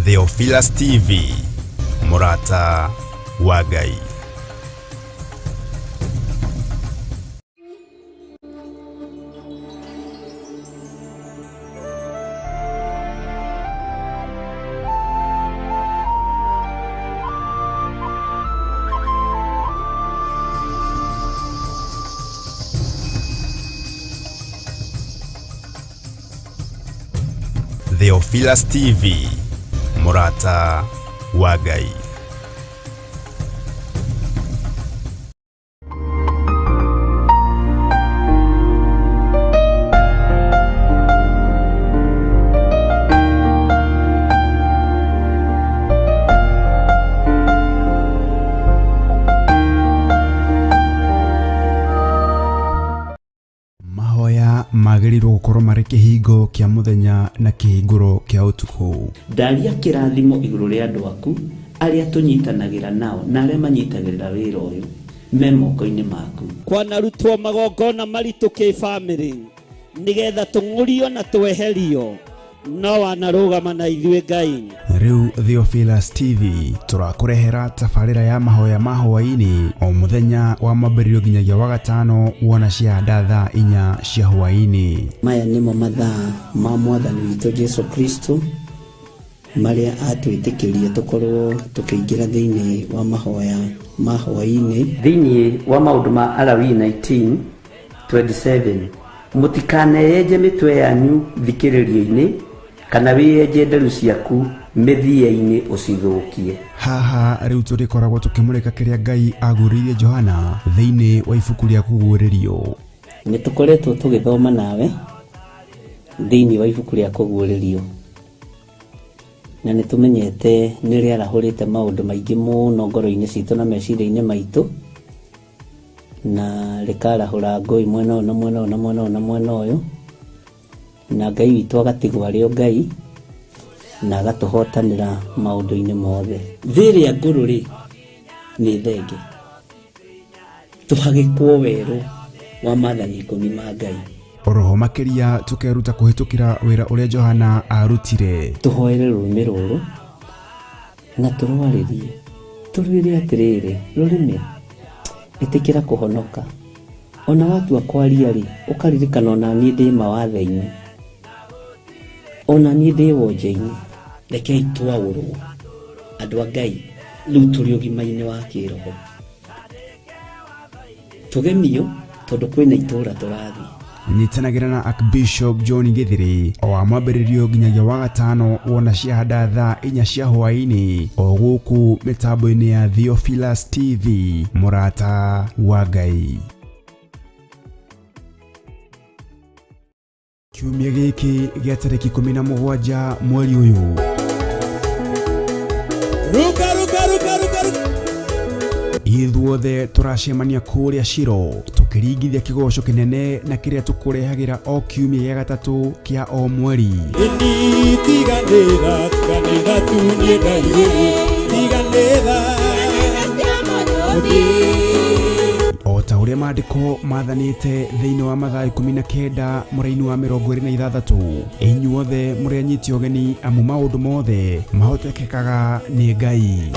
Theophilus TV, mũrata wa Ngai. Theophilus TV, mũrata wa Ngai. Mahoya magĩrĩirwo gũkorwo marĩ kĩhingo kĩa mũthenya na kĩhingũro kĩa ũtukũ. Ndaria kĩrathimo igũrũ rĩa andũ aku arĩa tũnyitanagĩra nao na arĩa manyitagĩrĩra wĩra ũyũ me moko-inĩ maku. Kwanarutwo magongona maritũ kĩbamĩrĩ nĩgetha tũng'ũrio na tweherio no wanarũgama na ithuĩ Ngai. Rĩu Theophilus TV tũrakũrehera tabarĩra ya mahoya ma hwaĩ-inĩ o mũthenya wa mwambĩrĩrio nginyagia wa gatano wona ciahanda thaa 4 cia hwaĩ-inĩ. Maya nĩmo mathaa ma Mwathani witũ Jesu Kristo marĩa atwĩtĩkĩrie tũkorwo tũkĩingĩra thĩinĩ wa mahoya ma hwaĩ-inĩ. Thĩinĩ wa maũndũ ma Alawii 19:27, mũtikaneyenje mĩtwe yanyu thikĩrĩrio-inĩ, kana wĩyenje nderu ciaku mĩthia-inĩ ũcithũkie. Haha rĩu tũrĩkoragwo tũkĩmũrĩka kĩrĩa Ngai aguũrĩirie Johana thĩinĩ wa ibuku rĩa Kũguũrĩrio. Nĩ tũkoretwo tũgĩthoma nawe thĩinĩ wa ibuku rĩa Kũguũrĩrio, na nĩ tũmenyete nĩ rĩarahũrĩte maũndũ maingĩ mũno ngoro-inĩ citũ na meciria-inĩ maitũ, na rĩkarahũra ngũĩ mwena ũyũ na mwena ũyũ na mwena ũyũ na mwena ũyũ, na Ngai witũ agatigwo arĩ o Ngai na agatũhotanĩra maũndũ-inĩ mothe. Thĩ ĩrĩa ngũrũ rĩ, nĩ thenge, tũhagĩkwo werũ wa maathani 10 ma Ngai. Oroho makĩria tũkeruta kũhĩtũkĩra wĩra ũrĩa Johana arutire. Tũhoere rũrĩmĩ rũrũ na tũrwarĩrie, tũrwĩre atĩrĩrĩ, rũrĩmĩ, ĩtĩkĩra kũhonoka. Ona watua kwaria rĩ, ũkaririkana ona niĩ ndĩ mawathe-inĩ, ona niĩ ndĩ wonje-inĩ. Rekei twaũrwo andũ a Ngai, rĩu tũrĩ ũgima-inĩ wa kĩroho, tũgemio tondũ kwĩna itũũra tũrathiĩ. Nyitanagĩra na Archbishop John Githiri o wa mwambĩrĩrio nginyagia wa gatano wona ciahanda thaa 4 cia hwaĩ-inĩ o gũkũ mĩtambo-inĩ ya Theophilus TV, mũrata wa Ngai. Kiumia gĩkĩ gĩa tarĩki 17 mweri ũyũ, Ruka, ruka, ruka, ruka, ruka. Ithuothe tũracemania kũrĩa Shilo tũkĩringithia kĩgoco kĩnene na kĩrĩa tũkũrehagĩra o kiumia gĩa gatatũ kĩa o mweri. Tiganĩra, tiganĩra tu niĩ Ngai, tiganĩra. O ta ũrĩa maandĩko mathanĩte thĩinĩ wa Mathayo 19 mũraini wa 26, inyuothe mũrĩ anyiti ũgeni, amu maũndũ mothe mahotekekaga nĩ Ngai.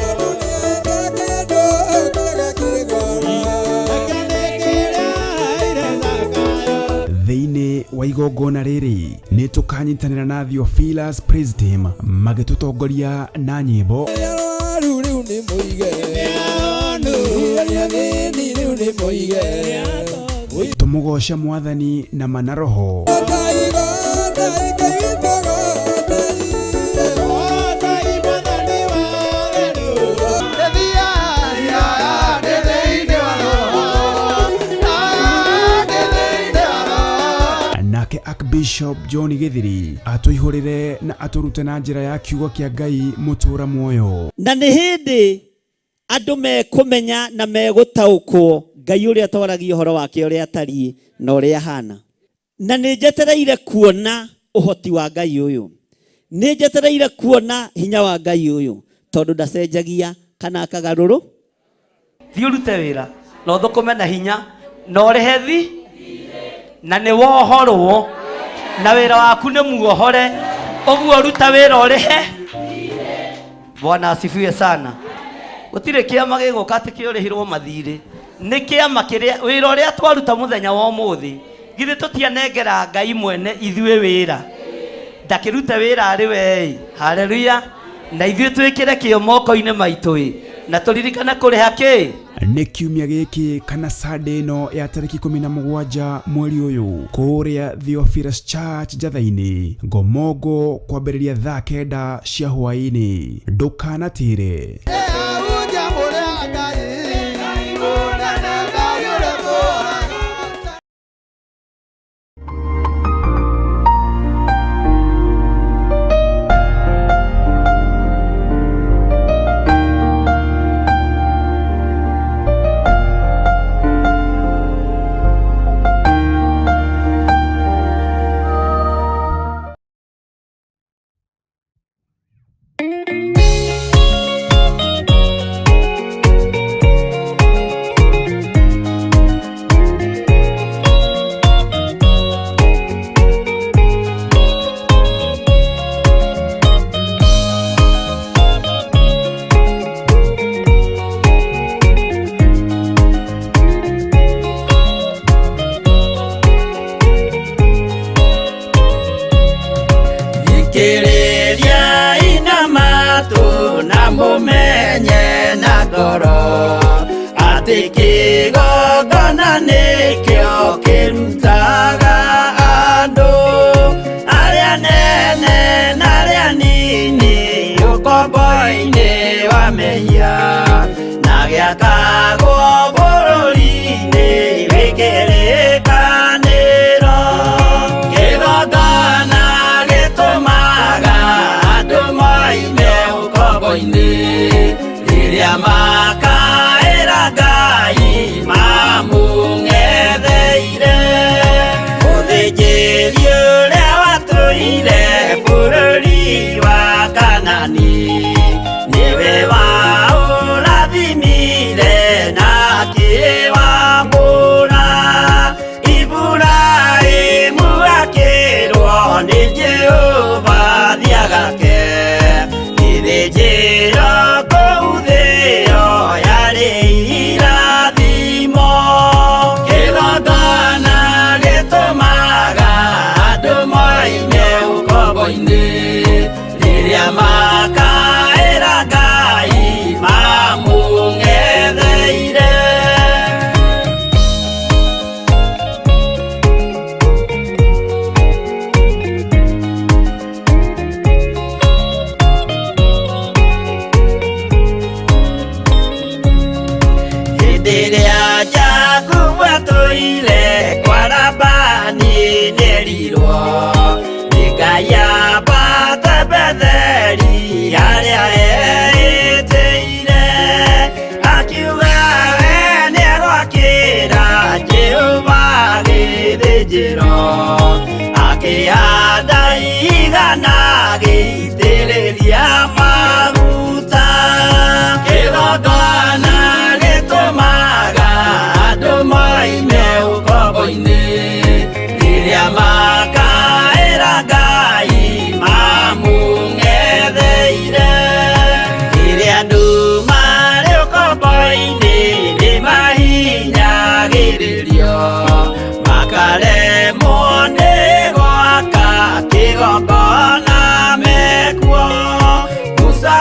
Thĩinĩ wa igongona rĩrĩ nĩ tũkanyitanĩra na Theophilus Praise Team magĩtũtongoria na nyĩmbo, tũmũgoce Mwathani na mana roho. Nake Archbishop John Githiri atũihũrĩre na atũrute na njĩra ya kiugo kĩa Ngai mũtũra muoyo. Na nĩ hĩndĩ andũ mekũmenya na megũtaũkwo Ngai ũrĩa twaragia ũhoro wake ũrĩa atariĩ na ũrĩa ahana. Na nĩ njetereire kuona Ũhoti wa Ngai ũyũ, nĩ njetereire kuona hinya wa Ngai ũyũ, tondũ ndacenjagia kana akagarũrũ. Thiĩ ũrute wĩra na ũthũkũme na hinya na ũrĩhe thi na nĩ wohorwo na wĩra waku nĩ muohore. Ũguo ruta wĩra ũrĩhe. Bwana asifiwe sana. Gũtirĩ kĩama gĩgũka atĩ kĩũrĩhirwo mathirĩ. Nĩ kĩama kĩrĩa wĩra ũrĩa twaruta mũthenya wa ũmũthĩ, githĩ tũtianengera Ngai mwene ithuĩ wĩra? Ndakĩrute wĩra arĩ we. Haleluya. Na ithuĩ twĩkĩre kĩo moko-inĩ maitũ ĩ, na tũririkane kũrĩha kĩ. Nĩ kiumia gĩkĩ kana Sunday ĩno ya tarĩki 17 mweri ũyũ, kũrĩa Theophilus Church Njatha-inĩ, Ngomongo, kwambĩrĩria thaa 9 cia hwaĩ-inĩ. Ndũkanatĩre. Thikĩrĩria inamatu na mũmenye na ngoro atĩ kĩgongona nĩkĩo kĩrutaga andũ arĩa nene na arĩa nini ũkombo-inĩ wa mehia na gĩakagwo bũrũri-inĩ wĩ kĩrĩkanĩro. Kĩgongona gĩtũmaga andũ moime ũkombo-inĩ rĩrĩa makaĩra Ngai mamũng'etheire. Mũthĩnjĩri ũrĩa watũire bũrũri wa Kanani nĩwe waũrathimire na akĩwamũra. Iburahĩmu akĩrwo nĩ Jehova thiagake gĩthĩnjĩro kũu thĩo yarĩ irathimo. Kĩgongona gĩtũmaga andũ moime ũkombo-inĩ rĩrĩa makaĩra Ngai mamũng'etheire. Hĩndĩ ĩrĩa Jakubu atũire kwa Labani nĩerirwo nĩ Ngai ambate Betheli harĩa eĩtĩire, akiuga we nĩegwakĩra Jehova gĩthĩnjĩro, akĩhanda igana agĩitĩrĩria maguta. Kĩgongona gĩtũmaga andũ moime ũkombo-inĩ rĩrĩa makaĩra Ngai mamũng'etheire. Rĩrĩa andũ marĩ ũkombo-inĩ nĩmahinyagĩrĩrio makaremwo nĩ gwaka kĩgongona mekuo. Musa.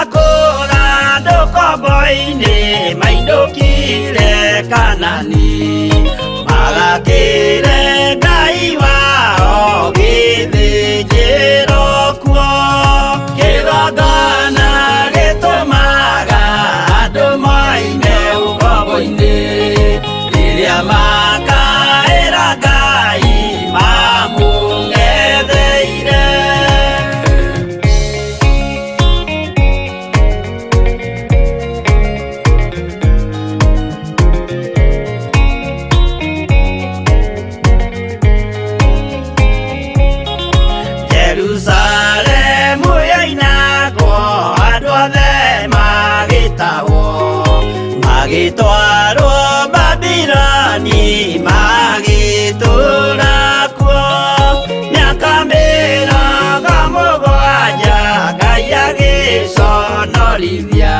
Kũgonjorithia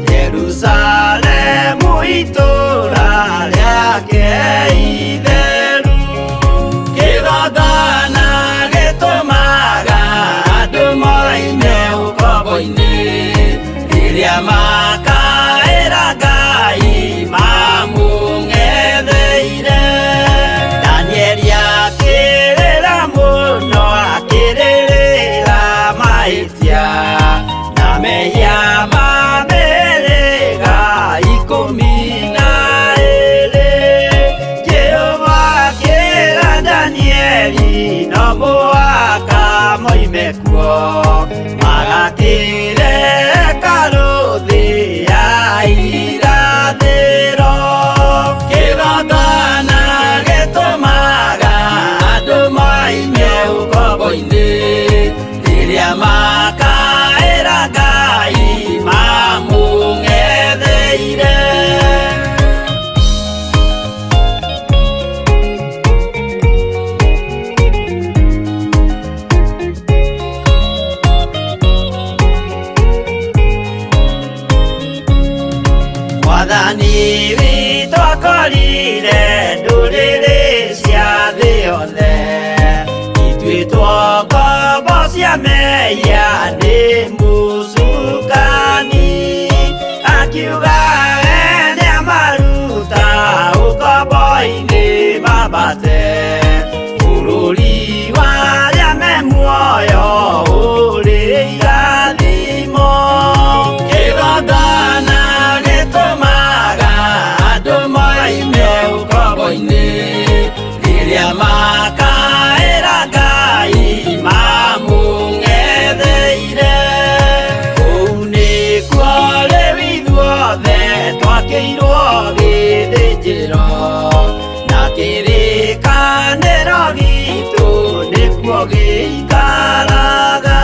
Jerusalemu itũũra rĩake itheru. Kĩgongona gĩtũmaga andũ moime ũkombo-inĩ, rĩrĩa makaĩra Ngai mamũng'etheire. Danieli akĩrĩra mũno, akĩrĩrĩra mahĩtia na mehia ma mĩhĩrĩga 12. Jehova akĩra Danieli no mũhaka moime kuo, magakĩre hekarũ thĩ ya irathĩro. Kĩgongona gĩtũmaga andũ moime ũkombo-inĩ, rĩrĩa makaĩra Ngai mamũng'etheire. Mwathani witũ akorire ndũrĩrĩ cia thĩ yothe ituĩtwo ngombo cia mehia nĩ mũcukani, akiuga we nĩamaruta ũkombo-inĩ mambate bũrũri wa arĩa me muoyo ũrĩ irathimo. Kĩgongona gĩtũmaga andũ moime ũkombo-inĩ, rĩrĩa makaĩra Ngai mamũng'etheire. Kũu nĩkuo rĩu ithuothe twakĩirwo gĩthĩnjĩro, na kĩrĩkanĩro gitũ nĩkuo gĩikaraga.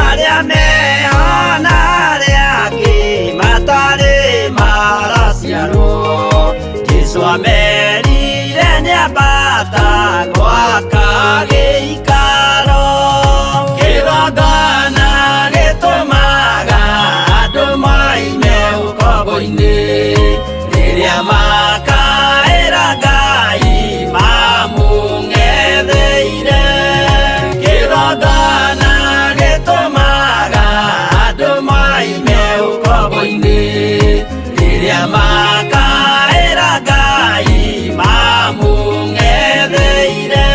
Arĩa meho na arĩa angĩ matarĩ maraciarwo, Jesũ amerire nĩambata gwaka gĩikaro. Kĩgongona gĩtũmaga andũ moime ũkombo-inĩ, rĩrĩa makaĩra Ngai mamũng'etheire. Kĩgongona gĩtũmaga andũ moime ũkombo-inĩ, rĩrĩa makaĩra Ngai mamũng'etheire.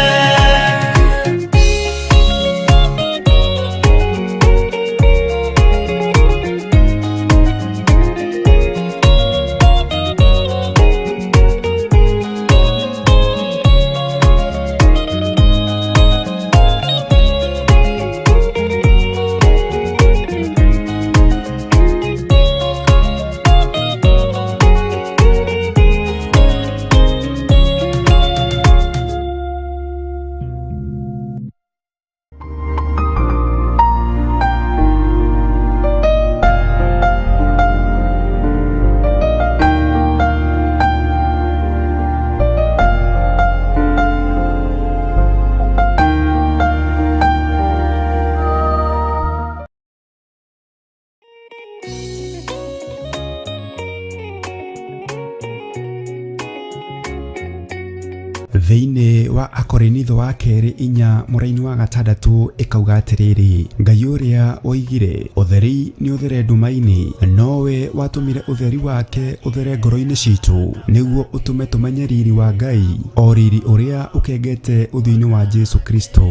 Thĩinĩ wa Akorinitho wa kerĩ 4 mũraini wa 6 ĩkauga atĩrĩrĩ, Ngai ũrĩa woigire ũtheri nĩ ũthere nduma-inĩ, nowe watũmire ũtheri wake ũthere ngoro-inĩ citũ, nĩguo ũtũme tũmenye riri wa Ngai, o riri ũrĩa ũkengete ũthiũ-inĩ wa Jesu Kristo.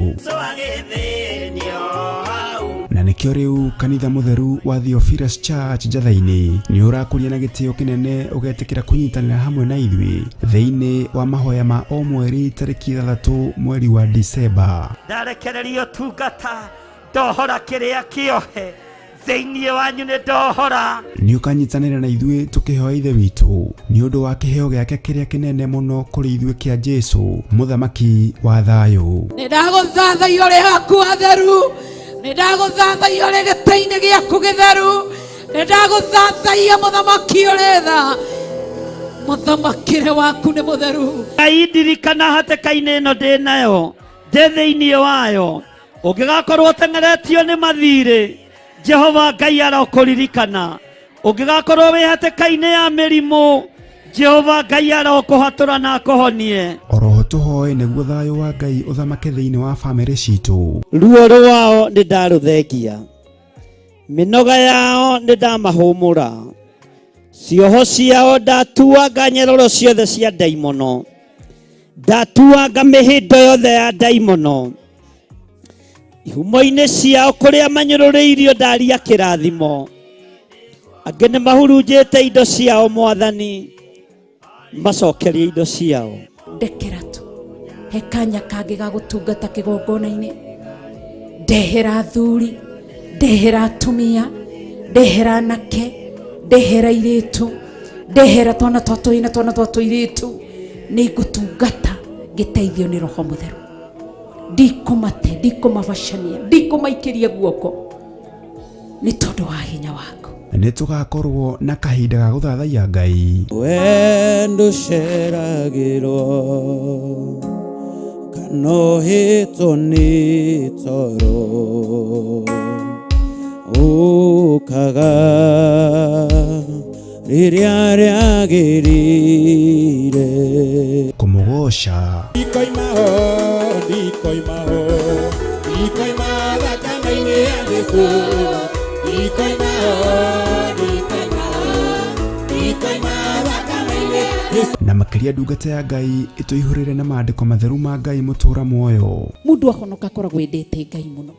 Na nĩkĩo rĩu kanitha mũtheru wa Theophilus Church Njatha-inĩ nĩ ũrakũria na gĩtĩo kĩnene ũgetĩkĩra kũnyitanĩra hamwe na ithuĩ thĩinĩ wa mahoya ma o mweri tarĩki 6 mweri wa Disemba. Ndarekererio tungata ndohora kĩrĩa kĩohe thĩinĩ wanyu nĩ ndohora. Nĩ ũkanyitanĩra na ithuĩ tũkĩhoya Ithe witũ nĩ ũndũ wa kĩheo gĩake kĩrĩa kĩnene mũno kũrĩ ithuĩ kĩa Jesũ mũthamaki wa thayũ. Nĩ ndagũthathaiya ũrĩ haku hatheru, nĩ ndagũthathaiya ũrĩ gĩtĩ-inĩ gĩaku gĩtheru, nĩ ndagũthathaiya mũthamaki ũrĩ tha, mũthamakĩre waku nĩ mũtheru. Ngai ndirikana hatĩka-inĩ ĩno ndĩ nayo, ndĩ thĩinĩ wayo, ũngĩgakorwo ũteng'eretio nĩ mathirĩ, Jehova Ngai arokũririkana. Ũngĩgakorwo wĩ hatĩka-inĩ ya mĩrimũ, Jehova Ngai arokũhatũra na akũhonie. Oroho tũhoe nĩguo thayũ wa Ngai ũthamake thĩinĩ wa bamĩrĩ citũ. Ruo rwao nĩ ndarũthengia, mĩnoga yao nĩ ndamahũmũra, cioho ciao ndatuanga nyeroro ciothe cia ndaimono, ndatuanga mĩhĩndo yothe ya ndaimono, ihumo-inĩ ciao kũrĩa manyũrũrĩirio ndaria kĩrathimo. Angĩ nĩ mahurunjĩte indo ciao Mwathani, macokerie indo ciao. Ndekera tu he kanya kangĩ ga gũtungata kĩgongona-inĩ, ndehera athuri, ndehera atumia, ndehera anake, ndehera airĩtu, ndehera twana twa tũhĩĩ na twana twa tũirĩtu. Nĩ ngũtungata ngĩteithio nĩ Roho Mũtheru. Ndikũmate, ndikũmabacania, ndikũmaikĩria guoko nĩ tondũ wa hinya waku. Nĩ tũgakorwo na kahinda ga gũthathaiya Ngai. Wendo ceragĩrwo kana ũhĩtwo nĩ toro, ũkaga rĩrĩa rĩagĩrĩire. Kũmũgoca. Ndikoima ho, ndikoima ho, ndikoima thakame-inĩ ya Jesũ. Ndikoima ho, ndikoima ho, ndikoima thakame-inĩ ya Jesũ. Na makĩria ndungata ya Ngai ĩtũihũrĩre na maandĩko matheru ma Ngai mũtũra muoyo. Mũndũ ahonoka akoragwo endete Ngai mũno,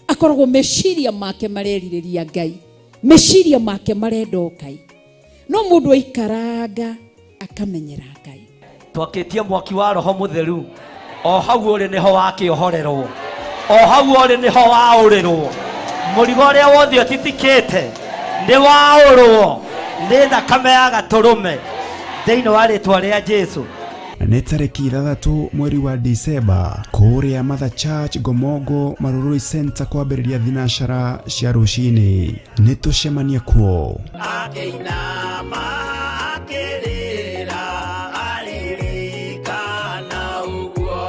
akoragwo meciria make marerirĩria Ngai, meciria make marenda o Ngai. No mũndũ aikaranga akamenyera Ngai. Twakĩtie mwaki wa Roho Mũtheru, o hau ũrĩ nĩho wakĩohorerwo, o hau ũrĩ nĩho waũrĩrwo. Mũrigo ũrĩa wothe ũtitikĩte nĩ waũrwo nĩ thakame ya gatũrũme thĩinĩ wa rĩtwa rĩa Jesũ. Nĩ tarĩki 6 mweri wa Disemba kũrĩa Mother Church Ngomongo Marurui Center kwambĩrĩria thinacara cia rũcinĩ. Nĩ tũcemanie kuo. Akĩinama akĩrĩra aririkana ũguo.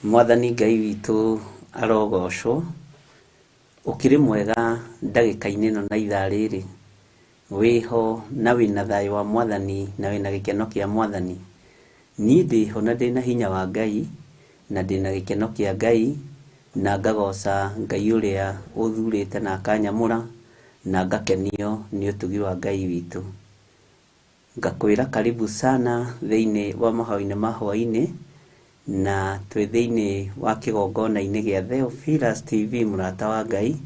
Mwathani Ngai witũ arogocwo, ũkĩrĩ mwega ndagĩka-inĩ ĩno na ithaa rĩrĩ, wĩho na wĩna thayũ wa Mwathani na wĩna gĩkeno kĩa Mwathani. Niĩ ndĩho na ndĩna hinya wa Ngai na ndĩna gĩkeno kĩa Ngai na ngagoca Ngai ũrĩa ũthurĩte na akanyamũra na ngakenio nĩ ũtugi wa Ngai witũ. Ngakwĩra karibu sana thĩinĩ wa mahoya-inĩ ma hwaĩ-inĩ, na twĩ thĩinĩ wa kĩgongona-inĩ gĩa Theophilus TV mũrata wa Ngai,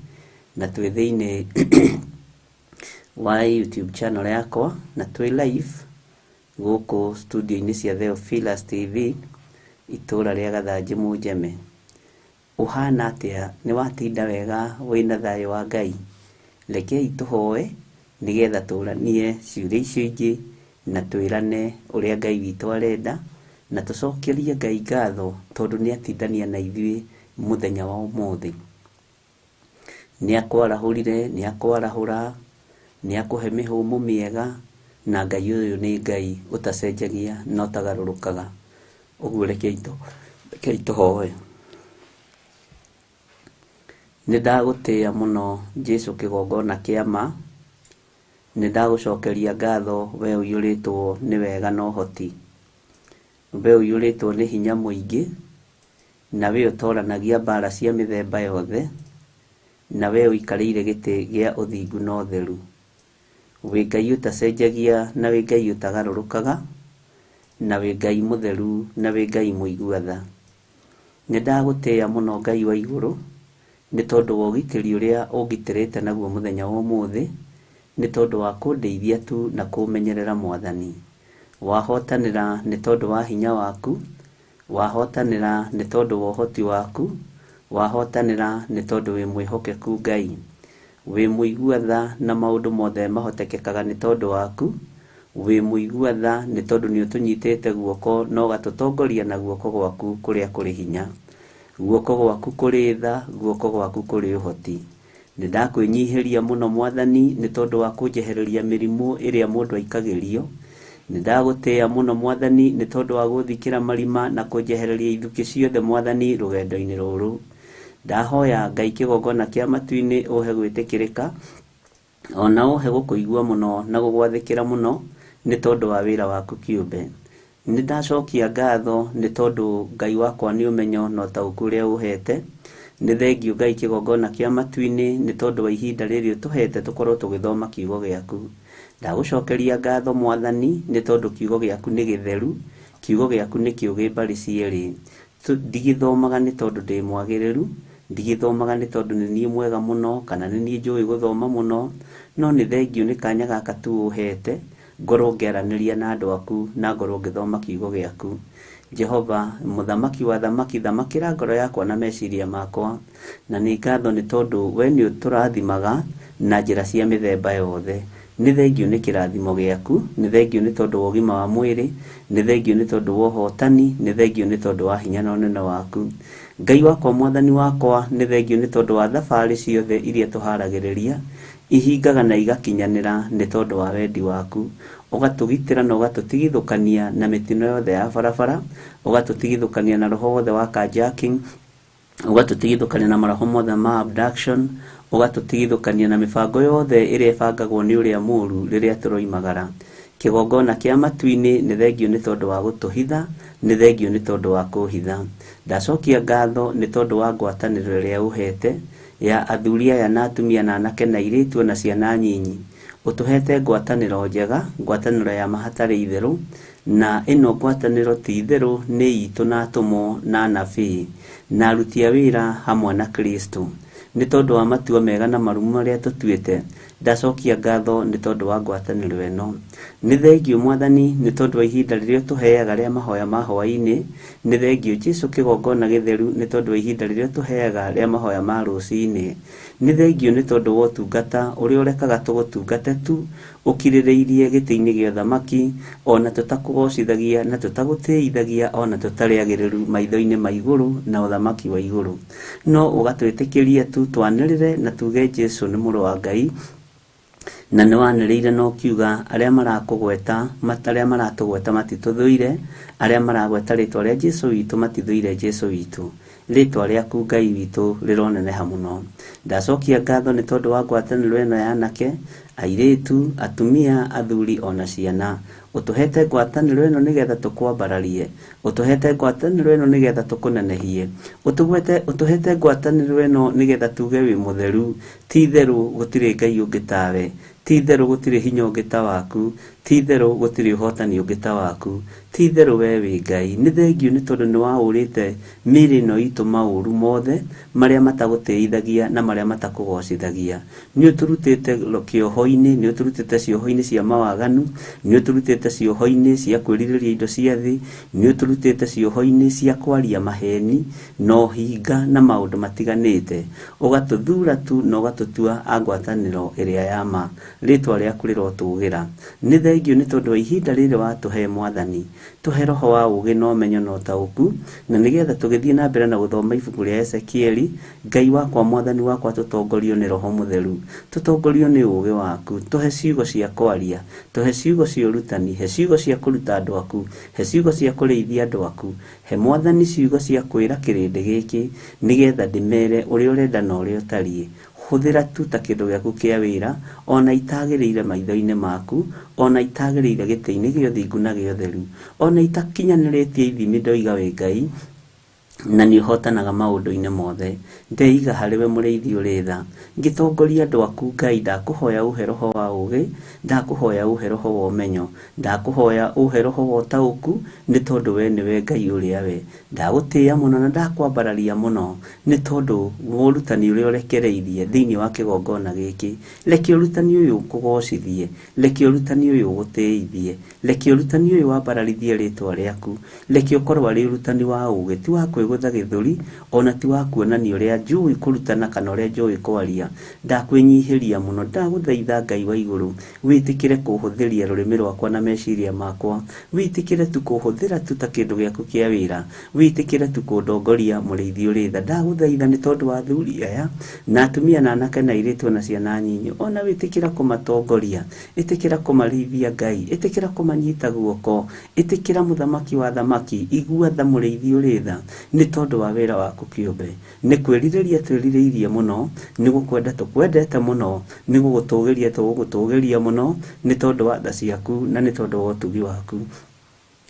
na twĩ thĩinĩ wa YouTube channel yakwa, na twĩ live gũkũ studio-inĩ cia Theophilus TV itũũra rĩa Gathanjĩ Mũnjeme. Ũhana atĩa? Nĩ watinda wega wĩna thayũ wa Ngai? Rekei tũhoe nĩgetha tũranie ciũria icio ingĩ na twĩrane ũrĩa Ngai witũ arenda, na tũcokerie Ngai ngatho tondũ nĩ atindania na ithuĩ mũthenya wa ũmũthĩ. Nĩ akwarahũrire, nĩ akwarahũra, nĩ akũhe mĩhũmũ mĩega, na Ngai ũyũ nĩ Ngai ũtacenjagia na ũtagarũrũkaga. Ũguo rekei tũhoe. Nĩ ndagũtĩĩa mũno Jesũ kĩgongona kĩa ma, nĩ ndagũcokeria ngatho we ũiyũrĩtwo nĩ wega na ũhoti, we ũiyũrĩtwo nĩ hinya mũingĩ, na we ũtoranagia mbara cia mĩthemba yothe, na we ũikarĩire gĩtĩ gĩa ũthingu na ũtheru. Wĩ Ngai ũtacenjagia na wĩ Ngai ũtagarũrũkaga, na wĩ Ngai mũtheru na wĩ Ngai mũigua tha. Nĩ ndagũtĩĩa mũno Ngai wa igũrũ nĩ tondũ wa ũgitĩri ũrĩa ũngitĩrĩte naguo mũthenya wa ũmũthĩ, nĩ tondũ wa kũndeithia tu na kũmenyerera Mwathani. Wahotanĩra nĩ tondũ wa hinya waku, wahotanĩra nĩ tondũ wa ũhoti waku, wahotanĩra nĩ tondũ wĩ mwĩhokeku Ngai. Wĩ mũigua tha na maũndũ mothe mahotekekaga nĩ tondũ waku. Wĩ mũigua tha nĩ tondũ nĩ ũtũnyitĩte guoko na ũgatũtongoria na guoko gwaku kũrĩa kũrĩ hinya. Guoko gwaku kũrĩ tha, guoko gwaku kũrĩ ũhoti. Nĩ ndakwĩnyihĩria mũno Mwathani nĩ tondũ wa kũnjehereria mĩrimũ ĩrĩa mũndũ aikagĩrio. Nĩ ndagũtĩĩa mũno Mwathani nĩ tondũ wa gũthikĩra marima na kũnjehereria ithukĩ ciothe Mwathani rũgendo-inĩ rũrũ. Ndahoya Ngai kĩgongona kĩa matu-inĩ ũhe gwĩtĩkĩrĩka, ona ũhe gũkũigua mũno na gũgwathĩkĩra mũno nĩ tondũ wa wĩra waku kĩũmbe. Nĩ ndacokia ngatho nĩ tondũ Ngai wakwa nĩ ũmenyo na ũtaũku ũrĩa ũhete. Nĩ thengiũ Ngai kĩgongona kĩa matu-inĩ nĩ tondũ wa ihinda rĩrĩ ũtũhete tũkorwo tũgĩthoma kiugo gĩaku. Ndagũcokeria ngatho Mwathani nĩ tondũ kiugo gĩaku nĩ gĩtheru, kiugo gĩaku nĩ kĩũgĩ mbarĩ cierĩ. Ndigĩthomaga nĩ tondũ ndĩ mwagĩrĩru, ndigĩthomaga nĩ tondũ nĩ niĩ mwega mũno kana nĩ niĩ njũĩ gũthoma mũno, no nĩ thengiũ nĩ kanya gaka tu ũhete ngorwo ngĩaranĩria na andũ aku na ngorwo ngĩthoma kiugo gĩaku. Jehova mũthamaki wa thamaki, thamakĩra ngoro yakwa na meciria makwa, na nĩ ngatho nĩ tondũ we nĩ ũtũrathimaga na njĩra cia mĩthemba yothe. Nĩ thengiũ nĩ kĩrathimo gĩaku, nĩ thengiũ nĩ tondũ wa ũgima wa mwĩrĩ, nĩ thengiũ nĩ tondũ wa ũhotani, nĩ thengiũ nĩ tondũ wa hinya na ũnene waku. Ngai wakwa Mwathani wakwa, nĩ thengiũ nĩ tondũ wa thabarĩ ciothe iria tũharagĩrĩria, ihingaga na igakinyanĩra nĩ tondũ wa wendi waku. Ũgatũgitĩra na ũgatũtigithũkania na mĩtino yothe ya barabara, ũgatũtigithũkania na roho wothe wa carjacking, ũgatũtigithũkania na maroho mothe ma abduction, ũgatũtigithũkania na mĩbango yothe ĩrĩa ĩbangagwo nĩ ũrĩa mũũru rĩrĩa tũroimagara. Kĩgongona kĩa matu-inĩ nĩ thengiũ nĩ tondũ wa gũtũhitha, nĩ thengiũ nĩ tondũ wa kũhitha. Ndacokia ngatho nĩ tondũ wa ngwatanĩro ĩrĩa ũhete ya athuri aya na atumia na anake na airĩtu na ciana nyinyi. Ũtũhete ngwatanĩro njega, ngwatanĩro ya ma hatarĩ itherũ, na ĩno ngwatanĩro ti itherũ nĩ itũ na atũmwo na anabii na aruti a wĩra hamwe na Kristo. Nĩ tondũ wa matua mega na marumu marĩa tũtuĩte, ndacokia ngatho nĩ tondũ wa ngwatanĩro ĩno. Nĩ thengiũ Mwathani nĩ tondũ wa ihinda rĩrĩa ũtũheaga rĩa mahoya ma hwaĩ-inĩ. Nĩ thengiũ Jesũ kĩgongona gĩtheru nĩ tondũ wa ihinda rĩrĩa ũtũheaga rĩa mahoya ma rũcinĩ. Nĩ thengiũ nĩ tondũ wa ũtungata ũrĩa ũrekaga tũgũtungate tu ũkirĩrĩirie gĩtĩ-inĩ gĩa ũthamaki, ona tũtakũgocithagia na tũtagũtĩithagia, ona tũtarĩ agĩrĩru maitho-inĩ ma igũrũ na ũthamaki wa igũrũ. No ũgatwĩtĩkĩria tu twanĩrĩre na tuge Jesũ nĩ mũrũ wa Ngai, na nĩ wanĩrĩire na ũkiuga arĩa marakũgweta, arĩa maratũgweta matitũthũire, arĩa maragweta rĩtwa rĩa Jesũ witũ matithũire Jesũ witũ. Rĩtwa rĩaku Ngai witũ rĩroneneha mũno. Ndacokia ngatho nĩ tondũ wa ngwatanĩro ĩno ya anake, airĩtu, atumia, athuri ona ciana. Ũtũhete ngwatanĩro ĩno nĩgetha tũkwambararie, ũtũhete ngwatanĩro ĩno nĩgetha tũkũnenehie, ũtũhete ngwatanĩro ĩno nĩgetha tuge wĩ mũtheru. Ti itherũ gũtirĩ Ngai ũngĩ tawe, ti itherũ gũtirĩ hinya ũngĩ ta waku, ti itherũ gũtirĩ ũhotani ũngĩ ta waku, ti itherũ we wĩ Ngai. Nĩ thengiũ nĩ tondũ nĩ waũrĩte mĩĩrĩ ĩno itũ maũru mothe marĩa matagũtĩithagia na marĩa matakũgocithagia. Nĩ ũtũrutĩte kĩoho-inĩ, nĩ ũtũrutĩte cioho-inĩ cia mawaganu, nĩ ũtũrutĩte cioho-inĩ cia kwĩrirĩria indo cia thĩ, nĩ ũtũrutĩte cioho-inĩ cia kwaria maheni na ũhinga na maũndũ matiganĩte. Ũgatũthura tu na ũgatũtua a ngwatanĩro ĩrĩa ya ma. Rĩtwa rĩaku rĩrotũgĩra. Nĩ thengiũ nĩ tondũ wa ihinda rĩrĩ watũhe Mwathani. Tũhe roho wa ũũgĩ na ũmenyo na ũtaũku, na nĩgetha tũgĩthiĩ na mbere na gũthoma ibuku rĩa Ezekieli, Ngai wakwa Mwathani wakwa tũtongorio nĩ Roho Mũtheru, tũtongorio nĩ ũũgĩ waku, tũhe ciugo cia kwaria, tũhe ciugo cia ũrutani, he ciugo cia kũruta andũ aku, he ciugo cia kũrĩithia andũ aku, he Mwathani ciugo cia kwĩra kĩrĩndĩ gĩkĩ nĩgetha ndĩmere ũrĩa ũrenda na ũrĩa ũtariĩ. Hũthĩra tu ta kĩndũ gĩaku kĩa wĩra, ona itagĩrĩire maitho-inĩ maku, ona itagĩrĩire gĩtĩ-inĩ gĩa ũthingu na gĩa ũtheru, ona itakinyanĩrĩtie ithimi ndoiga wĩ Ngai, na nĩ ũhotanaga maũndũ-inĩ mothe. Ndeiga harĩ we mũrĩithi ũrĩ tha, ngĩtongoria andũ aku Ngai. Ndakũhoya ũhe roho wa ũũgĩ, ndakũhoya ũhe roho wa ũmenyo, ndakũhoya ũhe roho wa ũtaũku, nĩ tondũ we nĩwe Ngai ũrĩa we. Ndagũtĩĩa mũno na ndakwambararia mũno nĩ tondũ wa ũrutani ũrĩa ũrekereirie thĩinĩ wa kĩgongona gĩkĩ. Reke ũrutani ũyũ ũkũgocithie, reke ũrutani ũyũ ũgũtĩithie, reke ũrutani ũyũ wambararithie rĩtwa rĩaku, reke ũkorwo arĩ ũrutani wa ũũgĩ, ti wa kwĩgũtha gĩthũri, ona ti wa kuonania ũrĩa njũĩ kũrutana kana ũrĩa njũĩ kwaria. Ndakwĩnyihĩria mũno, ndagũthaitha Ngai wa igũrũ, wĩtĩkĩre kũhũthĩria rũrĩmĩ rwakwa na meciria makwa, wĩtĩkĩre tu kũhũthĩra tu ta kĩndũ gĩaku kĩa wĩra, wĩtĩkĩre tu kũndongoria mũrĩithi ũrĩ tha. Ndagũthaitha nĩ tondũ wa athuri aya na atumia na anake na airĩtu ona ciana nyinyi, ona wĩtĩkĩra kũmatongoria, ĩtĩkĩra kũmarĩithia Ngai, ĩtĩkĩra kũmanyita guoko, ĩtĩkĩra mũthamaki wa thamaki, igua tha mũrĩithi ũrĩ tha, nĩ tondũ wa wĩra waku kĩũmbe. Nĩ kwĩrirĩria twĩrirĩirie mũno, nĩ gũkwenda tũkwendete mũno, nĩ gũgũtũgĩria tũgũgũtũgĩria mũno, nĩ tondũ wa tha ciaku na nĩ tondũ wa ũtugi waku.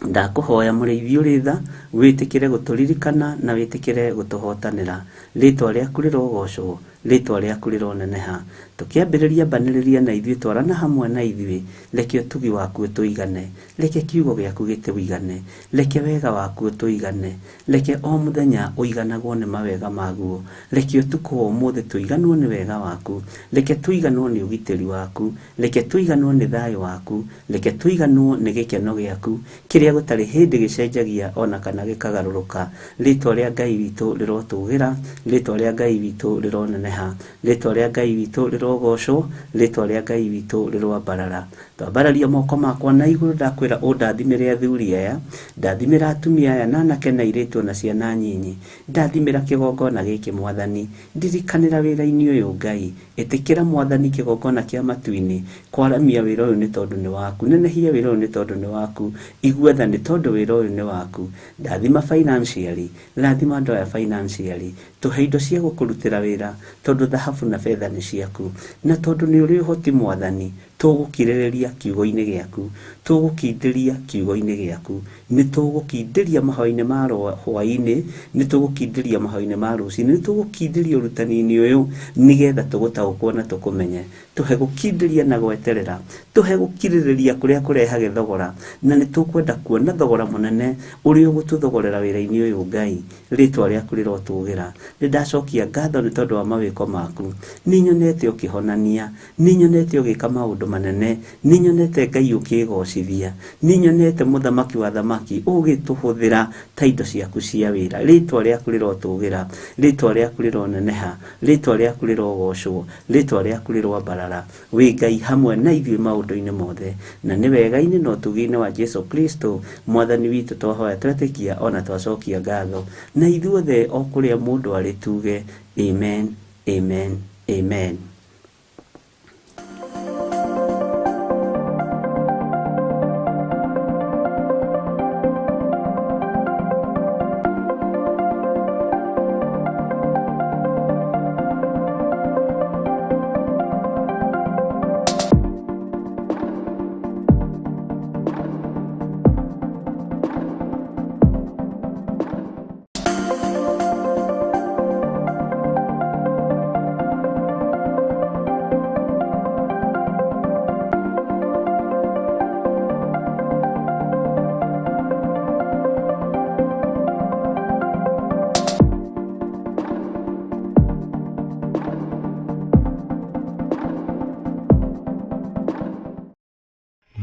Ndakũhoya mũrĩithi ũrĩ tha, wĩtĩkĩre gũtũririkana na wĩtĩkĩre gũtũhotanĩra. Rĩtwa rĩaku rĩrogocwo, rĩtwa rĩaku rĩroneneha. Tũkĩambĩrĩria mbanĩrĩria na ithuĩ, twarana hamwe na ithuĩ, reke ũtugi waku ũtũigane, reke kiugo gĩaku gĩtũigane, reke wega waku ũtũigane, reke o mũthenya ũiganagwo nĩ mawega maguo, reke ũtukũ wa ũmũthĩ tũiganwo nĩ wega waku, reke tũiganwo nĩ ũgitĩri waku, reke tũiganwo nĩ thayũ waku, reke tũiganwo nĩ gĩkeno gĩaku kĩrĩa gũtarĩ hĩndĩ gĩcenjagia ona kana gĩkagarũrũka. Rĩtwa rĩa Ngai witũ rĩrotũgĩra, rĩtwa rĩa Ngai witũ rĩroneneha, rĩtwa rĩa Ngai witũ rĩrogocwo, rĩtwa rĩa Ngai witũ rĩroambarara. Twambararia moko makwa na igũrũ, ndakwĩra ũndathimĩre athuri aya, ndathimĩra atumia aya na anake na airĩtu ona ciana nyinyi, ndathimĩra kĩgongona gĩkĩ Mwathani, ndirikanĩra wĩra-inĩ ũyũ Ngai, ĩtĩkĩra Mwathani kĩgongona kĩa matu-inĩ, kwaramia wĩra ũyũ nĩ tondũ nĩ waku, nenehia wĩra ũyũ nĩ tondũ nĩ waku, igua tha nĩ tondũ wĩra ũyũ nĩ waku. Ndathima financially, rathima andũ aya financially, tũhe indo cia gũkũrutĩra wĩra, tondũ thahabu na betha nĩ ciaku, na tondũ nĩ ũrĩ ũhoti Mwathani, tũgũkirĩrĩria kiugo-inĩ gĩaku, tũgũkindĩria kiugo-inĩ gĩaku, nĩ tũgũkindĩria mahoya-inĩ ma hwaĩ-inĩ, nĩ tũgũkindĩria mahoya-inĩ ma rũcinĩ, nĩ tũgũkindĩria ũrutani-inĩ ũyũ, nĩgetha tũgũtaũkwo na tũkũmenye. Tũhe gũkindĩria na gweterera, tũhe gũkirĩrĩria kũrĩa kũrehage thogora, na nĩ tũkwenda kuona thogora mũnene ũrĩa ũgũtũthogorera wĩra-inĩ ũyũ Ngai. Rĩtwa rĩaku rĩrotũgĩra. Nĩ ndacokia ngatho nĩ tondũ wa mawĩko maku. Nĩ nyonete ũkĩhonania, nĩ nyonete ũgĩka maũndũ manene, nĩ nyonete Ngai ũkĩgocithia, nĩ nyonete mũthamaki wa thamaki ũgĩtũhũthĩra ta indo ciaku cia wĩra. Rĩtwa rĩaku rĩrotũgĩra, rĩtwa rĩaku rĩroneneha, rĩtwa rĩaku rĩrogocwo, rĩtwa rĩaku rĩroambarara. Wĩ Ngai hamwe na ithuĩ maũndũ-inĩ mothe, na nĩ wega-inĩ na ũtugi-inĩ wa Jesu Kristo Mwathani witũ twahoya twetĩkia ona twacokia ngatho, na ithuothe o kũrĩa mũndũ arĩ tuge amen, amen, amen.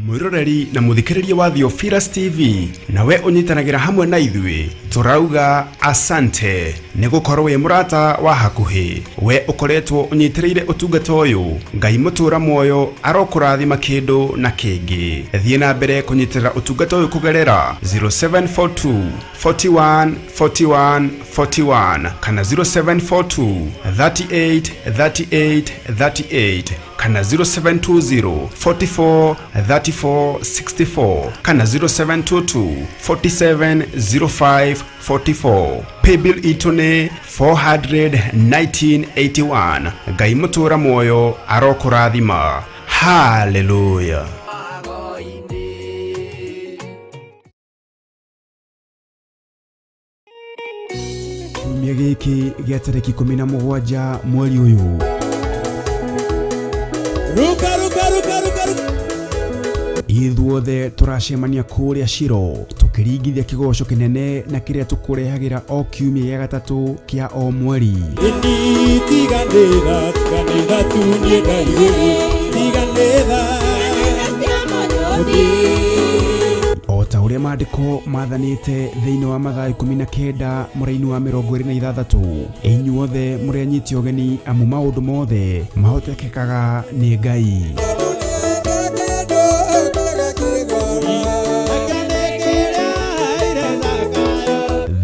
Mwiroreri na muthikiriria wa Theophilus TV, nawe ũnyitanagĩra hamwe na ithuĩ, tũrauga asante nĩ gũkorwo wĩ mũrata wa hakuhĩ. We ũkoretwo ũnyitĩrĩire ũtungata ũyũ, Ngai mũtũra muoyo arokũrathima kĩndũ na kĩngĩ. Thiĩ na mbere kũnyitĩrĩra ũtungata ũyũ kũgerera 0742 41 41 41 kana 0742 38 38 38 kana 0720 44 34 64 kana 0722 47 05 44. Paybill itũ nĩ 41981. Ngai mũtũra muoyo arokũrathima. Hallelujah. Kiumia gĩkĩ gĩa tarĩki 17 mweri ũyũ, Ruka, ruka, ruka, ruka, ruka. Ithuothe tũracemania kũrĩa Shilo tũkĩringithia kĩgoco kĩnene na kĩrĩa tũkũrehagĩra o kiumia gĩa gatatũ kĩa o mweri. Ĩni tiganĩra, tiganĩra tu niĩ Ngai ũyũ, tiganĩra. O ta ũrĩa maandĩko mathanĩte thĩinĩ wa Mathayo 19 mũraini wa 26. Inyuothe mũrĩ anyiti ũgeni amu maũndũ mothe mahotekekaga nĩ Ngai.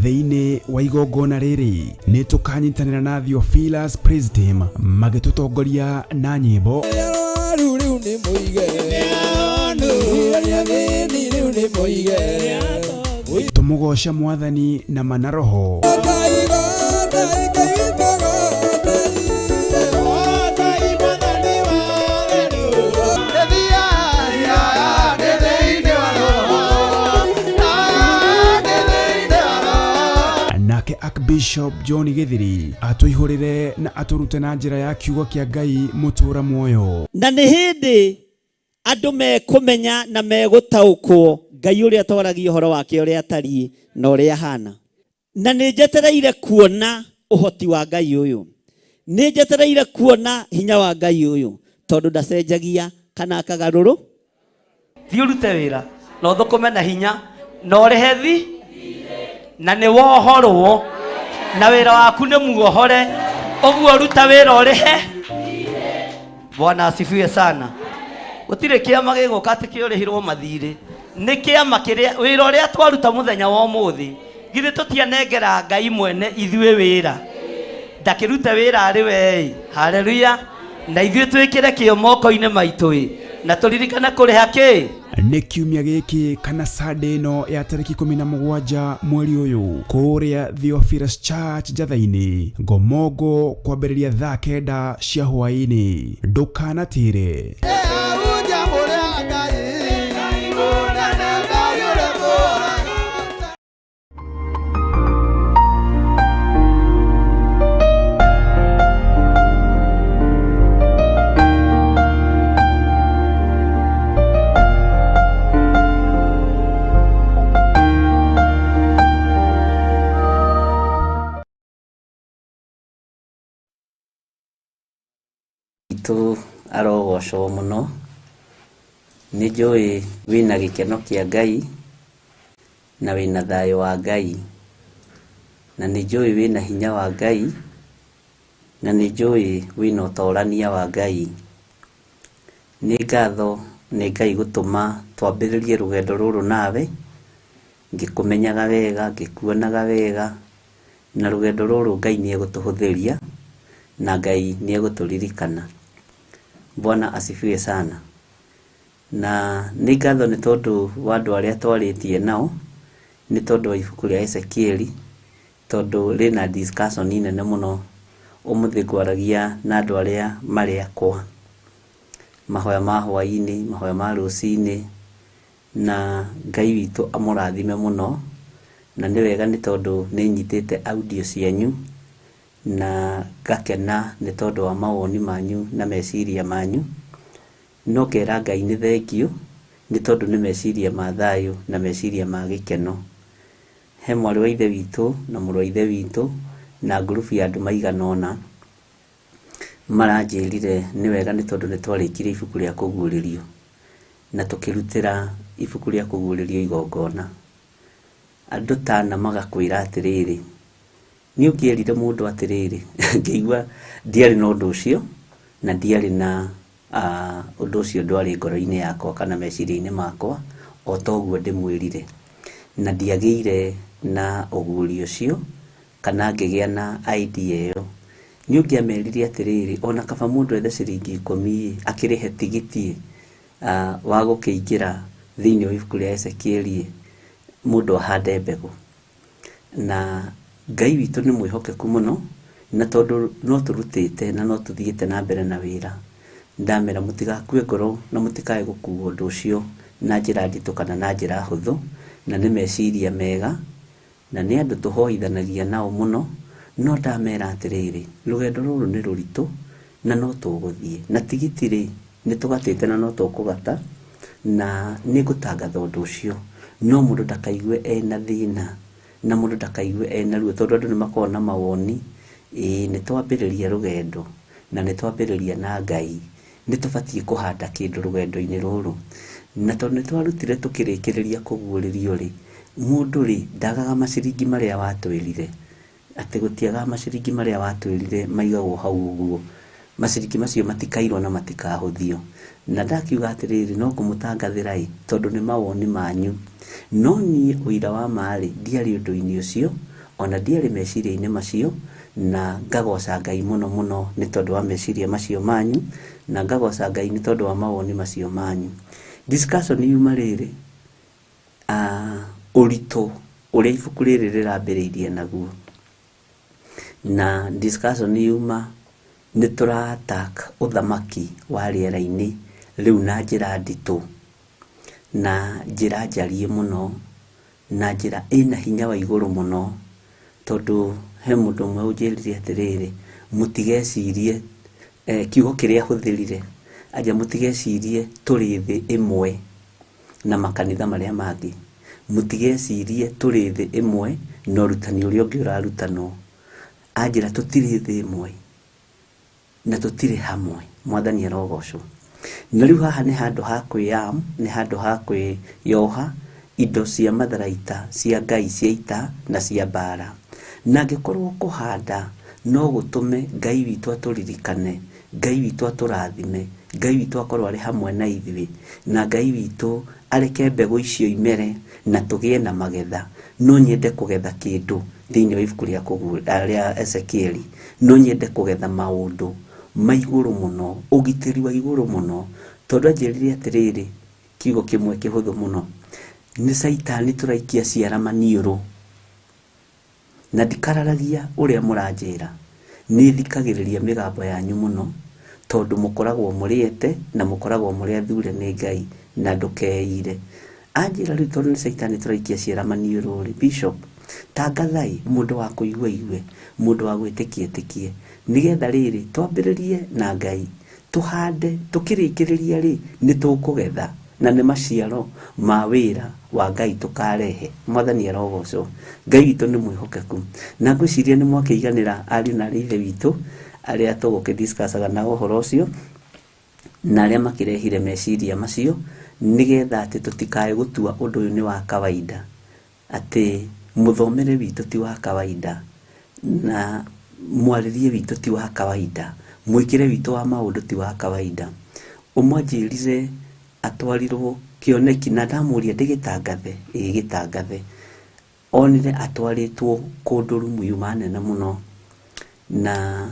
Thĩinĩ wa igongona rĩrĩ nĩ tũkanyitanĩra na Theophilus Praise Team magĩtũtongoria na nyĩmbo tũmũgoce mwathani na mana roho nake Archbishop John Githiri atũihũrĩre na atũrute na njĩra ya kiugo kĩa Ngai mũtũra muoyo. Na nĩ hĩndĩ andũ mekũmenya na megũtaũkwo Ngai ũrĩa twaragia ũhoro wake ũrĩa atariĩ na ũrĩa ahana. Na nĩ njetereire kuona ũhoti wa Ngai ũyũ, nĩ njetereire kuona hinya wa Ngai ũyũ, tondũ ndacenjagia kana akagarũrũ. Thiĩ ũrute wĩra na ũthũkũme na hinya na ũrĩhe thi na nĩ wohorwo na wĩra waku nĩ muohore, ũguo ruta wĩra ũrĩhe. Bwana asifiwe sana. Gũtirĩ kĩama gĩgũka atĩ kĩũrĩhirwo mathirĩ, nĩ kĩama kĩrĩa wĩra ũrĩa twaruta mũthenya wa ũmũthĩ, githĩ tũtianengera Ngai mwene ithuĩ wĩra, ndakĩrute wĩra arĩ we. Haleluya. Na ithuĩ twĩkĩre kĩo moko-inĩ maitũ ĩ, na tũririkane kũrĩha kĩ. Nĩ kiumia gĩkĩ kana Sunday ĩno ya tarĩki 17 mweri ũyũ kũrĩa Theophilus Church Njatha-inĩ Ngomongo kwambĩrĩria thaa 9 cia hwaĩ-inĩ. Ndũkanatĩre. Witũ arogocwo mũno. Nĩ njũĩ wĩna gĩkeno kĩa Ngai na wĩna thayũ wa Ngai, na nĩ njũĩ wĩna hinya wa Ngai, na nĩ njũĩ wĩna ũtorania wa Ngai. Nĩ ngatho nĩ Ngai gũtũma twambĩrĩrie rũgendo rũrũ nawe, ngĩkũmenyaga wega, ngĩkuonaga wega, na rũgendo rũrũ Ngai nĩ egũtũhũthĩria na Ngai nĩ egũtũririkana. Bwana asifiwe sana. Na nĩ ngatho nĩ tondũ wa andũ arĩa twarĩtie nao, nĩ tondũ wa ibuku rĩa Ezekieli, tondũ rĩna discussion nene mũno. Ũmũthĩ ngwaragia na andũ arĩa marĩ akwa, mahoya ma hwaĩ-inĩ, mahoya ma rũcinĩ, na Ngai witũ amũrathime mũno. Na nĩ wega nĩ tondũ nĩ nyitĩte audio cianyu na ngakena nĩ tondũ wa mawoni manyu na meciria manyu. No ngera Ngai nĩ thengiũ nĩ tondũ nĩ meciria ma thayũ na meciria ma gĩkeno. He mwarĩ wa ithe witũ na mũrũ wa ithe witũ na ngurubu ya andũ maigana ũna maranjĩrire nĩ wega nĩ tondũ nĩ twarĩkirie ibuku rĩa kũguũrĩrio na tũkĩrutĩra ibuku rĩa kũguũrĩrio igongona. Andũ tana magakwĩra atĩrĩrĩ, nĩ ũngĩerire mũndũ atĩrĩrĩ, ngĩigua ndiarĩ na ũndũ ũcio na ndiarĩ na ũndũ ũcio ndwarĩ ngoro-inĩ yakwa kana meciria-inĩ makwa o ta ũguo ndĩmwĩrire, na ndiagĩire na ũguũrio ũcio kana ngĩgĩa na idea ĩyo. Nĩ ũngĩamerire atĩrĩrĩ, ona kaba mũndũ ethe ciringi 10 akĩrĩhe tigiti wa gũkĩingĩra thĩinĩ wa ibuku rĩa Ezekieli, mũndũ ahande mbegũ. Na Ngai witũ nĩ mwĩhokeku mũno, na tondũ no tũrutĩte na no tũthiĩte na mbere na wĩra, ndamera mũtigakue ngoro na mũtikae gũkuo ũndũ ũcio na njĩra nditũ kana na njĩra hũthũ, na nĩ meciria mega, na nĩ andũ tũhoithanagia nao mũno. No ndamera atĩrĩrĩ, rũgendo rũrũ nĩ rũritũ na no tũgũthiĩ, na tigiti rĩ nĩ tũgatĩte na no tũkũgata, na nĩ ngũtangatha ũndũ ũcio. No mũndũ ndakaigue ena thĩna na mũndũ ndakaigue ena ruo, tondũ andũ nĩ makoragwo na mawoni. Ĩĩ nĩ twambĩrĩria rũgendo na nĩ twambĩrĩria na Ngai, Nĩ tũbatiĩ kũhanda kĩndũ rũgendo-inĩ rũrũ. Na tondũ nĩ twarutire tũkĩrĩkĩrĩria kũguũrĩrio rĩ, mũndũ rĩ ndagaga maciringi marĩa watwĩrire, atĩ gũtiagaga maciringi marĩa watwĩrire maigagwo hau ũguo. Maciringi macio matikairwo na matikahũthio. Na ndakiuga atĩrĩrĩ, no kũmũtangathĩra ĩ, tondũ nĩ mawoni manyu. No niĩ ũira wa ma rĩ, ndiarĩ ũndũ-inĩ ũcio, ona ndiarĩ meciria-inĩ macio, na ngagoca Ngai mũno mũno nĩ tondũ wa meciria macio manyu, na ngagoca Ngai nĩ tondũ wa mawoni macio manyu. Discussion yuma rĩrĩ, ũritũ ũrĩa ibuku rĩrĩ rĩrambĩrĩirie naguo. Na discussion yuma nĩ tũra attack ũthamaki wa rĩera-inĩ rĩu na njĩra nditũ, na njĩra njariĩ mũno, na njĩra ĩna hinya wa igũrũ mũno, tondũ he mũndũ ũmwe ũnjĩrire atĩrĩrĩ, mũtigecirie, kiugo kĩrĩa ahũthĩrire, anja mũtigecirie tũrĩ thĩ ĩmwe na makanitha marĩa mangĩ, mũtigecirie tũrĩ thĩ ĩmwe na ũrutani ũrĩa ũngĩ ũrarutanwo. Anjĩra tũtirĩ thĩ ĩmwe na tũtirĩ hamwe. Mwathani arogocwo. Na rĩu haha nĩ handũ ha kwĩyam, nĩ handũ ha kwĩyoha indo cia matharaita cia Ngai cia ita na cia mbara. Na angĩkorwo kũhanda no gũtũme Ngai witũ atũririkane, Ngai witũ atũrathime, Ngai witũ akorwo arĩ hamwe na ithuĩ, na Ngai witũ areke mbegũ icio imere na tũgĩe na magetha. No nyende kũgetha kĩndũ thĩinĩ wa ibuku rĩa Ezekieli. No nyende kũgetha maũndũ ma igũrũ mũno, ũgitĩri wa igũrũ mũno, tondũ anjĩrire atĩrĩrĩ, kiugo kĩmwe kĩhũthũ mũno, nĩ caitani tũraikia ciara maniũrũ. Na ndikararagia ũrĩa mũranjĩra, nĩ thikagĩrĩria mĩgambo yanyu mũno, tondũ mũkoragwo mũrĩete na mũkoragwo mũrĩ athure nĩ Ngai na ndũkeire. Anjĩra rĩu tondũ nĩ caitani tũraikia ciara maniũrũ rĩ, Bishop, tangathai mũndũ wa kũigua aigue, mũndũ wa gwĩtĩkia etĩkie, nĩgetha rĩrĩ twambĩrĩrie na Ngai, tũhande, tũkĩrĩkĩrĩria rĩ nĩ tũkũgetha, na nĩ maciaro ma wĩra wa Ngai tũkarehe. Mwathani arogocwo. Ngai witũ nĩ mwĩhokeku. Na ngwĩciria nĩ mwakĩiganĩra ariũ na aarĩ a Ithe witũ arĩa tũgũkĩdiscussaga nao ũhoro ũcio, na arĩa makĩrehire meciria macio, nĩgetha atĩ tũtikae gũtua ũndũ ũyũ nĩ wa kawaida, atĩ mũthomere witũ ti wa kawaida, na mwarĩrie witũ ti wa kawaida, mwĩkĩre witũ wa maũndũ ti wa kawaida. Ũmwe anjĩrire atwarirwo kĩoneki na ndamũria ndĩgĩtangathe, ĩĩ gĩtangathe. Onire atwarĩtwo kũndũ rumu yuma nene mũno, na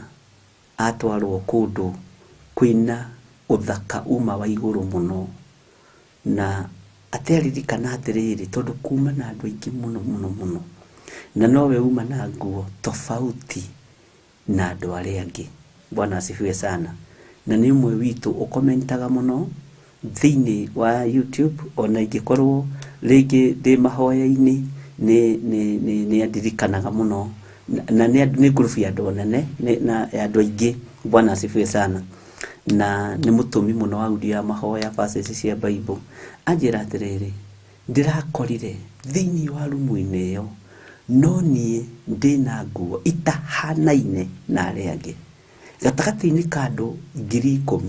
atwarwo kũndũ kwĩna ũthaka uma wa igũrũ mũno, na ateririkana atĩrĩrĩ, tondũ kuma na andũ aingĩ mũno mũno mũno, na nowe uma na nguo tofauti na andũ arĩa angĩ. Bwana asifiwe sana. Na nĩ ũmwe witũ ũkomentaga mũno thĩinĩ wa YouTube, ona ingĩkorwo rĩngĩ ndĩ mahoya-inĩ nĩ andirikanaga mũno, na nĩ ngurubu ya andũ anene na ya andũ aingĩ. Bwana asifiwe sana. Na nĩ mũtũmi mũno wa audio ya mahoya verses cia Bible. Anjĩra atĩrĩrĩ, ndĩrakorire thĩinĩ wa rumu-inĩ ĩyo no niĩ ndĩna nguo itahanaine na arĩa angĩ. Gatagatĩ-inĩ ka andũ 10,000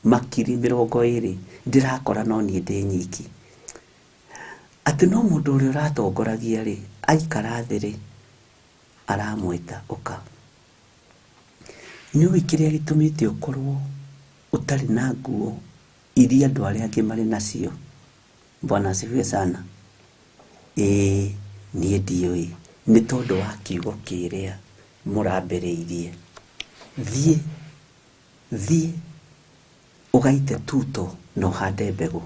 makiri 20 ndĩrakora no niĩ ndĩ nyiki. Atĩ no mũndũ ũrĩa ũratongoragia rĩ, aikara thĩ rĩ, aramwĩta ũka. Nĩũĩ kĩrĩa gĩtũmĩte ũkorwo ũtarĩ na nguo iria andũ arĩa angĩ marĩ nacio? Bwana asifiwe sana. Ĩĩ, niĩ ndiũĩ. Nĩ tondũ wa kiugo kĩrĩa mũrambĩrĩirie. Thiĩ, thiĩ ũgaite tuto na ũhande mbegũ.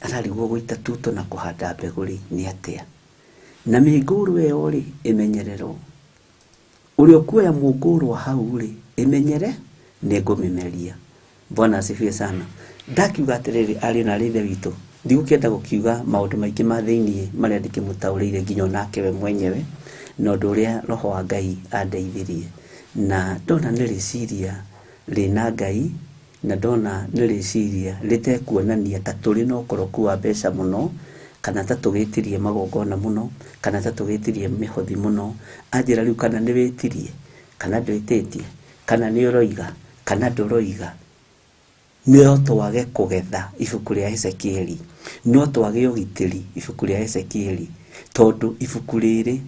Ararigwo gũita tuto na kũhanda mbegũ rĩ nĩ atĩa? Na mĩngũrũ ĩyo rĩ ĩmenyererwo. Ũrĩa ũkuoya mũngũrũ hau rĩ ĩmenyere, nĩngũmĩmeria. Bwana asifiwe sana. Ndakiuga atĩrĩrĩ, ariũ na aarĩ a Ithe witũ, ndigũkĩenda gũkiuga maũndũ maingĩ ma thĩiniĩ marĩa ndĩkĩmũtaũrĩire nginya onake we mwenyewe, na ũndũ ũrĩa Roho wa Ngai andeithirie. Na ndona nĩ rĩciria rĩna Ngai, na ndona nĩ rĩciria rĩtekuonania ta tũrĩ na ũkoroku wa mbeca mũno, kana ta tũgĩtirie magongona mũno, kana ta tũgĩtirie mĩhothi mũno. Anjĩra rĩu kana nĩ wĩtirie, kana ndwĩtĩtie, kana nĩ ũroiga, Kana ndũroiga no twage kũgetha ibuku rĩa Ezekieli, no twage ũgitĩri ibuku rĩa Ezekieli, tondũ ibuku rĩrĩ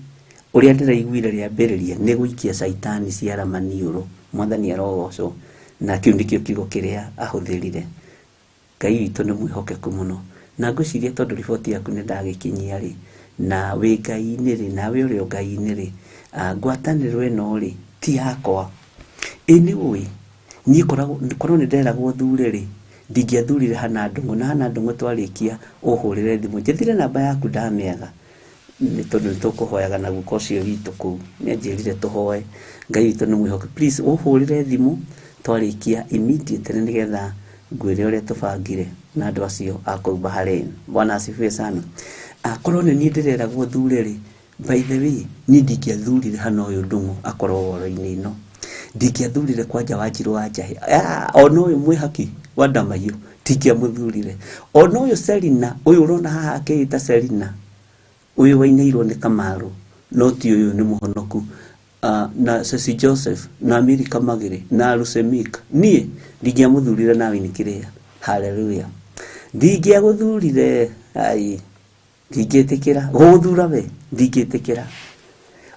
ũrĩa ndĩraiguire rĩambĩrĩria nĩ gũikia caitani ciara maniũrũ. Mwathani arogocwo. Na kĩu nĩkĩo kiugo kĩrĩa ahũthĩrire. Ngai witũ nĩ mwĩhokeku mũno. Na ngwĩciria tondũ riboti yaku nĩ ndagĩkinyia rĩ, na wĩ Ngai-inĩ rĩ, nawe ũrĩ o Ngai-inĩ rĩ, ngwatanĩro ĩno rĩ ti yakwa. Ĩ nĩ ũĩ niĩ korwo nĩ nderagwo thure rĩ, ndingĩathurire Hana Ndung'u. Na Hana Ndung'u twarĩkia ũhũrĩre thimũ, njethire namba yaku ndamĩaga, nĩ tondũ nĩ tũkũhoyaga na guka ũcio witũ kũu nĩ anjĩrire tũhoe. Ngai witũ nĩ mwĩhokeku. Please ũhũrĩre thimũ twarĩkia immediately nĩgetha ngwĩre ũrĩa tũbangire na andũ acio a kũu Bahrain. Bwana asifiwe sana. Akorwo nĩ niĩ ndĩreragwo thure rĩ, by the way, niĩ ndingĩathurire Hana ũyũ Ndung'u akorwo woro-inĩ ĩno. Ndingĩathurire kwanja Wanjirũ wa Njahĩ. Ona ũyũ mwĩhaki wa Ndamaiyũ ndingĩamũthurire. Ona ũyũ Selina, ũyũ ũrona haha akĩĩta Selina, ũyũ wainĩirwo nĩ Kamaru, no ti ũyũ nĩ mũhonoku. Na Ceci Joseph, na Amiri Kamagĩrĩ, na Lusemik, niĩ ndingĩamũthurire nawe nĩ kĩrĩa. Hallelujah. Ndingĩagũthurire, ai, ndingĩtĩkĩra gũgũthura we, ndingĩtĩkĩra.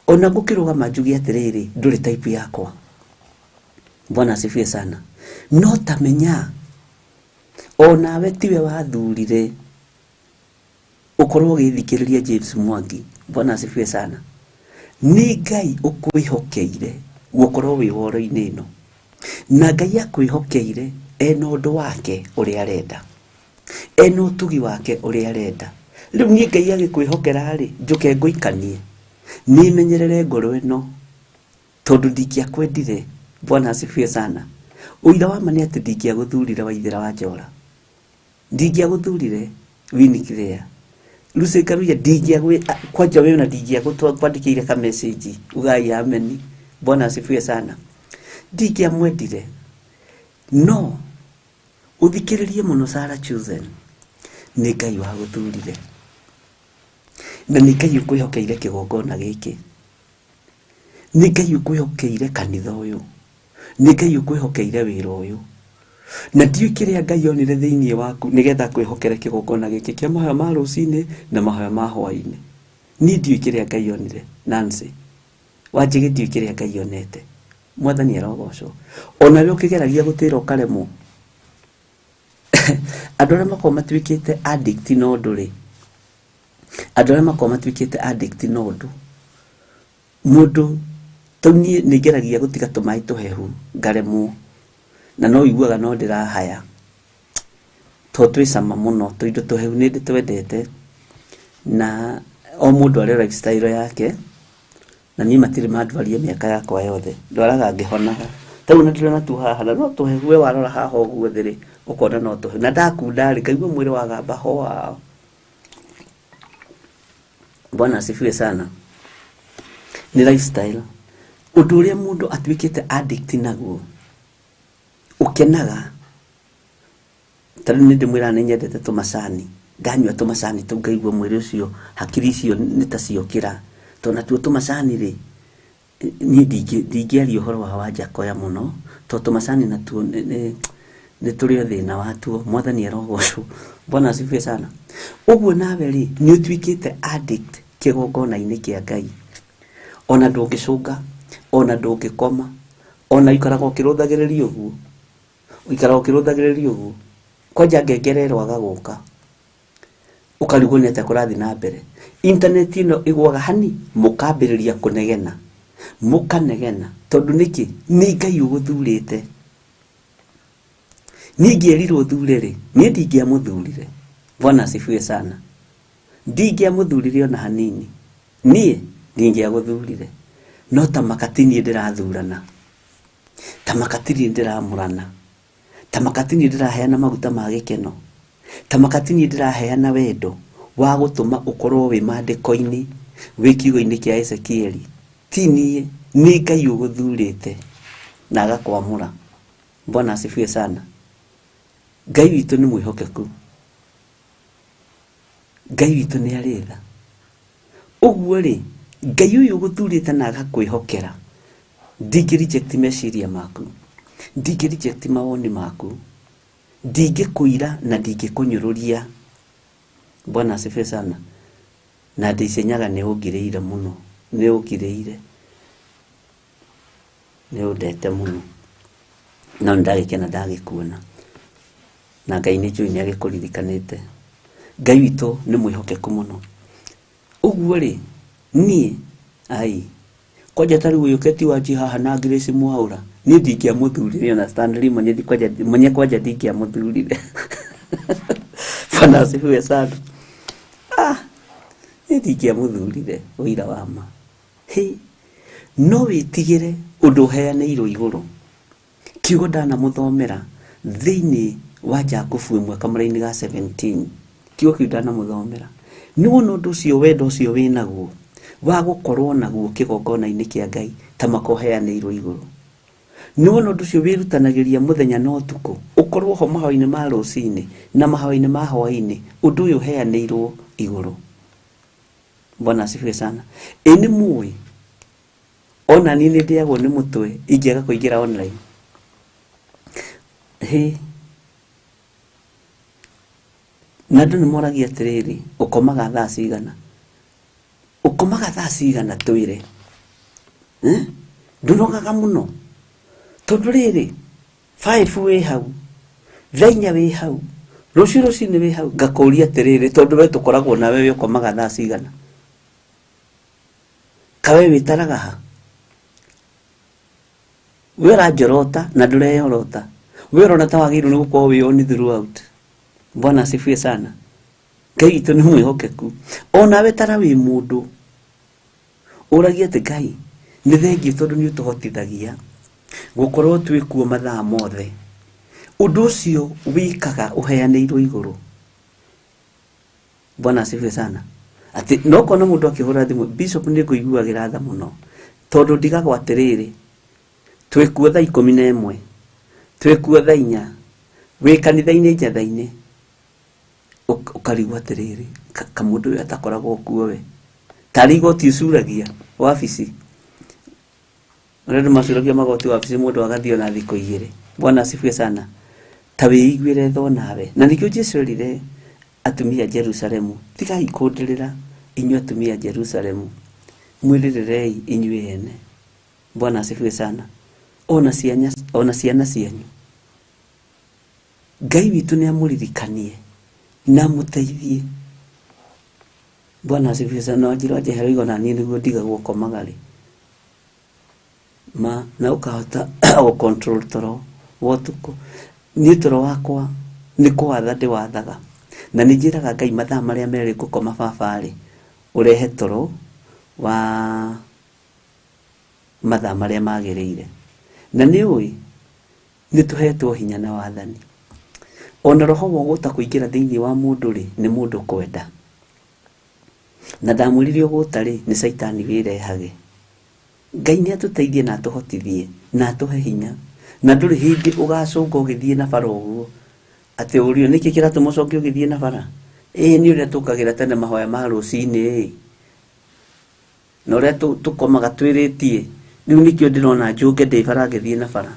Ona ngũkĩrũgama njuge atĩrĩrĩ, ndũrĩ type yakwa. Bwana asifiwe sana. No tamenya onawe tiwe wathurire ũkorwo ũgĩthikĩrĩria James Mwangi. Bwana asifiwe sana. Nĩ Ngai ũkwĩhokeire gũkorwo wĩ woro-inĩ ĩno, na Ngai akwĩhokeire ena ũndũ wake ũrĩa arenda, ena ũtugi wake ũrĩa arenda. Rĩu niĩ Ngai agĩkwĩhokera rĩ, njũke ngũikanie, nĩmenyerere ngoro ĩno tondũ ndingĩakwendire. Bwana asifiwe sana. Ũira wa ma nĩ atĩ ndingĩagũthurire Waithĩra wa Njora, ndingĩagũthurire Winnie Claire, Lucy Karuya, kwanja wewe na ndingĩakwandĩkĩire ka message ugai ameni. Bwana asifiwe sana. Ndingĩamwendire, no ũthikĩrĩrie mũno Sarah Chosen, nĩ Ngai wagũthurire na nĩ Ngai ũkwĩhokeire kĩgongona gĩkĩ, nĩ Ngai ũkwĩhokeire kanitha ũyũ, nĩ Ngai ũkwĩhokeire wĩra ũyũ. Na ndiũĩ kĩrĩa Ngai onire thĩinĩ waku nĩgetha akwĩhokere kĩgongona gĩkĩ kĩa mahoya ma rũcinĩ na mahoya ma hwaĩ-inĩ. Niĩ ndiũĩ kĩrĩa Ngai onire, Nancy Wanjĩgĩ, ndiũĩ kĩrĩa Ngai onete. Mwathani arogocwo. Onawe ũkĩgeragia gũtĩra ũkaremwo. Andũ arĩa makoragwo matuĩkĩte addict na ũndũ rĩ, andũ arĩa makoragwo matuĩkĩte addict na ũndũ, mũndũ tau niĩ nĩ ngeragia gũtiga tũmaĩ tũhehu ngaremwo, na no iguaga no ndĩrahaya tondũ twĩ cama mũno, tũindo tũhehu nĩ ndĩtwendete, na o mũndũ arĩ lifestyle yake, na niĩ matirĩ mandwaria mĩaka yakwa yothe, ndwaraga ngĩhonaga. Tarĩu ona ndĩrona tu haha na no tũhehu, we warora haha ũguo thĩ rĩ, ũkona no tũhehu, na ndakunda rĩ, ngaigua mwĩrĩ wagamba hoa. Bwana asifiwe sana. Nĩ lifestyle, ũndũ ũrĩa mũndũ atuĩkĩte addict naguo, ũkenaga. Tarĩu nĩ ndĩmwĩraga nĩ nyendete tũmacani, ndanyua tũmacani tũu ngaigua mwĩrĩ ũcio, hakiri icio nĩ ta ciokĩra, tondũ natuo tũmacani rĩ, niĩ ndingĩaria ũhoro wa Wanjakoya mũno, tondũ tũmacani natuo nĩ tũrĩ o thĩna watuo. Mwathani arogocwo. Bwana asifiwe sana. Ũguo nawe rĩ, nĩ ũtuĩkĩte addict kĩgongona-inĩ kĩa Ngai, ona ndũngĩcũnga, ona ndũngĩkoma, ona ikaraga ũkĩrũthagĩrĩria ũguo, ũikaraga ũkĩrũthagĩrĩria ũguo, kwanja ngengere ĩroaga gũka, ũkarigwo nĩ atĩa kũrathiĩ na mbere. Internet ĩno ĩgũaga hani, mũkambĩrĩria kũnegena, mũkanegena, tondũ nĩkĩ? Nĩ Ngai ũgũthurĩte. Niĩ ingĩerirwo thure rĩ, niĩ ndingĩamũthurire. Bwana asifiwe sana. Ndingĩamũthurire ona hanini, niĩ ndingĩagũthurire. No ta makati niĩ ndĩrathurana, ta makati niĩ ndĩramũrana, ta makati niĩ ndĩraheana maguta ma gĩkeno, ta makati niĩ ndĩraheana wendo wa gũtũma ũkorwo wĩ maandĩko-inĩ, wĩ kiugo-inĩ kĩa Ezekieli. Ti niĩ, nĩ Ngai ũgũthurĩte na agakwamũra. Bwana asifiwe sana. Ngai witũ nĩ mwĩhokeku, Ngai witũ nĩ arĩ tha. Ũguo rĩ, Ngai ũyũ ũgũthurĩte na agakwĩhokera, ndingĩ reject meciria maku. Ndingĩ reject mawoni maku, ndingĩkũira na ndingĩkũnyũrũria. Bwana asifiwe sana. Na ndĩcenyaga nĩ ũngirĩire mũno, nĩ ũngirĩire, nĩ ũndete mũno, no nĩ ndagĩkena ndagĩkuona, na Ngai nĩ njũĩ nĩ agĩkũririkanĩte. Ngai witũ nĩ mwĩhokeku mũno. Ũguo rĩ, niĩ ai kwanja ta rĩu ũyũ Keti Wanji haha na Grace Mwaũra, niĩ ndingĩamũthurire ona Stanley mwenye kwanja, mwenye kwanja ndingĩamũthurire. Bwana asifiwe sana. Ah, niĩ ndingĩamũthurire ũira wa ma. Hĩ, no wĩtigĩre ũndũ ũheanĩirwo igũrũ. Kiugo ndanamũthomera thĩinĩ wa Jakubu ĩmwe kamũra-inĩ ga 17. Kiugo kĩu ndanamũthomera. Nĩ wona ũndũ ũcio, wendo ũcio wĩnaguo wa gũkorwo naguo kĩgongona-inĩ kĩa Ngai ta makoheanĩirwo igũrũ. Nĩ wona ũndũ ũcio wĩrutanagĩria mũthenya na ũtukũ, ũkorwo ho mahoya-inĩ ma rũcinĩ na mahoya-inĩ ma hwaĩ-inĩ, ũndũ ũyũ ũheanĩirwo igũrũ. Bwana asifiwe sana. Ĩ nĩ mũĩ ona niĩ nĩ ndĩagwo nĩ mũtwe ingĩaga kũingĩra online. Hĩ, na andũ nĩ moragia atĩrĩrĩ, ũkomaga thaa cigana? Ũkomaga thaa cigana twĩre? Ndũnogaga mũno? Tondũ rĩrĩ, 5 wĩ hau, thaa 4 wĩ hau, rũciũ rũcinĩ wĩ hau, ngakũria atĩrĩrĩ, tondũ we tũkoragwo nawe we ũkomaga thaa cigana? Kawe wĩtaraga ha? We ũranjorota na ndũreyorota. We ũrona ta wagĩrĩirwo nĩ gũkorwo wĩ on throughout. Bwana asifiwe sana. Ngai witũ nĩ mwĩhokeku. Onawe tara wĩ mũndũ ũragia atĩ Ngai nĩ thengiũ tondũ nĩ ũtũhotithagia gũkorwo twĩ kuo mathaa mothe. Ũndũ ũcio wĩkaga ũheanĩirwo igũrũ. Bwana asifiwe sana. Atĩ no kona mũndũ akĩhũra thimũ, Bishop nĩ ngũiguagĩra tha mũno tondũ ndigagwo atĩrĩrĩ, twĩ kuo thaa 11, twĩ kuo thaa 4, wĩ kanitha-inĩ njatha-inĩ, ũkarigwo atĩrĩrĩ, kamũndũ ũyũ atakoragwo kuo we. Tarĩ igoti ũcuragia wabici. Ũrĩa andũ macuragia magoti wabici mũndũ agathiĩ ona thikũ 2. Bwana asifiwe sana. Ta wĩiguĩre tha onawe. Na nĩkĩo Jesũ erire atumia a Jerusalemu, tigai kũndĩrĩra inyuĩ atumia a Jerusalemu, mwĩrĩrĩrei inyuĩ ene. Bwana asifiwe sana. Ona ciana, ona ciana cianyu. Ngai witũ nĩ amũririkanie na amũteithie. Bwana asifiwe sana. Wanjira wanjehera igona niĩ nĩguo ndigagwo komaga rĩ. Ma na ũkahota gũ control toro wa ũtukũ. Niĩ toro wakwa nĩ kũwatha ndĩwathaga. Na nĩ njĩraga Ngai mathaa marĩa merĩ ngũkoma baba rĩ, ũrehe toro wa mathaa marĩa magĩrĩire. Na nĩ ũĩ nĩ tũhetwo hinya na wathani. Ona roho wa ũgũta kũingĩra thĩinĩ wa mũndũ rĩ, nĩ mũndũ kwenda. Na ndamwĩrire ũgũta rĩ, nĩ caitani wĩrehage. Ngai nĩ atũteithie na atũhotithie na atũhe hinya. Na ndũrĩ hĩndĩ ũgacũnga ũgĩthiĩ na bara ũguo atĩ ũrio nĩkĩ kĩratũma ũcoke ũgĩthiĩ na bara? Ĩĩ nĩ ũrĩa tũkagĩra tene mahoya ma rũcinĩ ĩ. Na ũrĩa tũkomaga twĩrĩtie, rĩu nĩkĩo ndĩrona njũnge ndĩ bara ngĩthiĩ na bara.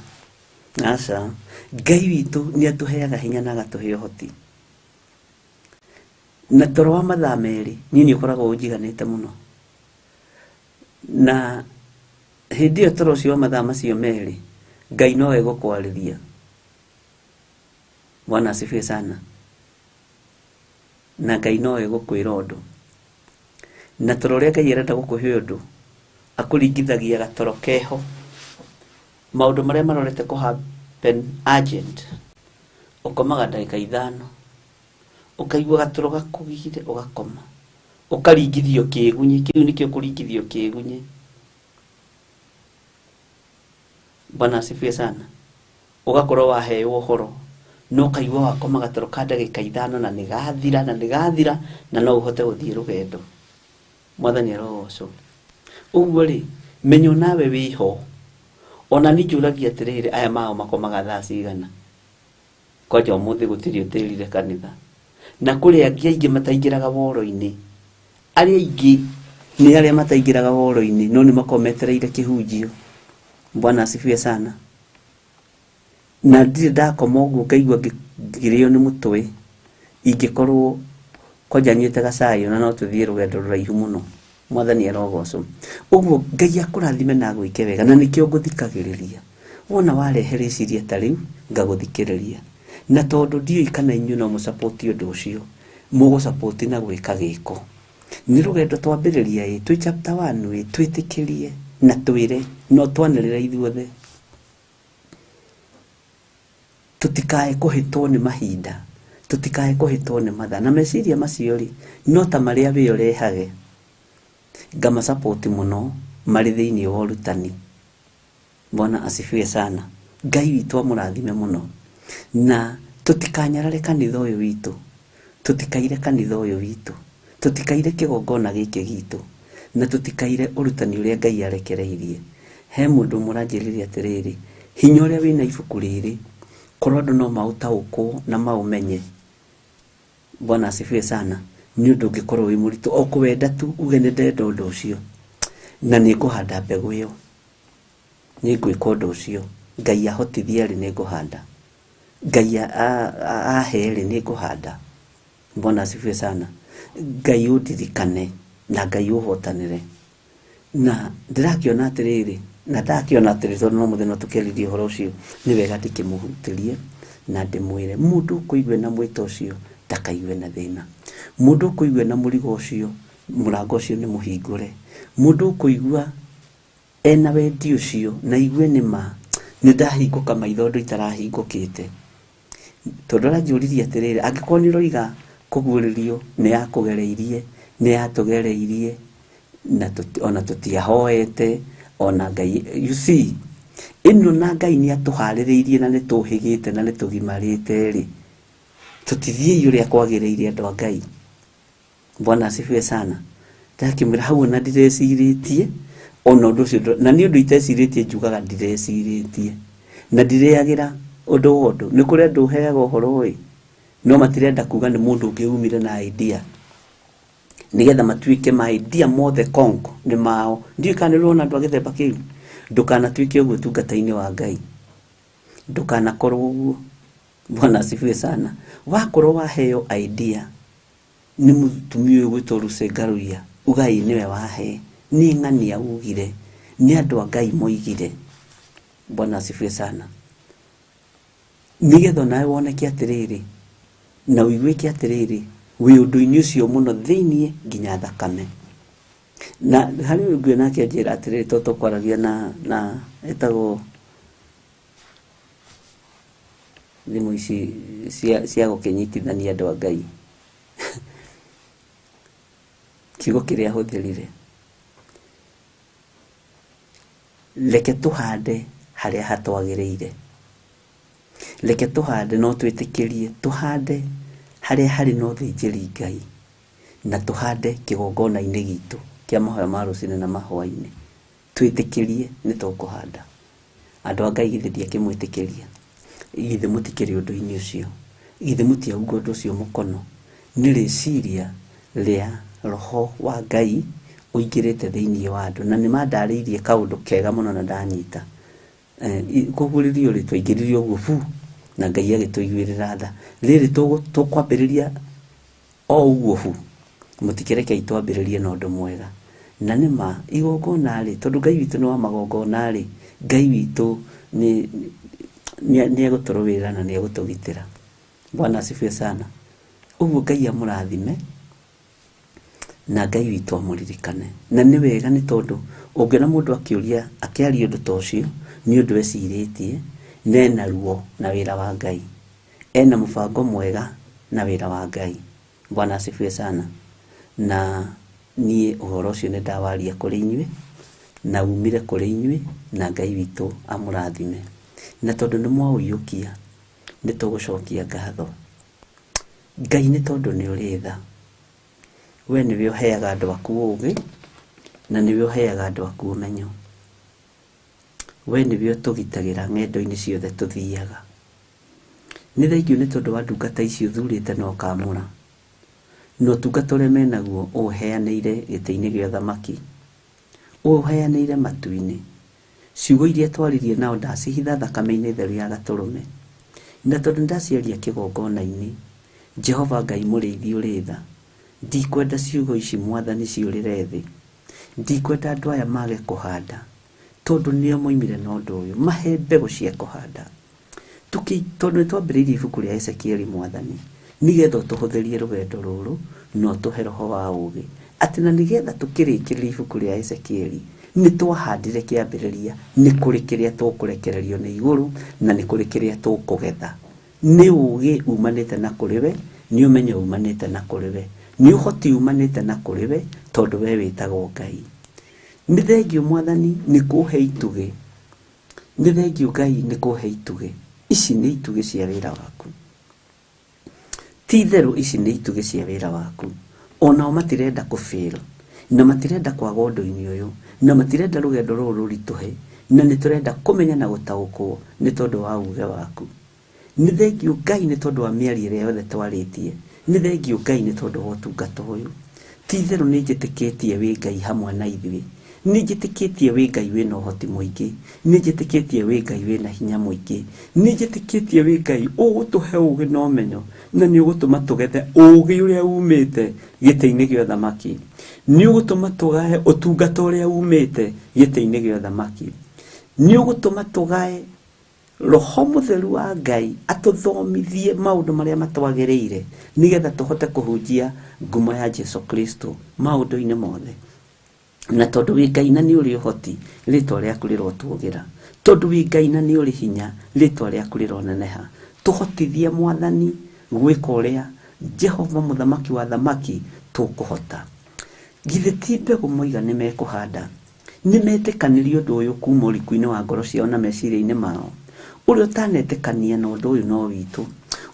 Aca, Ngai witũ nĩ atũheaga hinya na agatũhe ũhoti. Na toro wa mathaa merĩ niĩ nĩ ũkoragwo ũnjiganĩte mũno. Na hĩndĩ ĩyo toro ũcio wa mathaa macio merĩ, Ngai no egũkwarĩria. Bwana asifiwe sana. Na Ngai no egũkwĩra ũndũ. Na toro ũrĩa Ngai arenda gũkũhe ũndũ, akũringithagia gatoro keho. Maũndũ marĩa marorete kũ happen urgent, ũkomaga ndagĩka 5, ũkaigua gatoro gakũgire ũgakoma, ũkaringithio kĩgunyĩ, kĩu nĩkĩo kũringithio kĩgunyĩ. Bwana asifiwe sana. Ũgakorwo waheo ũhoro, no ũkaigua wakoma gatoro ka ndagĩka 5 na nĩgathira, na nĩgathira, na no ũhote gũthiĩ rũgendo. Mwathani arogocwo. Ũguo rĩ, menya onawe wĩho. Ona niĩ njũragia atĩrĩrĩ, aya mao makomaga thaa cigana? Kwanja ũmũthĩ gũtirĩ ũtĩrire kanitha. Na kũrĩ angĩ aingĩ mataingĩraga woro-inĩ. Arĩa aingĩ nĩ arĩa mataingĩraga woro-inĩ, no nĩ makoragwo metereire kĩhunjio. Bwana asifiwe sana. Na ndirĩ ndakoma ũguo ngaigua ngĩrĩo nĩ mũtwe ingĩkorwo kwanja nyuĩte gacai ona no tũthiĩ rũgendo rũraihu mũno. Mwathani arogocwo. Ũguo Ngai akũrathime na agwĩke wega, na nĩkĩo ngũthikagĩrĩria. Wona warehe rĩciria ta rĩu ngagũthikĩrĩria, na tondũ ndiũĩ kana inyuĩ no mũsapoti ũndũ ũcio, mũgũsapoti na gwĩka gĩko. Nĩ rũgendo twambĩrĩria ĩ twĩ chapter 1 ĩ twĩtĩkĩrie na twĩre no twanĩrĩre ithuothe, tũtikae kũhĩtwo nĩ mahinda, tũtikae kũhĩtwo nĩ mathaa. Na meciria macio rĩ no ta marĩa we ũrehage, ngamasapoti mũno marĩ thĩinĩ wa ũrutani. Bwana asifiwe sana. Ngai witũ amũrathime mũno, na tũtikanyarare kanitha ũyũ witũ, tũtikaire kanitha ũyũ witũ, tũtikaire kĩgongona gĩkĩ gitũ, na tũtikaire ũrutani ũrĩa Ngai arekereirie. He mũndũ mũranjĩrĩria atĩrĩrĩ, hinya ũrĩa wĩna ibuku rĩrĩ korwo andũ no maũtaũkwo na maũmenye. Bwana asifiwe sana. Nĩ ũndũ ũngĩkorwo wĩ mũritũ o kũwenda tu uge nĩ ndenda ũndũ ũcio na nĩ ngũhanda mbegũ ĩyo, nĩ ngwĩka ũndũ ũcio, Ngai ahotithie rĩ nĩ ngũhanda, Ngai ahe rĩ nĩ ngũhanda. Bwana asifiwe sana. Ngai ũndirikane na Ngai ũhotanĩre. Na ndĩrakĩona atĩrĩrĩ, na ndakĩona atĩrĩrĩ, tondũ no mũthenya tũkĩarĩria ũhoro ũcio, nĩ wega ndĩkĩmũhutĩrie na ndĩmwĩre mũndũ ũkũigue na mwĩto ũcio ndakaigue na thĩna, mũndũ ũkũigue na mũrigo ũcio mũrango ũcio nĩ mũhingũre, mũndũ ũkũigua ena wendi ũcio na igue nĩ ma nĩ ndahingũka maitho ũndũ itarahingũkĩte. Tondũ aranjũririe atĩrĩrĩ, angĩkorwo nĩ ũroiga kũguũrĩrio nĩ yakũgereirie, nĩ yatũgereirie na ona tũtiahoete ona Ngai, you see ĩno na Ngai nĩ atũharĩrĩirie na nĩ tũhĩgĩte na nĩ tũgimarĩte rĩ, tũtithiĩi ũrĩa kwagĩrĩire andũ a Ngai. Bwana asifiwe sana. Ndakĩmwĩra hau ona ndirecirĩtie ona ũndũ ũcio, na nĩ ũndũ itecirĩtie njugaga ndirecirĩtie na ndirĩagĩra ũndũ wa ũndũ. Nĩ kũrĩ andũ ũheaga ũhoro ĩ no matirenda kuga nĩ mũndũ ũngĩ umire na idea nĩgetha matuĩke ma idea mothe konko nĩ mao. Ndiũĩ kana nĩ ũrona andũ a gĩthemba kĩu. Ndũkanatuĩke ũguo ũtungata-inĩ wa Ngai, ndũkanakorwo ũguo. Bwana asifiwe sana. Wakorwo waheo idea nĩ mũtumia ũyũ gwĩtwo Lucy Ngaruiya, ugai nĩwe wahe, nĩ ng'ania ugire, nĩ andũ a Ngai moigire. Bwana asifiwe sana. Nĩgetha onawe woneke atĩrĩrĩ na ũiguĩke atĩrĩrĩ wĩ ũndũ-inĩ ũcio mũno thĩiniĩ nginya thakame. Na harĩ ũyũ ũngĩ nake anjĩra atĩrĩrĩ, to tũkwaragia na ĩtagwo thimũ ici cia gũkĩnyitithania andũ a Ngai, kiugo kĩrĩa ahũthĩrire, reke tũhande harĩa hatwagĩrĩire, reke tũhande no twĩtĩkĩrie tũhande harĩa harĩ na ũthĩnjĩri Ngai, na tũhande kĩgongona-inĩ gitũ kĩa mahoya ma rũcinĩ na mahwaĩ-inĩ. Twĩtĩkĩrie nĩ tũkũhanda. Andũ a Ngai githĩ ndiakĩmwĩtĩkĩria, githĩ mũtikĩrĩ ũndũ-inĩ ũcio, githĩ mũtiaunga ũndũ ũcio mũkono. Nĩ rĩciria rĩa roho wa Ngai ũingĩrĩte thĩinĩ wa andũ, na nĩ mandarĩirie kaũndũ kega mũno na ndanyita. Kũguũrĩrio rĩ twaingĩririe ũguo bu, na Ngai agĩtũiguĩrĩra tha. Rĩrĩ tũkwambĩrĩria o ũguo bu, mũtikĩrekei twambĩrĩrie na ũndũ mwega. Na nĩ ma igongona rĩ, tondũ Ngai witũ nĩ wa magongona rĩ, Ngai witũ nĩ egũtũrũĩrĩra na nĩ egũtũgitĩra. Bwana asifiwe sana. Ũguo Ngai amũrathime na Ngai witũ amũririkane. Na nĩ wega nĩ tondũ ũngĩona mũndũ akĩũria akĩaria ũndũ ta ũcio nĩ ũndũ ecirĩtie, na ena ruo na wĩra wa Ngai, ena mũbango mwega na wĩra wa Ngai. Bwana asifiwe sana. Na niĩ ũhoro ũcio nĩ ndawaria kũrĩ inyuĩ na umire kũrĩ inyuĩ, na Ngai witũ amũrathime. Na tondũ nĩ mwaũiyũkia nĩ tũgũcokia ngatho Ngai nĩ tondũ nĩ ũrĩ tha. We nĩwe ũheaga andũ aku ũũgĩ na nĩwe ũheaga andũ aku ũmenyo. We nĩwe ũtũgitagĩra ng'endo-inĩ ciothe tũthiaga. Nĩ thengiũ nĩ tondũ wa ndungata icio ũthurĩte na ũkaamũra, na ũtungata ũrĩa menaguo ũũheanĩire gĩtĩ-inĩ gĩa ũthamaki, ũũheanĩire matu-inĩ. Ciugo iria twaririe nao ndacihitha thakame-inĩ theru ya gatũrũme. Na tondũ ndaciaria kĩgongona-inĩ, Jehova Ngai mũrĩithi ũrĩ tha, ndikwenda ciugo ici Mwathani ciũrĩre thĩ. Ndikwenda andũ aya mage kũhanda, tondũ nĩo moimire na ũndũ ũyũ. Mahe mbegũ cia kũhanda. Tondũ nĩ twambĩrĩirie ibuku rĩa Ezekieli Mwathani, nĩgetha ũtũhũthĩrie rũgendo rũrũ na ũtũhe roho wa ũũgĩ. Atĩ na nĩgetha tũkĩrĩkĩrĩrie ibuku rĩa Ezekieli, nĩ twahandire kĩambĩrĩria, nĩ kũrĩ kĩrĩa tũkũrekererio nĩ igũrũ na nĩ kũrĩ kĩrĩa tũkũgetha. Nĩ ũũgĩ umanĩte na kũrĩ we, nĩ ũmenyo umanĩte na kũrĩ we, nĩ ũhoti umanĩte na kũrĩ we, tondũ we wĩtagwo Ngai. Nĩ thengiũ Mwathani nĩ kũhe itugĩ. Nĩ thengiũ Ngai nĩ kũhe itugĩ. Ici nĩ itugĩ cia wĩra waku. Ti itherũ ici nĩ itugĩ cia wĩra waku. Onao matirenda kũfail, na matirenda kwaga ũndũ-inĩ ũyũ, na matirenda rũgendo rũrũ rũritũhe, na nĩ tũrenda kũmenya na gũtaũkwo nĩ tondũ wa uge waku. Nĩ thengiũ Ngai nĩ tondũ wa mĩario ĩrĩa yothe twarĩtie. Nĩ thengiũ Ngai nĩ tondũ wa ũtungata ũyũ. Ti itherũ nĩ njĩtĩkĩtie wĩ Ngai hamwe na ithuĩ. Nĩ njĩtĩkĩtie wĩ Ngai wĩna ũhoti mũingĩ. Nĩ njĩtĩkĩtie wĩ Ngai wĩna hinya mũingĩ. Nĩ njĩtĩkĩtie wĩ Ngai ũgũtũhe ũũgĩ na ũmenyo, na nĩ ũgũtũma tũgethe ũũgĩ ũrĩa umĩte gĩtĩ-inĩ gĩa ũthamaki. Nĩ ũgũtũma tũgae ũtungata ũrĩa umĩte gĩtĩ-inĩ gĩa ũthamaki. Nĩ ũgũtũma tũgae roho mũtheru wa Ngai atũthomithie maũndũ marĩa matwagĩrĩire, nĩgetha tũhote kũhunjia ngumo ya Jesu Kristo maũndũ-inĩ mothe. Na tondũ wĩ Ngai na nĩ ũrĩ ũhoti, rĩtwa rĩaku rĩrotũgĩra. Tondũ wĩ Ngai na nĩ ũrĩ hinya, rĩtwa rĩaku rĩroneneha. Tũhotithie Mwathani gwĩka ũrĩa Jehova mũthamaki wa thamaki tũkũhota. Githĩ ti mbegũ moiga nĩ mekũhanda? Nĩ metĩkanĩrie ũndũ ũyũ kuma ũriku-inĩ wa ngoro ciao na meciria-inĩ mao. Ũrĩa ũtanetĩkania na ũndũ ũyũ no witũ.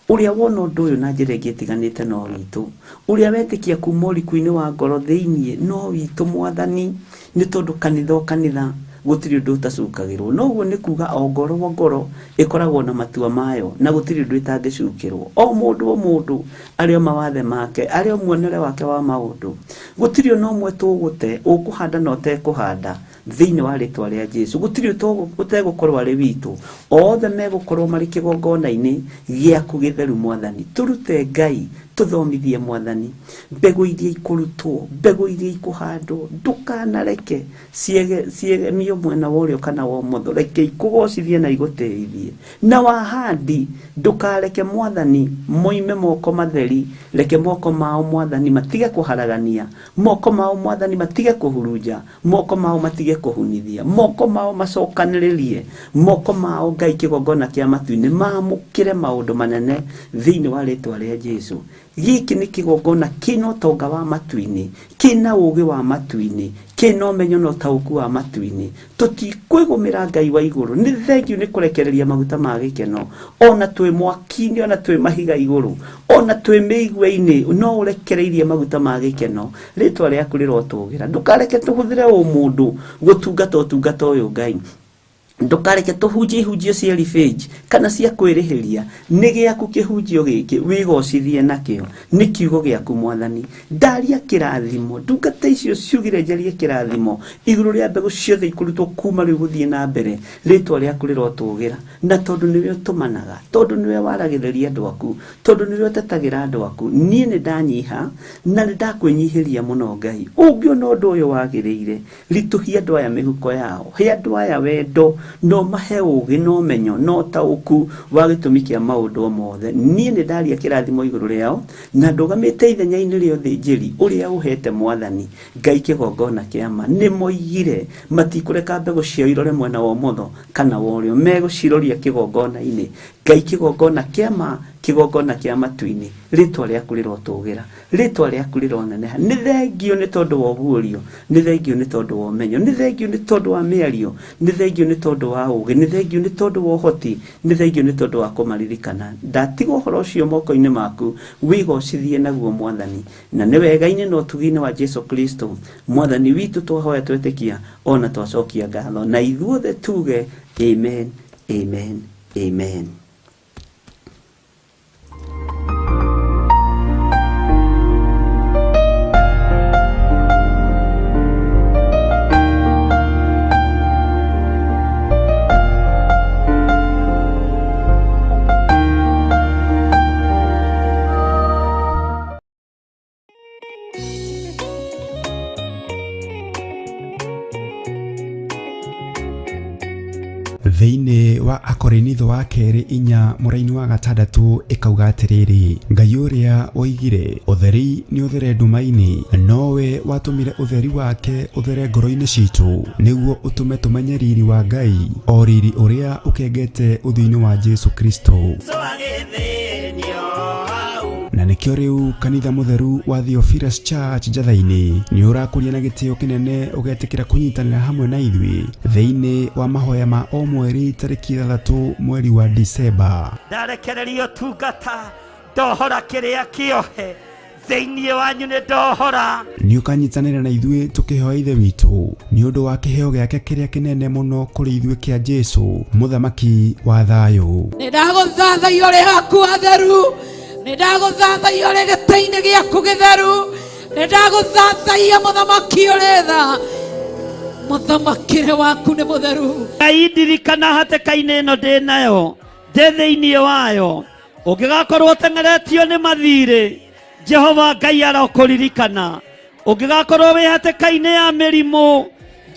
Ũrĩa wona ũndũ ũyũ na njĩra ĩngĩ ĩtiganĩte no witũ. Ũrĩa wetĩkia kuma ũriku-inĩ wa ngoro thĩiniĩ no witũ Mwathani, nĩ tondũ kanitha o kanitha gũtirĩ ũndũ ũtacukagĩrwo. No ũguo nĩ kuga o ngoro o ngoro ĩkoragwo na matua mayo na gũtirĩ ũndũ ĩtangĩcukĩrwo. O mũndũ o mũndũ arĩ o mawathe make, arĩ o muonere wake wa maũndũ. Gũtirĩ ona ũmwe tũgũte, ũkũhanda na ũtekũhanda thĩinĩ wa rĩtwa rĩa Jesu. Gũtirĩ ũtegũkorwo arĩ witũ. Othe megũkorwo marĩ kĩgongona-inĩ gĩaku gĩtheru Mwathani. Tũrute Ngai, tũthomithie Mwathani. Mbegũ iria ikũrutwo, mbegũ iria ikũhandwo, ndũkanareke ciegemio mwena wa ũrĩo kana wa ũmotho. Reke ikũgocithie na igũtĩithie. Na wahandi, ndũkareke Mwathani moime moko matheri. Reke moko mao Mwathani matige kũharagania, moko mao Mwathani matige kũhurunja, moko mao matige kũhunithia, moko mao macokanĩrĩrie, moko mao Ngai kĩgongona kĩa matu-inĩ maamũkĩre maũndũ manene thĩinĩ wa rĩtwa rĩa Jesu. Gĩkĩ nĩ kĩgongona kĩna ũtonga wa matu-inĩ, kĩna ũũgĩ wa matu-inĩ, kĩna ũmenyo na ũtaũku wa matu-inĩ. Tũtikwĩgũmĩra Ngai wa igũrũ. Nĩ thengiũ nĩ kũrekereria maguta ma gĩkeno. Ona twĩ mwaki-inĩ, ona twĩ mahiga igũrũ, ona twĩ mĩigua-inĩ, no ũrekereirie maguta ma gĩkeno. Rĩtwa rĩaku rĩrotũgĩra. Ndũkareke tũhũthĩre ũmũndũ gũtungata ũtungata ũyũ Ngai. Ndũkareke tũhunjie ihunjio cia revenge kana cia kwĩrĩhĩria. Nĩ gĩaku kĩhunjio gĩkĩ, wĩgocithie nakĩo. Nĩ kiugo gĩaku Mwathani. Ndaria kĩrathimo, ndungata icio ciugire njarie kĩrathimo igũrũ rĩa mbegũ ciothe ikũrutwo kuma rĩu gũthiĩ na mbere. Rĩtwa rĩaku rĩrotũgĩra. Na tondũ nĩwe ũtũmanaga, tondũ nĩwe waragĩrĩria andũ aku, tondũ nĩwe ũtetagĩra andũ aku, niĩ nĩ ndanyiha na nĩ ndakwĩnyihĩria mũno Ngai. Ũngĩona ũndũ ũyũ wagĩrĩire, ritũhia andũ aya mĩhuko yao, he andũ aya wendo, no mahe ũũgĩ na ũmenyo na ũtaũku wa gĩtũmi kĩa maũndũ mothe. Niĩ nĩ ndaria kĩrathimo igũrũ rĩao na ndũgamĩte ithenya-inĩ rĩa ũthĩnjĩri ũrĩa ũhete Mwathani Ngai kĩgongona kĩa ma. Nĩ moigire matikũreka mbegũ ciao irore mwena wa ũmotho kana wa ũrĩo, megũciroria kĩgongona-inĩ. Ngai kĩgongona kĩa ma, kĩgongona kĩa matu-inĩ, rĩtwa rĩaku rĩrotũgĩra, rĩtwa rĩaku rĩroneneha. Nĩ thengiũ nĩ tondũ wa ũguũrio, nĩ thengiũ nĩ tondũ wa ũmenyo, nĩ thengiũ nĩ tondũ wa mĩario, nĩ thengiũ nĩ tondũ wa ũũgĩ, nĩ thengiũ nĩ tondũ wa ũhoti, nĩ thengiũ nĩ tondũ wa kũmaririkana. Ndatiga ũhoro ũcio moko-inĩ maku, wĩgocithie naguo Mwathani. Na nĩ wega-inĩ na ũtugi-inĩ wa Jesu Kristo Mwathani witũ twahoya twetĩkia ona twacokia ngatho, na ithuothe tuge amen, amen, amen. wa Akorinitho wa kerĩ 4 mũraini wa 6 ĩkauga atĩrĩrĩ, Ngai ũrĩa woigire ũtheri nĩ ũthere nduma-inĩ, nowe watũmire ũtheri wake ũthere ngoro-inĩ citũ, nĩguo ũtũme tũmenye riri wa Ngai, o riri ũrĩa ũkengete ũthiũ-inĩ wa Jesu Kristo. Na nĩkĩo rĩu kanitha mũtheru wa Theophilus Church Njatha-inĩ nĩ ũrakũria na gĩtĩo kĩnene ũgetĩkĩra kũnyitanĩra hamwe na ithuĩ thĩinĩ wa mahoya ma o mweri tarĩki 6 mweri wa Disemba. Ndarekererio tungata ndohora kĩrĩa kĩohe thĩinĩ wanyu nĩ ndohora. Nĩ ũkanyitanĩra na ithuĩ tũkĩhoya Ithe witũ nĩ ũndũ wa kĩheo gĩake kĩrĩa kĩnene mũno kũrĩ ithuĩ kĩa Jesu mũthamaki wa thayũ. Nĩ ndagũthathaiya ũrĩ haku hatheru, nĩ ndagũthathaiya ũrĩ gĩtĩ-inĩ gĩaku gĩtheru, nĩ ndagũthathaiya mũthamaki ũrĩ tha, mũthamakĩre waku nĩ mũtheru. Ngai ndirikana hatĩka-inĩ ĩno ndĩ nayo, ndĩ thĩinĩ wayo, ũngĩgakorwo ũteng'eretio nĩ mathirĩ, Jehova Ngai arokũririkana. Ũngĩgakorwo wĩ hatĩka-inĩ ya mĩrimũ,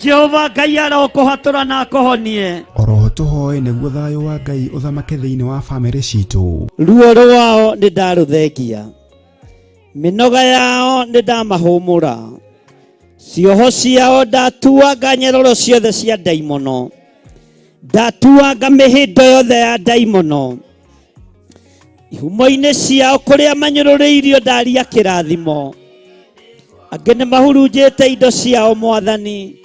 Jehova Ngai arokũhatũra na akũhonie. Oroho tũhoe nĩguo thayũ wa Ngai ũthamake thĩinĩ wa bamĩrĩ citũ. Ruo rwao nĩ ndarũthengia, mĩnoga yao nĩ ndamahũmũra, cioho ciao ndatuanga nyeroro ciothe cia ndaimono, ndatuanga mĩhĩndo yothe ya ndaimono, ihumo-inĩ ciao kũrĩa manyũrũrĩirio ndaria kĩrathimo, angĩ nĩ mahurunjĩte indo ciao Mwathani,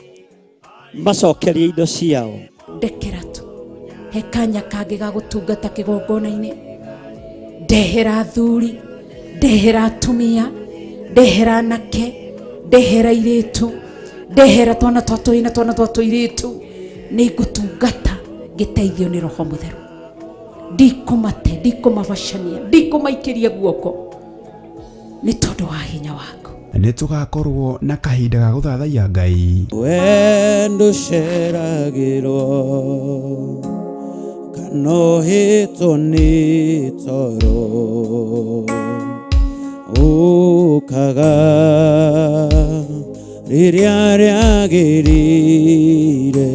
macokerie indo ciao. Ndekera tu he kanya kangĩ ga gũtungata kĩgongona-inĩ, ndehera athuri, ndehera atumia, ndehera anake, ndehera airĩtu, ndehera twana twa tũhĩĩ na twana twa tũirĩtu, nĩ ngũtungata ngĩteithio nĩ Roho Mũtheru. Ndikũmate, ndikũmabacania, ndikũmaikĩria guoko nĩ tondũ wa hinya waku. Nĩ tũgakorwo na kahinda ga gũthathaiya Ngai. Wendo ũceragĩrwo kana ũhĩtwo nĩ toro, ũkaga rĩrĩa rĩagĩrĩire.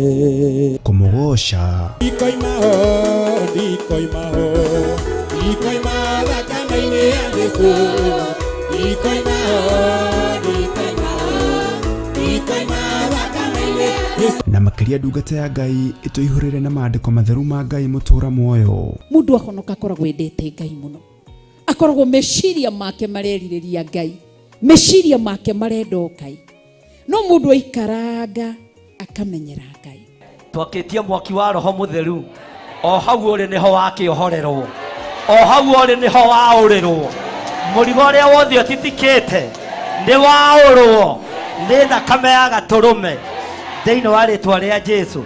Kũmũgoca, Ndikoima ho, ndikoima ho, ndikoima thakame-inĩ ya Jesũ. Ndikoima ho, ndikoima ho, ndikoima thakame-inĩ ya Jesũ. Na makĩria ndungata ya Ngai ĩtũihũrĩre na maandĩko matheru ma Ngai mũtũra muoyo. Mũndũ ahonoka akoragwo endete Ngai mũno, akoragwo meciria make marerirĩria Ngai, meciria make marenda o Ngai, no mũndũ aikaranga akamenyera Ngai. Twakĩtie mwaki wa Roho Mũtheru, o hau ũrĩ nĩho wakĩohorerwo, o hau ũrĩ nĩho waũrĩrwo, mũrigo ũrĩa wothe ũtitikĩte nĩ waũrwo nĩ thakame ya gatũrũme thĩinĩ wa rĩtwa rĩa Jesu.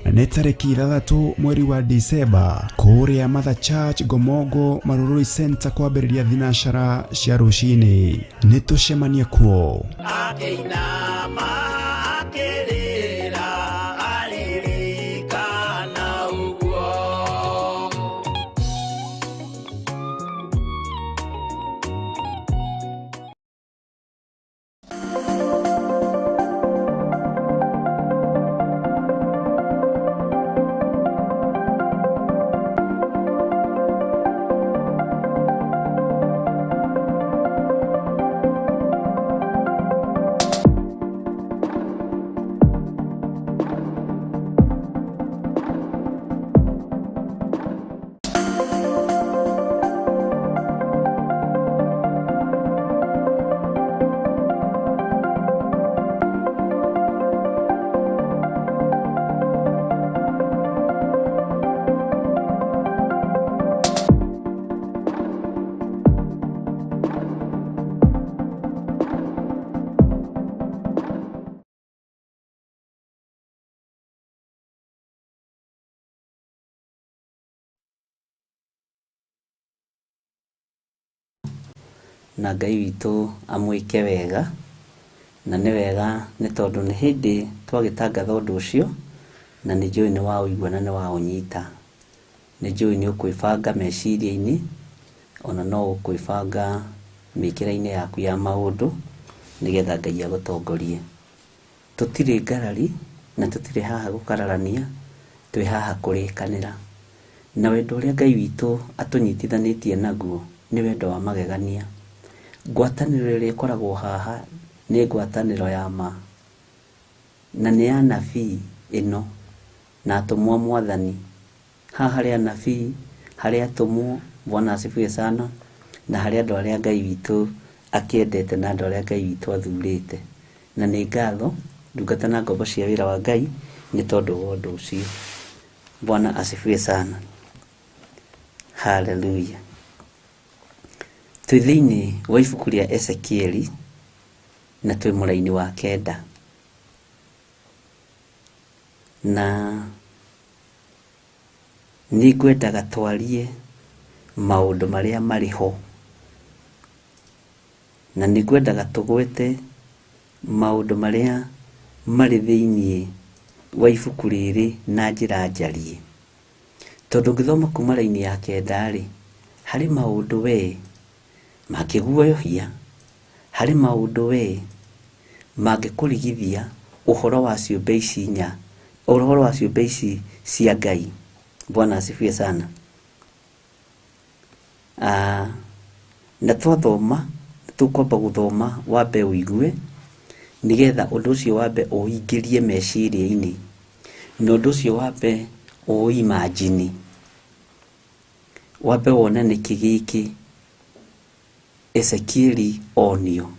Nĩ tarĩki 6 mweri wa Disemba kũrĩa Mother Church Ngomongo Marurui Center kwambĩrĩria thinacara cia rũcinĩ. Nĩ tũcemanie kuo. Akĩinama akĩrĩra aririkana ũguo. Na Ngai witũ amwĩke wega, na nĩ wega nĩ tondũ nĩ hĩndĩ twagĩtangatha ũndũ ũcio, na nĩ njũĩ nĩ waũigua na nĩ waũnyita. Nĩ njũĩ nĩ ũkwĩbanga meciria-inĩ, ona no ũkwĩbanga mĩkĩra-inĩ yaku ya maũndũ, nĩgetha Ngai agũtongorie. Tũtirĩ ngarari na tũtirĩ haha gũkararania, Twĩ haha kũrĩkanĩra. Na wendo ũrĩa Ngai witũ atũnyitithanĩtie naguo nĩ wendo wa magegania. Ngwatanĩro ĩrĩa ĩkoragwo haha nĩ ngwatanĩro ya ma. Na nĩ ya anabii ĩno na atũmwo a Mwathani. Haha harĩ anabii, harĩ atũmwo, Bwana asifiwe sana, na harĩ andũ arĩa Ngai witũ akĩendete na andũ arĩa Ngai witũ athurĩte. Na nĩ ngatho ndungata na ngombo cia wĩra wa Ngai nĩ tondũ wa ũndũ ũcio. Bwana asifiwe sana. Haleluya. Twĩ thĩinĩ wa ibuku rĩa Ezekieli na twĩ mũraini wa 9. Na nĩ ngwendaga twarie maũndũ marĩa marĩ ho. Na nĩ ngwendaga tũgwete maũndũ marĩa marĩ thĩinĩ wa ibuku rĩrĩ na njĩra njarie. Tondũ ũngĩthoma kuma raini ya 9 rĩ, harĩ maũndũ we mangĩguoyohia, harĩ maũndũ we mangĩkũrigithia ũhoro wa ciũmbe ici inya, ũhoro wa ciũmbe ici cia Ngai. Bwana asifiwe sana. Na twathoma, tũkwamba gũthoma wambe ũigue, nĩgetha ũndũ ũcio wambe ũingĩrie meciria-inĩ, na ũndũ ũcio wambe ũimagine, wambe wone nĩkĩ gĩkĩ Ezekieli onio,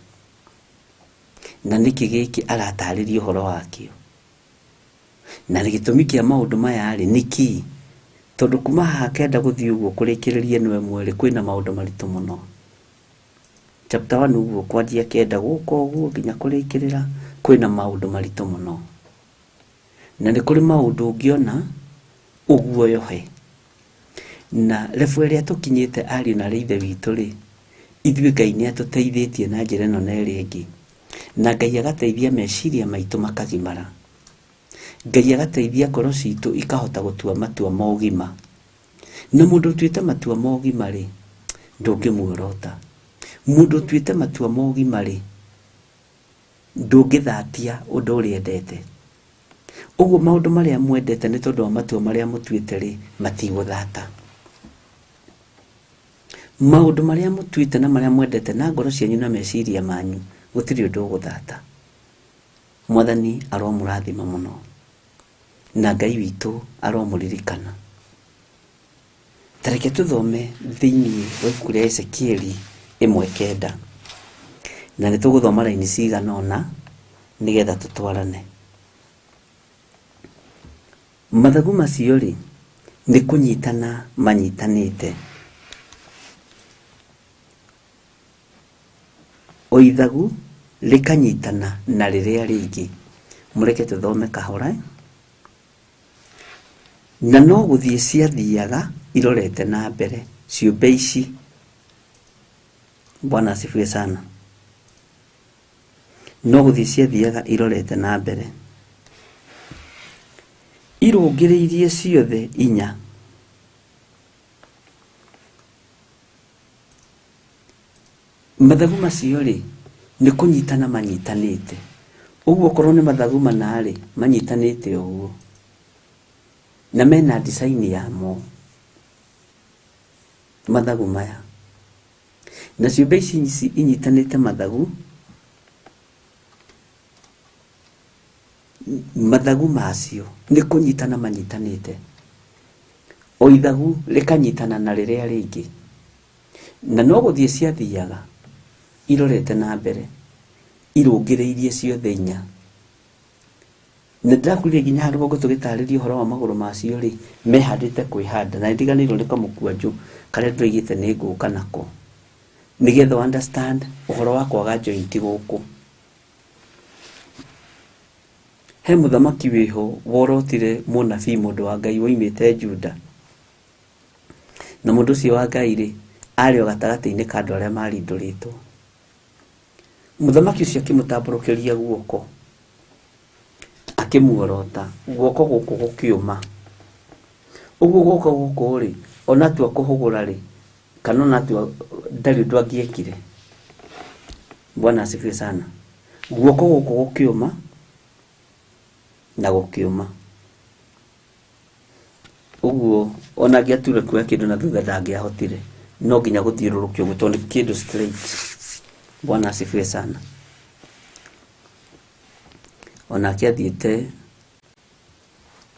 na nĩkĩ gĩkĩ aratarĩria ũhoro wakĩo, na gĩtũmi kĩa maũndũ maya rĩ nĩkĩ? Tondũ kuma haha 9 gũthiĩ ũguo kũrĩkĩrĩria ĩno ĩmwe rĩ, kwĩna maũndũ maritũ mũno. Chapter 1 ũguo kwanjia 9 gũka ũguo nginya kũrĩkĩrĩra kwĩna maũndũ maritũ mũno. Na nĩ kũrĩ maũndũ ũngĩona ũguoyohe. Na level ĩrĩa tũkinyĩte ariũ na aarĩ a Ithe witũ rĩ, ithuĩ Ngai nĩ atũteithĩtie na njĩra ĩno na ĩrĩa ĩngĩ. Na Ngai agateithia meciria maitũ makagimara. Ngai agateithia ngoro citũ ikahota gũtua matua ma ũgima. Na mũndũ ũtuĩte matua ma ũgima rĩ, ndũngĩmuorota. Mũndũ ũtuĩte matua ma ũgima rĩ, ndũngĩthatia ũndũ ũrĩa endete. Ũguo maũndũ marĩa mwendete nĩ tondũ wa matua marĩa mũtuĩte rĩ, matigũthata. Maũndũ marĩa mũtuĩte na marĩa mwendete na ngoro cianyu na meciria manyu, gũtirĩ ũndũ ũgũthata. Mwathani aromũrathima mũno. Na Ngai witũ aromũririkana. Ta reke tũthome thĩinĩ wa ibuku rĩa Ezekieli 1:9. Na nĩ tũgũthoma raini cigana ũna nĩgetha tũtwarane. Mathagu macio rĩ, nĩ kũnyitana manyitanĩte. O ithagu rĩkanyitana na rĩrĩa rĩngĩ. Mũreke tũthome kahora. Na no gũthiĩ ciathiaga irorete na mbere ciũmbe ici. Bwana asifiwe sana. No gũthiĩ ciathiaga irorete na mbere. Irũngĩrĩirie ciothe inya. Mathagu macio rĩ, nĩ kũnyitana manyitanĩte. Ũguo okorwo nĩ mathagu mana rĩ, manyitanĩte ũguo. Na mena design yamo. Mathagu maya. Na ciũmbe ici inyitanĩte mathagu, mathagu macio nĩ kũnyitana manyitanĩte. O ithagu rĩkanyitana na rĩrĩa rĩngĩ. Na no gũthiĩ ciathiaga irorete na mbere, irũngĩrĩirie ciothe inya. Na ndĩrakwĩrire nginya haha rũgongo tũgĩtarĩria ũhoro wa magũrũ macio rĩ, mehandĩte kwĩhanda. Na nĩndiganĩirwo nĩ kamũkwanjũ karĩa ndĩroigĩte nĩ ngũka nako. Nĩgetha understand ũhoro wa kwaga joint gũkũ. He mũthamaki wĩho worotire mũnabii mũndũ wa Ngai woimĩte Juda. Na mũndũ ũcio wa Ngai rĩ, arĩ o gatagatĩ-inĩ ka andũ arĩa marindũrĩtwo. Mũthamaki ũcio akĩmũtambũrũkĩria guoko, akĩmuorota, guoko gũkũ gũkĩũma. Ũguo guoko gũkũ rĩ, ona atua kũhũgũra rĩ, kana ona atua ndarĩ ũndũ angĩekire. Bwana asifiwe sana. Guoko gũkũ gũkĩũma na gũkĩũma. Ũguo ona angĩature kuoya kĩndũ na thutha ndangĩahotire, no nginya gũthiũrũrũkio ũguo tondũ nĩ kĩndũ straight. Bwana asifiwe sana. Onake athiĩte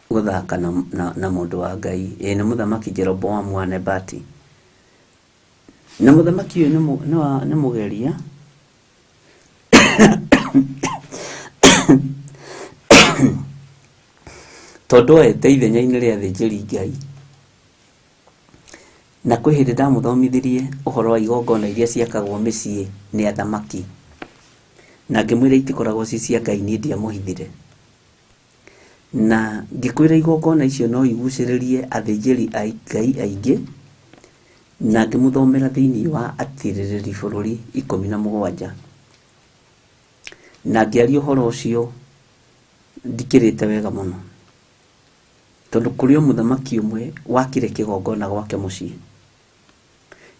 gũthaka na mũndũ wa Ngai, ĩ nĩ mũthamaki Jeroboamu wa Nebati. Na mũthamaki ũyũ nĩ mũgeria tondũ oete ithenya-inĩ rĩa athĩnjĩri Ngai. Na kwĩ hĩndĩ ndamũthomithirie ũhoro wa igongona iria ciakagwo mĩciĩ nĩ athamaki, na ngĩmwĩra itikoragwo ci cia Ngai, niĩ ndiamũhithire. Na ngĩkwĩra igongona icio no igucĩrĩrie athĩnjĩri Ngai aingĩ, na ngĩmũthomera thĩinĩ wa atirĩrĩri bũrũri 17. Na ngĩaria ũhoro ũcio ndikĩrĩte wega mũno, tondũ kũrĩ o mũthamaki ũmwe wakire kĩgongona gwake mũciĩ,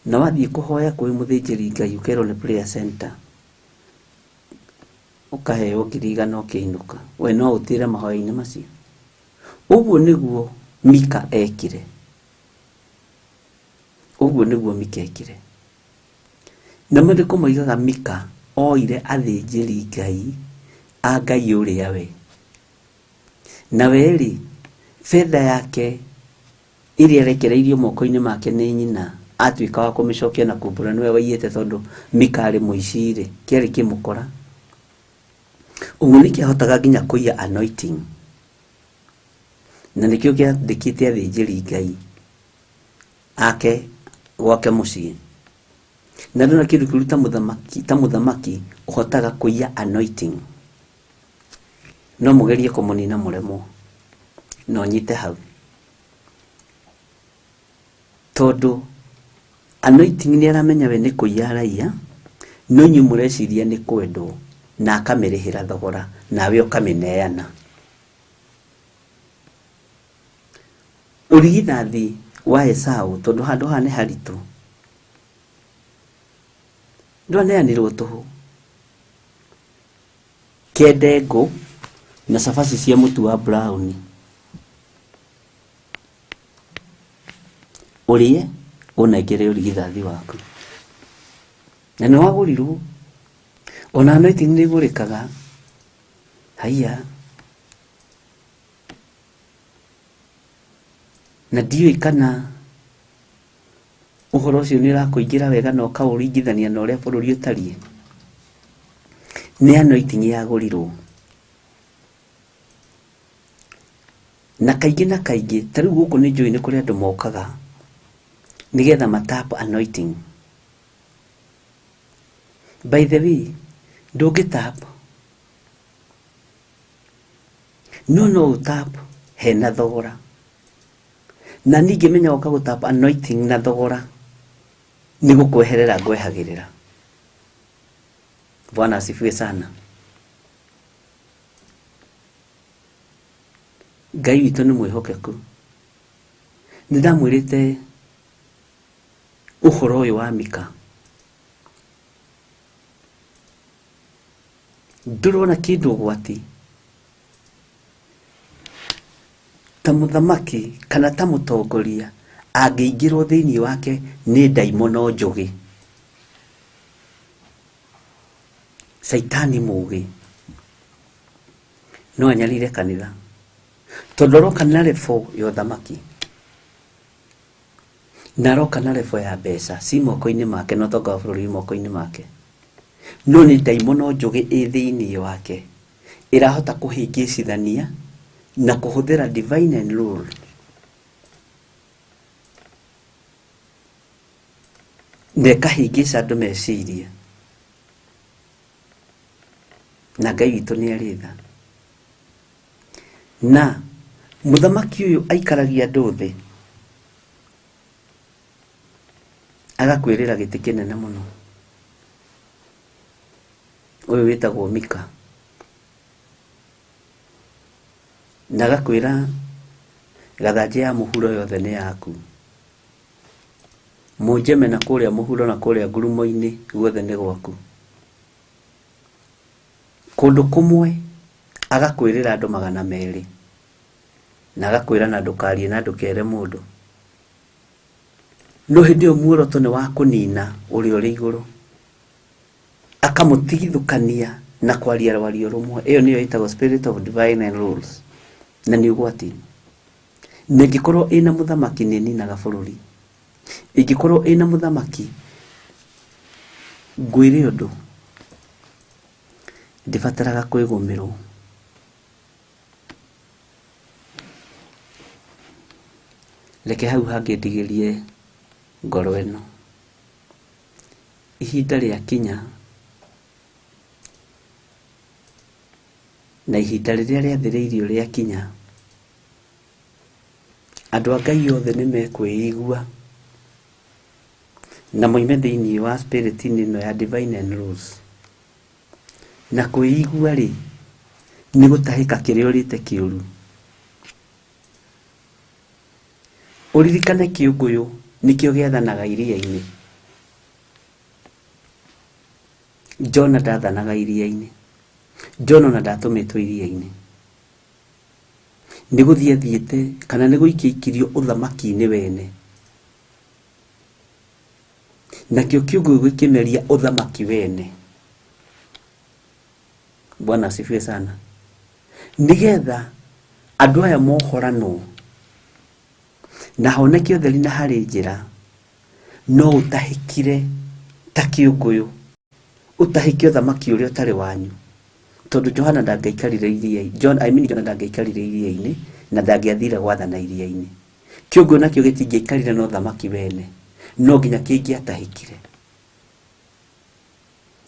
na wathiĩ kũhoya kwĩ mũthĩnjĩri Ngai ũkerwo nĩ prayer center, ũkaheo 100,000 ũkĩinũka. We no ũtĩre mahoya-inĩ macio. Ũguo nĩguo Mika ekire. Ũguo nĩguo Mika ekire. Na maandĩko moigaga Mika oire athĩnjĩri Ngai a Ngai ũrĩa we. Na we-rĩ, betha yake ĩrĩa ĩrekereirio moko-inĩ make nĩ nyina, atuĩka wa kũmĩcokia na kumbũra nĩwe waiyĩte, tondũ Mika arĩ mũici-rĩ, kĩarĩ kĩmũkora. Ũguo nĩkĩahotaga nginya kũiya anointing. Na nĩkĩo kĩandĩkĩte athĩnjĩri Ngai ake gwake mũciĩ. Na ndona kĩndũ kĩũru ta mũthamaki ũhotaga kũiya anointing. No mũgerie kũmũnina mũremwo, no nyite hau. Tondũ anointing nĩ aramenya we nĩ kũiya araiya, no inyuĩ mũreciria nĩ kwendwo, na akamĩrĩhĩra thogora, nawe ũkamĩneana. Ũrigithathi wa Esau, tondũ handũ haha nĩ haritũ, ndwaneanirwo tũhũ. Kende ngũ na cabaci cia mũtu wa brown, ũrĩe ũnengere ũrigithathi waku. Na nĩ wagũrirwo. Ona anointing nĩ ĩgũrĩkaga. Haiya. Na ndiũĩ kana ũhoro ũcio nĩ ũrakũingĩra wega na ũkaũringithania na ũrĩa bũrũri ũtariĩ. Nĩ anointing yagũrirwo. Na kaingĩ na kaingĩ, ta rĩu gũkũ nĩ njũĩ nĩ kũrĩ andũ mokaga nĩgetha matap anointing. By the way, ndũngĩ tap, no ũtap hena thogora. Na ningĩ menya woka gũtap anointing na thogora, nĩ gũkweherera ngwehagĩrĩra. Bwana asifiwe sana. Ngai witũ nĩ mwĩhokeku. Nĩ ndamwĩrĩte ũhoro ũyũ wa Mika. Ndũrona kĩndũ ũgwati ta mũthamaki kana ta mũtongoria angĩingĩrwo thĩinĩ wake nĩ ndaimono njũgĩ, caitani mũgĩ, no anyarire kanitha, tondũ aroka na level ya ũthamaki, na aroka na level ya mbeca ci moko-inĩ make, na ũtonga wa bũrũri wĩ moko-inĩ make. No nĩ ndaimono njũgĩ ĩ thĩinĩ wake ĩrahota kũhĩngĩcithania na kũhũthĩra divine and rule. Na ĩkahĩngĩca andũ meciria. Na Ngai witũ nĩ arĩ tha. Na mũthamaki ũyũ aikaragia andũ thĩ, agakwĩrĩra gĩtĩ kĩnene mũno. Ũyũ wĩtagwo Mika. Na agakwĩra gathanjĩ ya mũhuro yothe nĩ yaku. Mũnjeme na kũrĩa mũhuro na kũrĩa ngurumo-inĩ guothe nĩ gwaku. Kũndũ kũmwe agakwĩrĩra andũ 200. Na agakwĩra na ndũkarie na ndũkere mũndũ. No hĩndĩ ĩyo muoroto nĩ wa kũnina ũrĩa ũrĩ igũrũ. Akamũtigithũkania na kwaria rwario rũmwe. Ĩyo nĩyo ĩtagwo spirit of divine and rules. Na nĩ ũgwati. Na ĩngĩkorwo ĩna mũthamaki nĩ ĩninaga bũrũri. Ĩngĩkorwo ĩna mũthamaki, ngwĩre ũndũ, ndĩbataraga kwĩgũmĩrwo. Reke hau hangĩ ndigĩrie ngoro ĩno. Ihinda rĩakinya na ihinda rĩrĩa rĩathĩrĩirio rĩakinya, andũ a Ngai othe nĩ mekwĩigua na moime thĩinĩ wa spirit ĩno ya divine and rules. Na kwĩigua rĩ, nĩ gũtahĩka kĩrĩa ũrĩte kĩũru. Ũririkane kĩũngũyũ nĩkĩo gĩathanaga iria-inĩ. Jona ndathanaga iria-inĩ. Jona ona ndatũmĩtwo iria-inĩ. Nĩ gũthiĩ athiĩte kana nĩ gũikia ikirio ũthamaki-inĩ wene. Nakĩo kĩũngũyũ gĩkĩmeria ũthamaki wene. Bwana asifiwe sana. Nĩgetha andũ aya mohoranwo na honeke ũtheri na harĩ njĩra, no ũtahĩkire ta kĩũngũyũ, ũtahĩke ũthamaki ũrĩa ũtarĩ wanyu. Tondũ Johana ndangĩaikarire iria-inĩ, John, I mean Jona ndangĩaikarire iria-inĩ na ndangĩathire gwathana iria-inĩ. Kĩũngũyũ nakĩo gĩtingĩaikarire na ũthamaki wene, no nginya kĩngĩatahĩkire.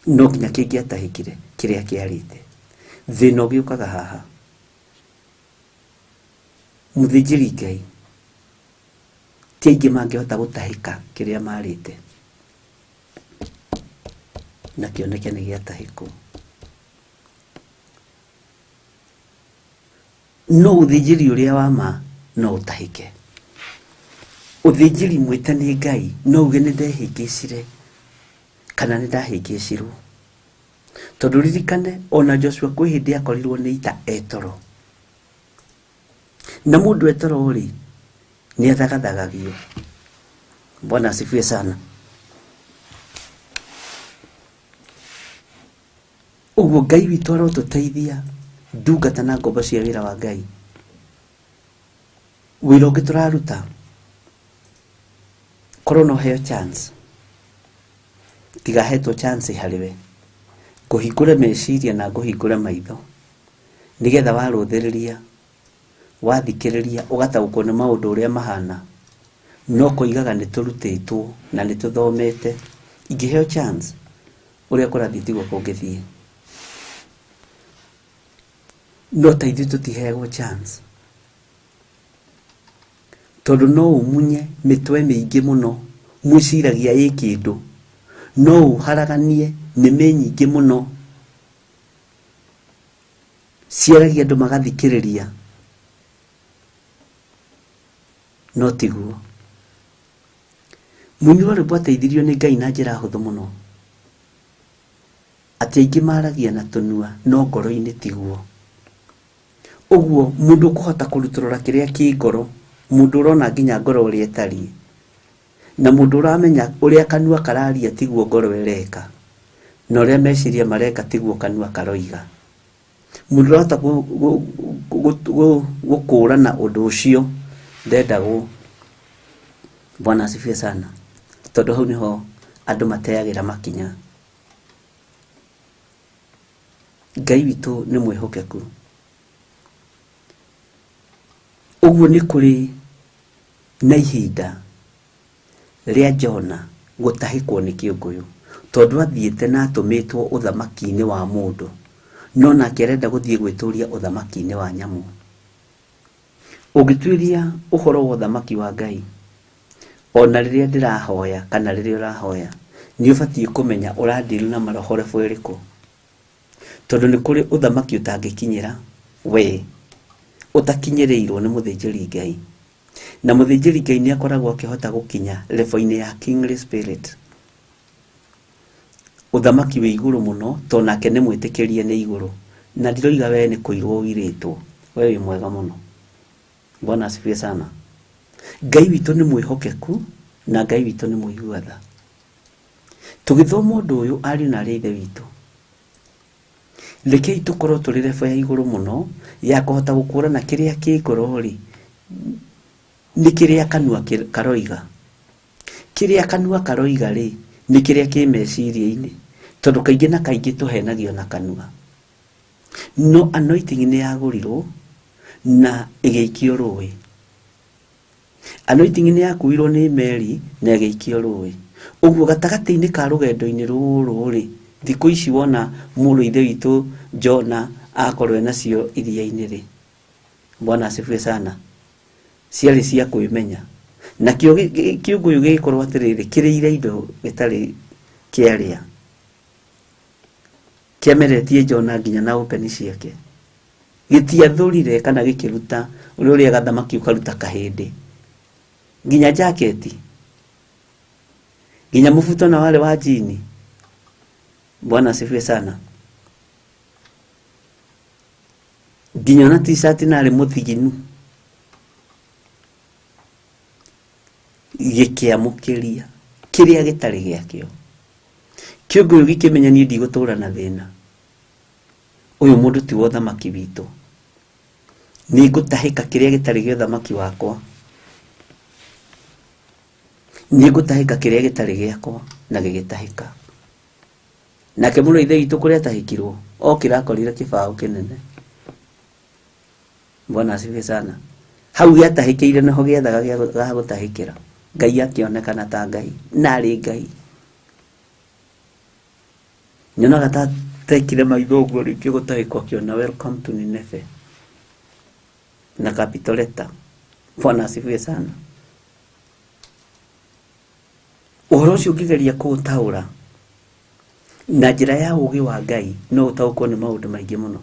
No nginya kĩngĩatahĩkire kĩrĩa kĩarĩte. Thĩna ũgĩũkaga haha. Mũthĩnjĩri Ngai ti aingĩ mangĩhota gũtahĩka kĩrĩa marĩte na kĩoneke nĩ gĩatahĩkwo. No ũthĩnjĩri ũrĩa wa ma no ũtahĩke. Ũthĩnjĩri mwĩte nĩ Ngai no uge nĩ ndehĩngĩcire kana nĩ ndahĩngĩcirwo. Tondũ ririkane ona Joshua kwĩ hĩndĩ akorirwo nĩ ita etoro. Na mũndũ etoro rĩ, nĩ athagathagagio. Bwana asifiwe sana. Ũguo Ngai witũ arotũteithia ndungata na ngombo cia wĩra wa Ngai. Wĩra ũngĩ tũraruta, korwo no heo chance, tigahetwo chance harĩ we, ngũhingũre meciria na ngũhingũre maitho, nĩgetha warũthĩrĩria, wathikĩrĩria, ũgataũkwo nĩ maũndũ ũrĩa mahana. No koigaga nĩ tũrutĩtwo na nĩ tũthomete. Ingĩheo chance, ũrĩa kũrathiĩ tiguo kũngĩthiĩ. No ta ithuĩ tũtiheagwo chance. Tondũ no ũmunye mĩtwe mĩingĩ mũno, mwĩciragia ĩ kĩndũ. No ũharaganie nĩmĩ nyingĩ mũno. Ciaragia andũ magathikĩrĩria. No tiguo. Mũini wa rwĩmbo ateithirio nĩ Ngai na njĩra hũthũ mũno. Atĩ aingĩ maragia na tũnua no ngoro-inĩ tiguo. Ũguo mũndũ ũkũhota kũrutũrũra kĩrĩa kĩ ngoro, mũndũ ũrona nginya ngoro ũrĩa ĩtariĩ, na mũndũ ũramenya ũrĩa kanua kararia tiguo ngoro ĩreka, na ũrĩa meciria mareka tiguo kanua karoiga. Mũndũ ũrahota gũkũrana ũndũ ũcio ndendagwo. Bwana asifiwe sana. Tondũ hau nĩho andũ mateagĩra makinya. Ngai witũ nĩ mwĩhokeku. Ũguo nĩ kũrĩ na ihinda rĩa Jona gũtahĩkwo nĩ kĩũngũyũ, tondũ athiĩte na atũmĩtwo ũthamaki-inĩ wa mũndũ, no nake arenda gũthiĩ gwĩtũria ũthamaki-inĩ wa nyamũ. Ũngĩtuĩria ũhoro wa ũthamaki wa Ngai, ona rĩrĩa ndĩrahoya kana rĩrĩa ũrahoya, nĩ ũbatiĩ kũmenya ũradeal na maroho level ĩrĩkũ. Tondũ nĩ kũrĩ ũthamaki ũtangĩkinyĩra we ũtakinyĩrĩirwo nĩ mũthĩnjĩri Ngai. Na mũthĩnjĩri Ngai nĩ akoragwo akĩhota gũkinya level-inĩ ya kingly spirit. Ũthamaki wĩ igũrũ mũno, tondũ nake nĩ mwĩtĩkĩrie nĩ igũrũ. Na ndiroiga we nĩ kũirwo ũirĩtwo, we wĩ mwega mũno. Bwana asifiwe sana. Ngai witũ nĩ mwĩhokeku na Ngai witũ nĩ mũigua tha. Tũgĩthoma ũndũ ũyũ ariũ na arĩ a ithe witũ, rekei tũkorwo tũrĩ level ya igũrũ mũno ya kũhota gũkũrana kĩrĩa kĩ ngoro rĩ nĩ kĩrĩa kanua karoiga. Kĩrĩa kanua karoiga rĩ nĩ kĩrĩa kĩ meciria-inĩ, tondũ kaingĩ na kaingĩ tũhenagio na kanua. No anointing nĩ yagũrirwo na ĩgĩikio rũĩ. Anointing nĩ yakuirwo nĩ meri na ĩgĩikio rũĩ. Ũguo gatagatĩ-inĩ ka rũgendo-inĩ rũrũ rĩ, thikũ ici wona mũrũ ithe witũ Jona akorwo enacio iria-inĩ rĩ, Bwana asifiwe sana, ciarĩ cia kwĩmenya. Nakĩo kĩũngũyũ gĩgĩkorwo atĩrĩrĩ, kĩrĩire indo gĩtarĩ kĩarĩa, kĩameretie Jona nginya na open ciake. Gĩtiathũrire kana gĩkĩruta ũrĩa ũrĩaga thamaki ũkaruta kahĩndĩ, nginya jaketi, nginya mũbuto na warĩ wa jini. Bwana asifiwe sana. Nginya ona t-shirt narĩ mũthiginu, gĩkĩamũkĩria kĩrĩa gĩtarĩ gĩakĩo. Kĩũngũyũ gĩkĩmenya niĩ ndigũtũra na thĩna, ũyũ mũndũ ti wa ũthamaki witũ, nĩngũtahĩka kĩrĩa gĩtarĩ gĩa ũthamaki wakwa, nĩngũtahĩka kĩrĩa gĩtarĩ gĩakwa, na gĩgĩtahĩka. Nake mũrũ wa ithe witũ kũrĩa atahĩkirwo okĩra akorire kĩbaũ kĩnene. Bwana asifiwe sana. Hau gĩatahĩkĩire nĩho gĩethaga gĩa gũtahĩkĩra. Ngai akĩonekana ta Ngai na arĩ Ngai. Nyonaga ta tekire maitho ũguo rĩngĩ gũtahĩkwo akĩona welcome to Nineve na capital letter. Bwana asifiwe sana. Ũhoro ũcio ũngĩgeria kũũtaũra na njĩra ya ũũgĩ wa Ngai no ũtaũkwo nĩ maũndũ maingĩ mũno.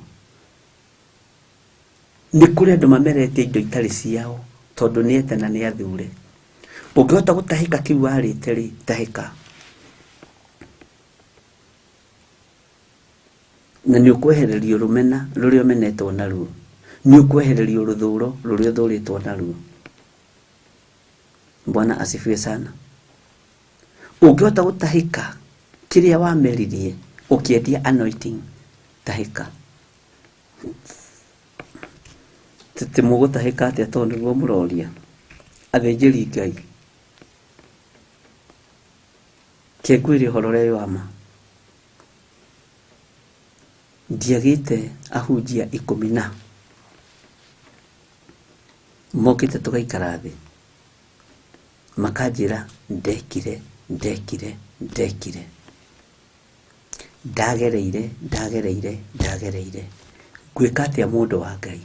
Nĩ kũrĩ andũ mameretie indo itarĩ ciao tondũ nĩ ete na nĩ athure. Ũngĩhota gũtahĩka kĩu warĩte rĩ, tahĩka. Na nĩ ũkwehererio rũmena rũrĩa ũmenetwo naruo, nĩ ũkwehererio rũthũro rũrĩa ũthũrĩtwo naruo. Bwana asifiwe sana. Ũngĩhota gũtahĩka kĩrĩa wameririe ũkĩendia anointing, tahĩka. Tĩ mũgũtahĩka atĩa tondũ nĩguo mũroria athĩnjĩri Ngai. Kengwĩre ũhoro ũrĩa wĩ wa ma, ndiagĩte ahunjia 10 na mokĩte tũgaikara thĩ makanjĩra ndekire ndekire ndekire ndagereire ndagereire ndagereire ngwĩka atĩa mũndũ wa Ngai,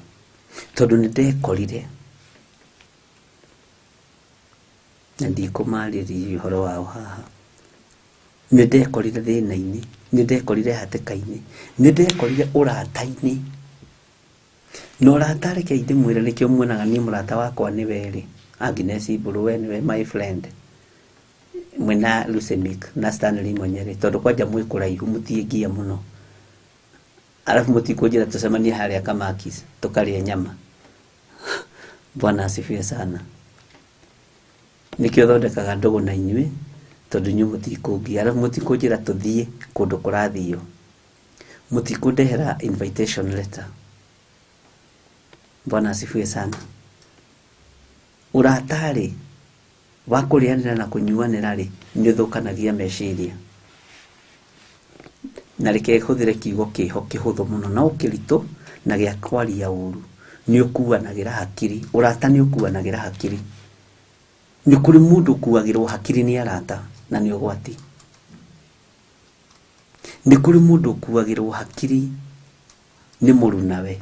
tondũ nĩ ndekorire na ndikũmarĩria ũhoro wao haha. Nĩ ndekorire thĩna-inĩ, nĩ ndekorire hatĩka-inĩ, nĩ ndekorire ũrata-inĩ. Na ũrata rekei ndĩmwĩre nĩkĩo muonaga niĩ mũrata wakwa nĩ werĩ, Agnes Mbũrũ, we nĩwe my friend, mwĩna Lucemic na Stanley Monyere, tondũ kwanja mwĩ kũraihu mũtiĩngia mũno, arabu mũtikũnjĩra tũcemanie harĩa Kamakis tũkarĩe nyama. Bwana asifiwe sana. Nĩkĩo thondekaga ndũgũ na inyuĩ tondũ inyuĩ mũtikũngia, arabu mũtikũnjĩra tũthiĩ kũndũ kũrathio, mũtikũndehera invitation letter. Bwana asifiwe sana. Ũrata rĩ wa kũrĩanĩra na kũnyuanĩra rĩ nĩ ũthũkanagia meciria. Na reke hũthĩre kiugo kĩho kĩhũthũ mũno no kĩritũ na gĩa kwaria ũru, nĩ ũkuanagĩra hakiri. Ũrata nĩ ũkuanagĩra hakiri. Nĩ kũrĩ mũndũ ũkuagĩrwo hakiri nĩ arata na nĩ ũgwati. Nĩ kũrĩ mũndũ ũkuagĩrwo hakiri nĩ mũrunawe.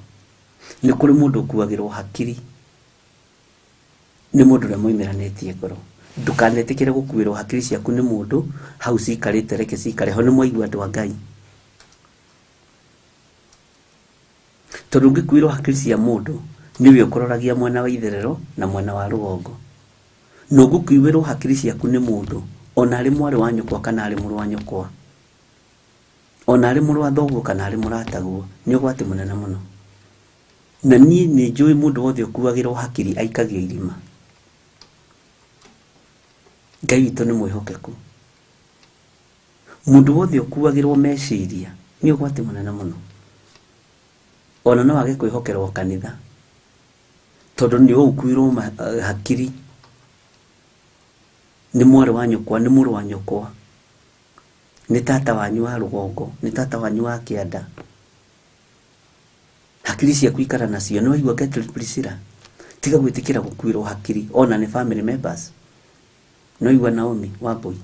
Nĩ kũrĩ mũndũ ũkuagĩrwo hakiri nĩ mũndũ ũrĩa moimĩranĩtie ngoro. Ndũkanetĩkĩre gũkuĩrwo hakiri ciaku nĩ mũndũ hau cikarĩte, reke cikare ho. Nĩ mwaigua andũ a Ngai, tondũ ũngĩkuĩrwo hakiri cia mũndũ nĩwe ũkũroragia mwena wa itherero na mwena wa rũgongo. Na ũngĩkuĩrwo hakiri ciaku nĩ mũndũ ona arĩ mwarĩ wa nyũkwa kana arĩ mũrũ wa nyũkwa, ona arĩ mũrũ wa thoguo kana arĩ mũrataguo, nĩ ũgwati mũnene mũno. Na niĩ nĩ njũĩ mũndũ wothe ũkuagĩrwo hakiri aikagio irima. Ngai witũ nĩ mwĩhokeku. Mũndũ wothe ũkuagĩrwo meciria nĩ ũgwati mũnene mũno. Ona no age kwĩhokerwo kanitha tondũ nĩ ũkuirwo hakiri nĩ mwarĩ wa nyũkwa, nĩ mũrũ wa nyũkwa, nĩ tata wanyu wa rũgongo, nĩ tata wanyu wa kĩanda. Hakiri ciaku ikara nacio. Nĩ waigua Gertrude Priscilla? Tiga gwĩtĩkĩra gũkuĩrwo hakiri ona nĩ family members. Nĩ waigua Naomi Wambui?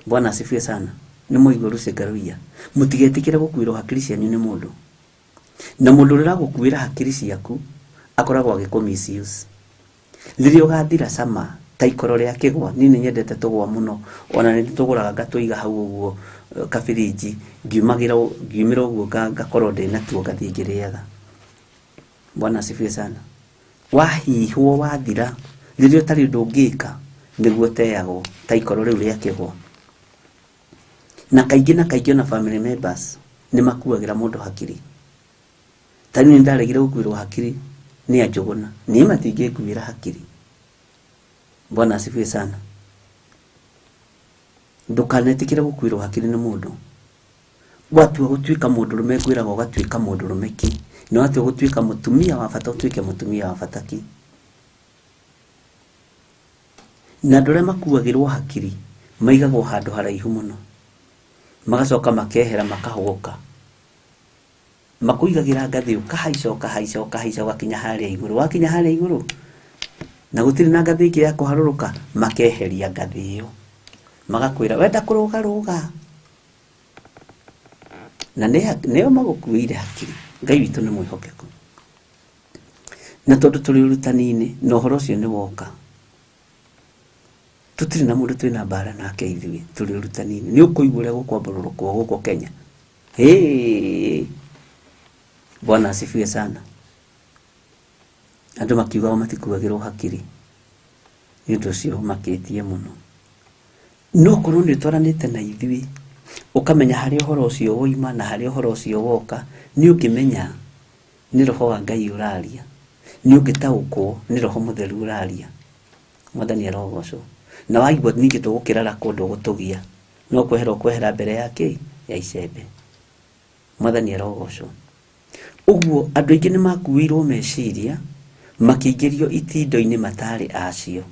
Bwana asifiwe sana. Nĩ mwaigua Lucy Ngaruiya? Mũtigetĩkĩre gũkuĩrwo hakiri cianyu nĩ mũndũ. Na mũndũ ũrĩa ũragũkuĩra hakiri ciaku akoragwo agĩkũ misuse. Rĩrĩa ũgathira cama ta ikoro rĩa kĩgwa, niĩ nĩ nyendete tũgwa mũno, ona nĩ tũgũraga ngatũiga hau ũguo kabirinji, ngiumagĩra ngiumĩra ũguo ngakorwo ndĩ natuo ngathiĩ ngĩrĩaga. Bwana asifiwe sana. Wahihwo wathira, rĩrĩa ũtarĩ ũndũ ũngĩka, nĩguo ũteagwo ta ikoro rĩu rĩa kĩgwa. Na kaingĩ na kaingĩ ona family members nĩ makuagĩra mũndũ hakiri. Ta rĩu nĩ ndaregire gũkuĩrwo hakiri nĩ Anjũgũna, niĩ matingĩnguĩra hakiri. Bwana asifiwe sana. Ndũkanetĩkĩre gũkuĩrwo hakiri nĩ mũndũ. Watua gũtuĩka mũndũrũme ngwĩraga ũgatuĩka mũndũrũme ki, na watua gũtuĩka mũtumia wa bata ũtuĩke mũtumia wa bata ki. Na andũ arĩa makuagĩrwo hakiri maigagwo handũ haraihu mũno, magacoka makehera makahũgũka. Makũigagĩra ngathĩ ũkahaica ũkahaica ũkahaica ũgakinya harĩa igũrũ. Wakinya harĩa igũrũ na gũtirĩ na ngathĩ ĩngĩ ya kũharũrũka, makeheria ngathĩ ĩyo. Magakwĩra wenda kũrũga rũga. Na nĩo magũkuĩire hakiri. Ngai witũ nĩ mwĩhokeku. Na tondũ tũrĩ ũrutani-inĩ na ũhoro ũcio nĩ woka, tũtirĩ na mũndũ twĩna mbara nake ithuĩ tũrĩ ũrutani-inĩ. Nĩ ũkũigua ũrĩa gũkwambũrũrũkwo gũkũ Kenya. Hey! Bwana asifiwe sana. Andũ makiuga o matikuagĩrwo hakiri. Nĩ ũndũ ũcio ũmakĩtie mũno. No korwo nĩ ũtwaranĩte na ithuĩ, ũkamenya harĩa ũhoro ũcio woima na harĩa ũhoro ũcio woka, nĩ ũngĩmenya nĩ roho wa Ngai ũraria. Nĩ ũngĩtaũkwo nĩ roho mũtheru ũraria. Mwathani arogocwo. Na waigua ningĩ tũgũkĩrara kũndũ ũgũtũgia, no kwehera ũkwehera mbere ya kĩ? Ya icembe. Mwathani arogocwo. Ũguo andũ aingĩ nĩ makuĩirwo meciria, makĩingĩrio itindo-inĩ matarĩ acio,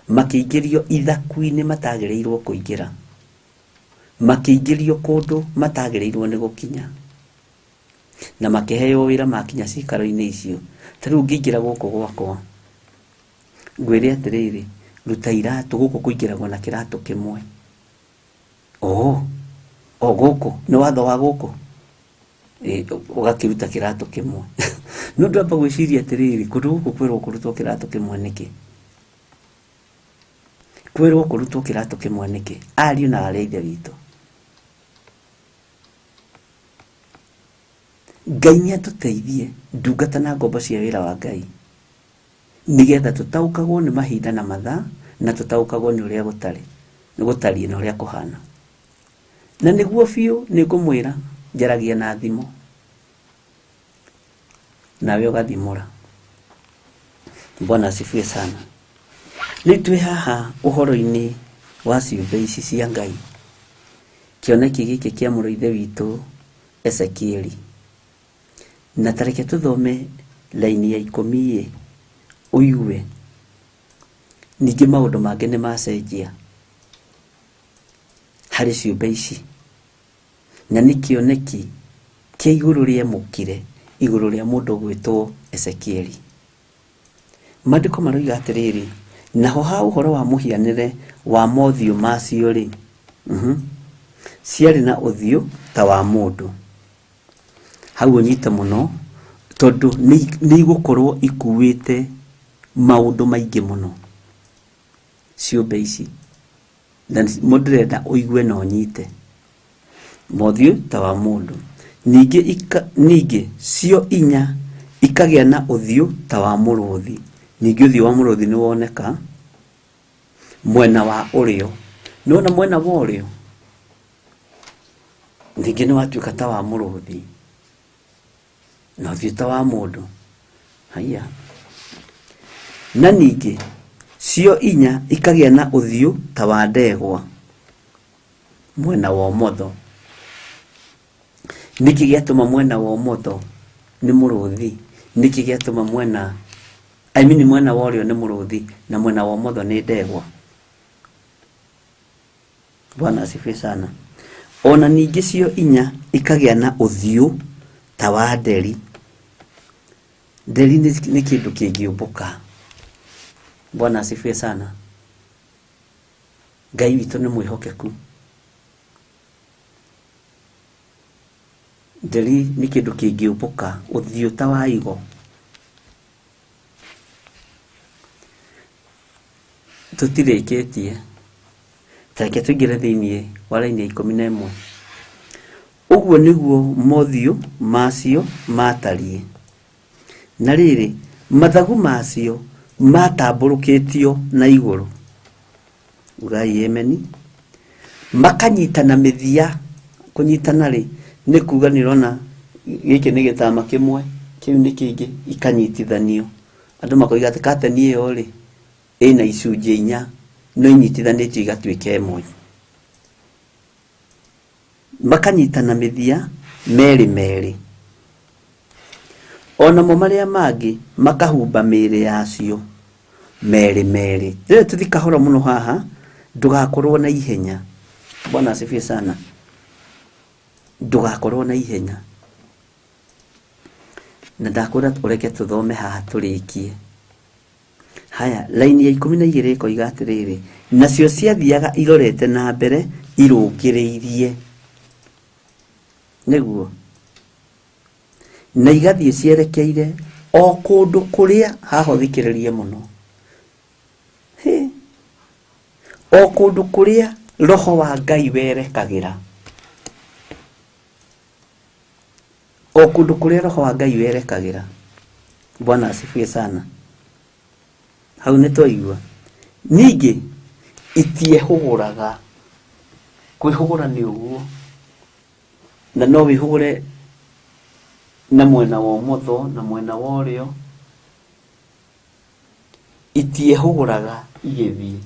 makĩingĩrio ithaku-inĩ matagĩrĩirwo kũingĩra, makĩingĩrio kũndũ matagĩrĩirwo nĩ gũkinya, na makĩheo wĩra makinya cikaro-inĩ icio. Ta rĩu ũngĩingĩra gũkũ gwakwa, ngwĩre atĩrĩrĩ, ruta iratũ, gũkũ kũingĩragwo na kĩratũ kĩmwe. Oo, o gũkũ, nĩ watho wa gũkũ. Ũgakĩruta kĩratũ kĩmwe. No ndwamba gwĩciria atĩrĩrĩ, kũndũ gũkũ kwĩrwo kũrutwo kĩratũ kĩmwe nĩkĩ? Kwĩrwo kũrutwo kĩratũ kĩmwe nĩkĩ? Ariũ na aarĩ a Ithe witũ, Ngai nĩ atũteithie ndungata na ngombo cia wĩra wa Ngai, nĩgetha tũtaũkagwo nĩ mahinda na mathaa, na tũtaũkagwo nĩ ũrĩa gũtarĩ, gũtariĩ na ũrĩa kũhana. Na nĩguo biũ nĩ ngũmwĩra, njaragia na thimo, nawe ũgathimũra. Bwana asifiwe sana. Rĩu twĩ haha ũhoro-inĩ wa ciũmbe ici cia Ngai, kĩoneki gĩkĩ kĩa mũrũ ithe witũ Ezekieli. Na ta reke tũthome laini ya ikũmi ĩ, ũigue ningĩ maũndũ mangĩ nĩ macenjia harĩ ciũmbe ici. Na nĩ kĩoneki kĩa igũrũ rĩemũkire igũrũ rĩa mũndũ ũgwĩtwo Ezekieli. Maandĩko maroiga atĩrĩrĩ, naho ha ũhoro wa mũhianĩre wa mothiũ macio rĩ, ciarĩ na ũthiũ ta wa mũndũ. Hau ũnyite mũno, tondũ nĩ igũkorwo ikuĩte maũndũ maingĩ mũno ciũmbe ici. Na ndĩrenda ũigue na ũnyite. Mothiũ ta wa mũndũ. Ningĩ ningĩ cio inya ikagĩa na ũthiũ ta wa mũrũthi. Ningĩ ũthiũ wa mũrũthi nĩ woneka mwena wa ũrĩo. Nĩwona mwena wa ũrĩo? Ningĩ nĩ watuĩka ta wa mũrũthi. Na ũthiũ ta wa mũndũ. Haiya. Na ningĩ cio inya ikagĩa na ũthiũ ta wa ndegwa mwena wa ũmotho. Nĩkĩ gĩatũma mwena wa ũmotho nĩ mũrũthi? Nĩkĩ gĩatũma mwena, I mean mwena wa ũrĩo nĩ mũrũthi na mwena wa ũmotho nĩ ndegwa? Bwana asifiwe sana. Ona ningĩ cio inya ikagĩa na ũthiũ ta wa nderi. Nderi nĩ kĩndũ kĩngĩũmbũka. Bwana asifiwe sana. Ngai witũ nĩ mwĩhokeku. Nderi nĩ kĩndũ kĩngĩũmbũka, ũthiũ ta wa igo. Tũtirĩkĩtie. Tareke tũingĩre thĩiniĩ wa raini ya 11. Ũguo nĩguo mothiũ macio matariĩ. Na rĩrĩ, mathagu macio matambũrũkĩtio na igũrũ. Ugai ameni. Makanyitana mĩthia. Kũnyitana rĩ, nĩ kuga nĩ ũrona gĩkĩ nĩ gĩtama kĩmwe, kĩu nĩ kĩngĩ, ikanyitithanio. Andũ makoiga atĩ kateni ĩyo rĩ, ĩna icunjĩ inya, no inyitithanĩtio igatuĩka ĩmwe. Makanyitana mĩthia merĩ merĩ. Onamo marĩa mangĩ makahumba mĩĩrĩ yacio merĩ merĩ. Rĩrĩ tũthi kahora mũno haha, ndũgakorwo na ihenya. Bwana asifiwe sana. Ndũgakorwo na ihenya. Na ndakwĩra ũreke tũthome haha tũrĩkie. Haya, laini ya 12 ĩkoiga atĩrĩrĩ, nacio ciathiaga irorete na mbere irũngĩrĩirie. Nĩguo. Na igathiĩ cierekeire o kũndũ kũrĩa, haha ũthikĩrĩrie mũno. Hĩ. O kũndũ kũrĩa roho wa Ngai werekagĩra. O kũndũ kũrĩa roho wa Ngai werekagĩra. Bwana asifiwe sana. Hau nĩ twaigua. Ningĩ itiehũgũraga. Kwĩhũgũra nĩ ũguo. Na no wĩhũgũre na mwena wa ũmotho na mwena wa ũrĩo. Itiehũgũraga igĩthiĩ.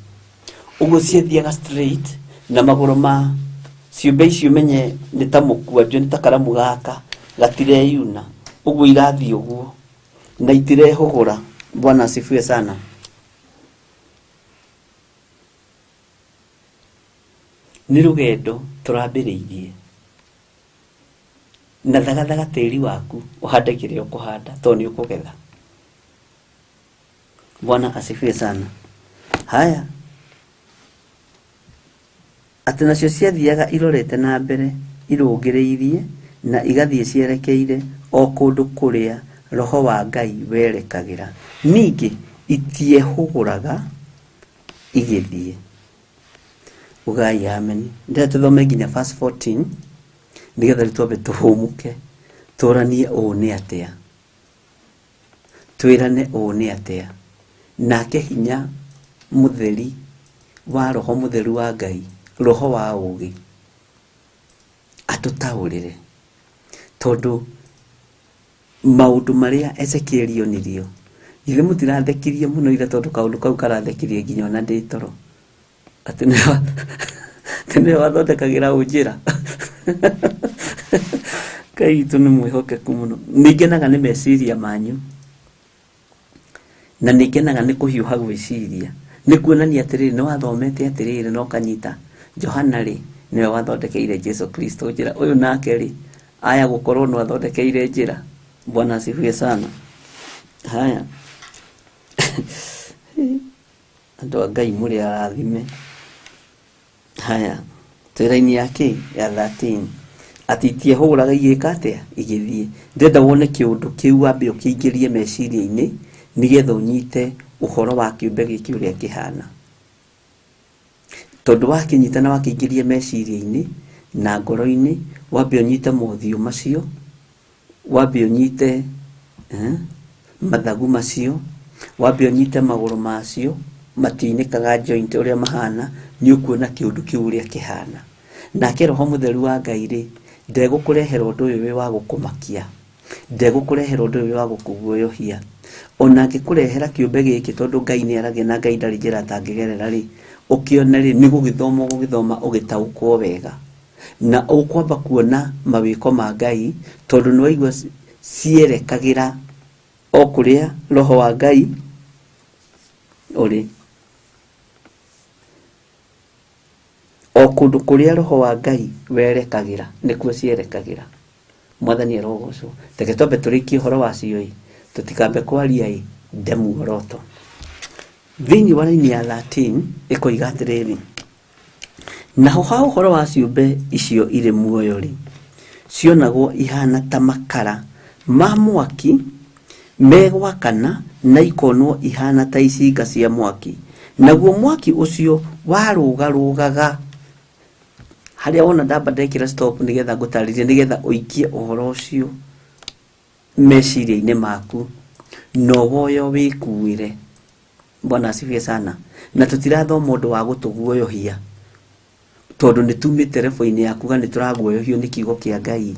Ũguo ciathiaga straight na magũrũ ma ciũmbe icio menye nĩ ta mũkwanjũ, nĩ ta karamu gaka gatireyuna. Ũguo irathiĩ ũguo na itirehũgũra. Bwana asifiwe sana. Nĩ rũgendo tũrambĩrĩirie. Na thagathaga tĩri waku ũhande kĩrĩa ũkũhanda tondũ nĩ ũkũgetha. Bwana asifiwe sana. Haya. Atĩ nacio ciathiaga irorete na mbere irũngĩrĩirie na igathiĩ cierekeire o kũndũ kũrĩa roho wa Ngai werekagĩra. Ningĩ itiehũgũraga igĩthiĩ. Ugai amen. Ndĩrenda tũthome nginya verse 14 nĩgetha rĩu twambe tũhũmũke, tũranie ũũ nĩ atĩa, twĩrane ũũ nĩ atĩa. Nake hinya mũtheri wa roho mũtheru wa Ngai, roho wa ũũgĩ, atũtaũrĩre. Tondũ maũndũ marĩa Ezekiel onirio, githĩ mũtirathekirie mũno ira, tondũ kaũndũ kau karathekirie nginya ona ndĩ toro. Atĩ nĩwe wathondekagĩra ũnjĩra. Ngai witũ nĩ mwĩhokeku mũno. Nĩ ngenaga nĩ meciria manyu. Na nĩ ngenaga nĩ kũhiũha gwĩciria. Nĩ kuonania atĩrĩrĩ, nĩ wathomete atĩrĩrĩ na ũkanyita. Johana rĩ, nĩwe wathondekeire Jesu Kristo njĩra. Ũyũ nake rĩ, aya gũkorwo nĩ wathondekeire njĩra. Bwana asifiwe sana. Haya. Andũ a Ngai mũrĩ arathime. Haya. Twĩ raini ya kĩ? Ya 13. Atĩ itiehũgũraga igĩka atĩa? Igĩthiĩ. Ndĩrenda wone kĩũndũ kĩu wambe ũkĩingĩrie meciria-inĩ nĩgetha ũnyite ũhoro wa kĩũmbe gĩkĩ ũrĩa kĩhana. Tondũ wakĩnyita na wakĩingĩria meciria-inĩ na ngoro-inĩ, wambe ũnyite mothiũ macio, wambe ũnyite mathagu macio, wambe ũnyite magũrũ macio, matiunĩkaga joint ũrĩa mahana, nĩ ũkuona kĩũndũ kĩu ũrĩa kĩhana. Nake roho mũtheru wa Ngai rĩ, ndegũkũrehera ũndũ ũyũ wĩ wa gũkũmakia. Ndegũkũrehera ũndũ ũyũ wa gũkũguoyohia. Ona angĩkũrehera kĩũmbe gĩkĩ tondũ Ngai nĩ aragia na Ngai ndarĩ njĩra atangĩgerera rĩ, ũkĩone rĩ, nĩ gũgĩthoma ũgũgĩthoma ũgĩtaũkwo wega. Na ũkwamba kuona mawĩko ma Ngai tondũ nĩ waigua cierekagĩra o kũrĩa roho wa Ngai ũrĩ. O kũndũ kũrĩa roho wa Ngai werekagĩra nĩkuo cierekagĩra. Mwathani arogocwo. Reke twambe tũrĩkie ũhoro wacio ĩ, tũtikambe kwaria ĩ, nde muoroto. Thĩinĩ wa raini ya 13 ĩkoiga atĩrĩrĩ, naho ha ũhoro wa ciũmbe icio irĩ muoyo-rĩ, cionagwo ihana ta makara ma mwaki megwakana na ikonwo ihana ta icinga cia mwaki, naguo mwaki ũcio warũgarũgaga. Harĩa wona ndamba ndekĩra stop nĩgetha ngũtarĩrie, nĩgetha ũikie ũhoro ũcio meciria-inĩ maku na woyo wĩkuĩre. Bwana asifiwe sana. Na tũtirathoma ũndũ wa gũtũguoyohia tondũ nĩ tumĩte rebo-inĩ ya kuga nĩ tũraguoyohio nĩ kiugo kĩa Ngai.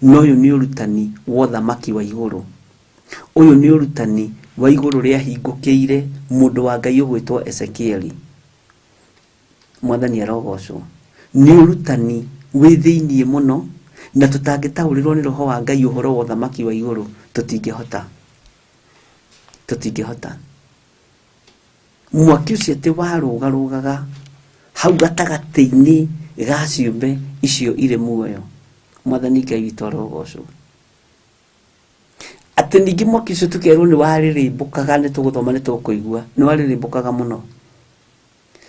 No ũyũ nĩ ũrutani wa ũthamaki wa igũrũ. Ũyũ nĩ ũrutani wa igũrũ rĩahingũkĩire mũndũ wa Ngai ũgwĩtwo Ezekieli. Mwathani arogocwo. Nĩ ũrutani wĩ thĩiniĩ mũno na tũtangĩtaũrĩrwo nĩ roho wa Ngai ũhoro wa ũthamaki wa igũrũ tũtingĩhota. Tũtingĩhota. Mwaki ũcio atĩ warũgarũgaga hau gatagatĩ-inĩ ga ciũmbe icio irĩ muoyo. Mwathani Ngai witũ arogocwo. Atĩ ningĩ mwaki ũcio tũkerwo nĩ warĩrĩmbũkaga, nĩ tũgũthoma nĩ tũkũigua, nĩ warĩrĩmbũkaga mũno.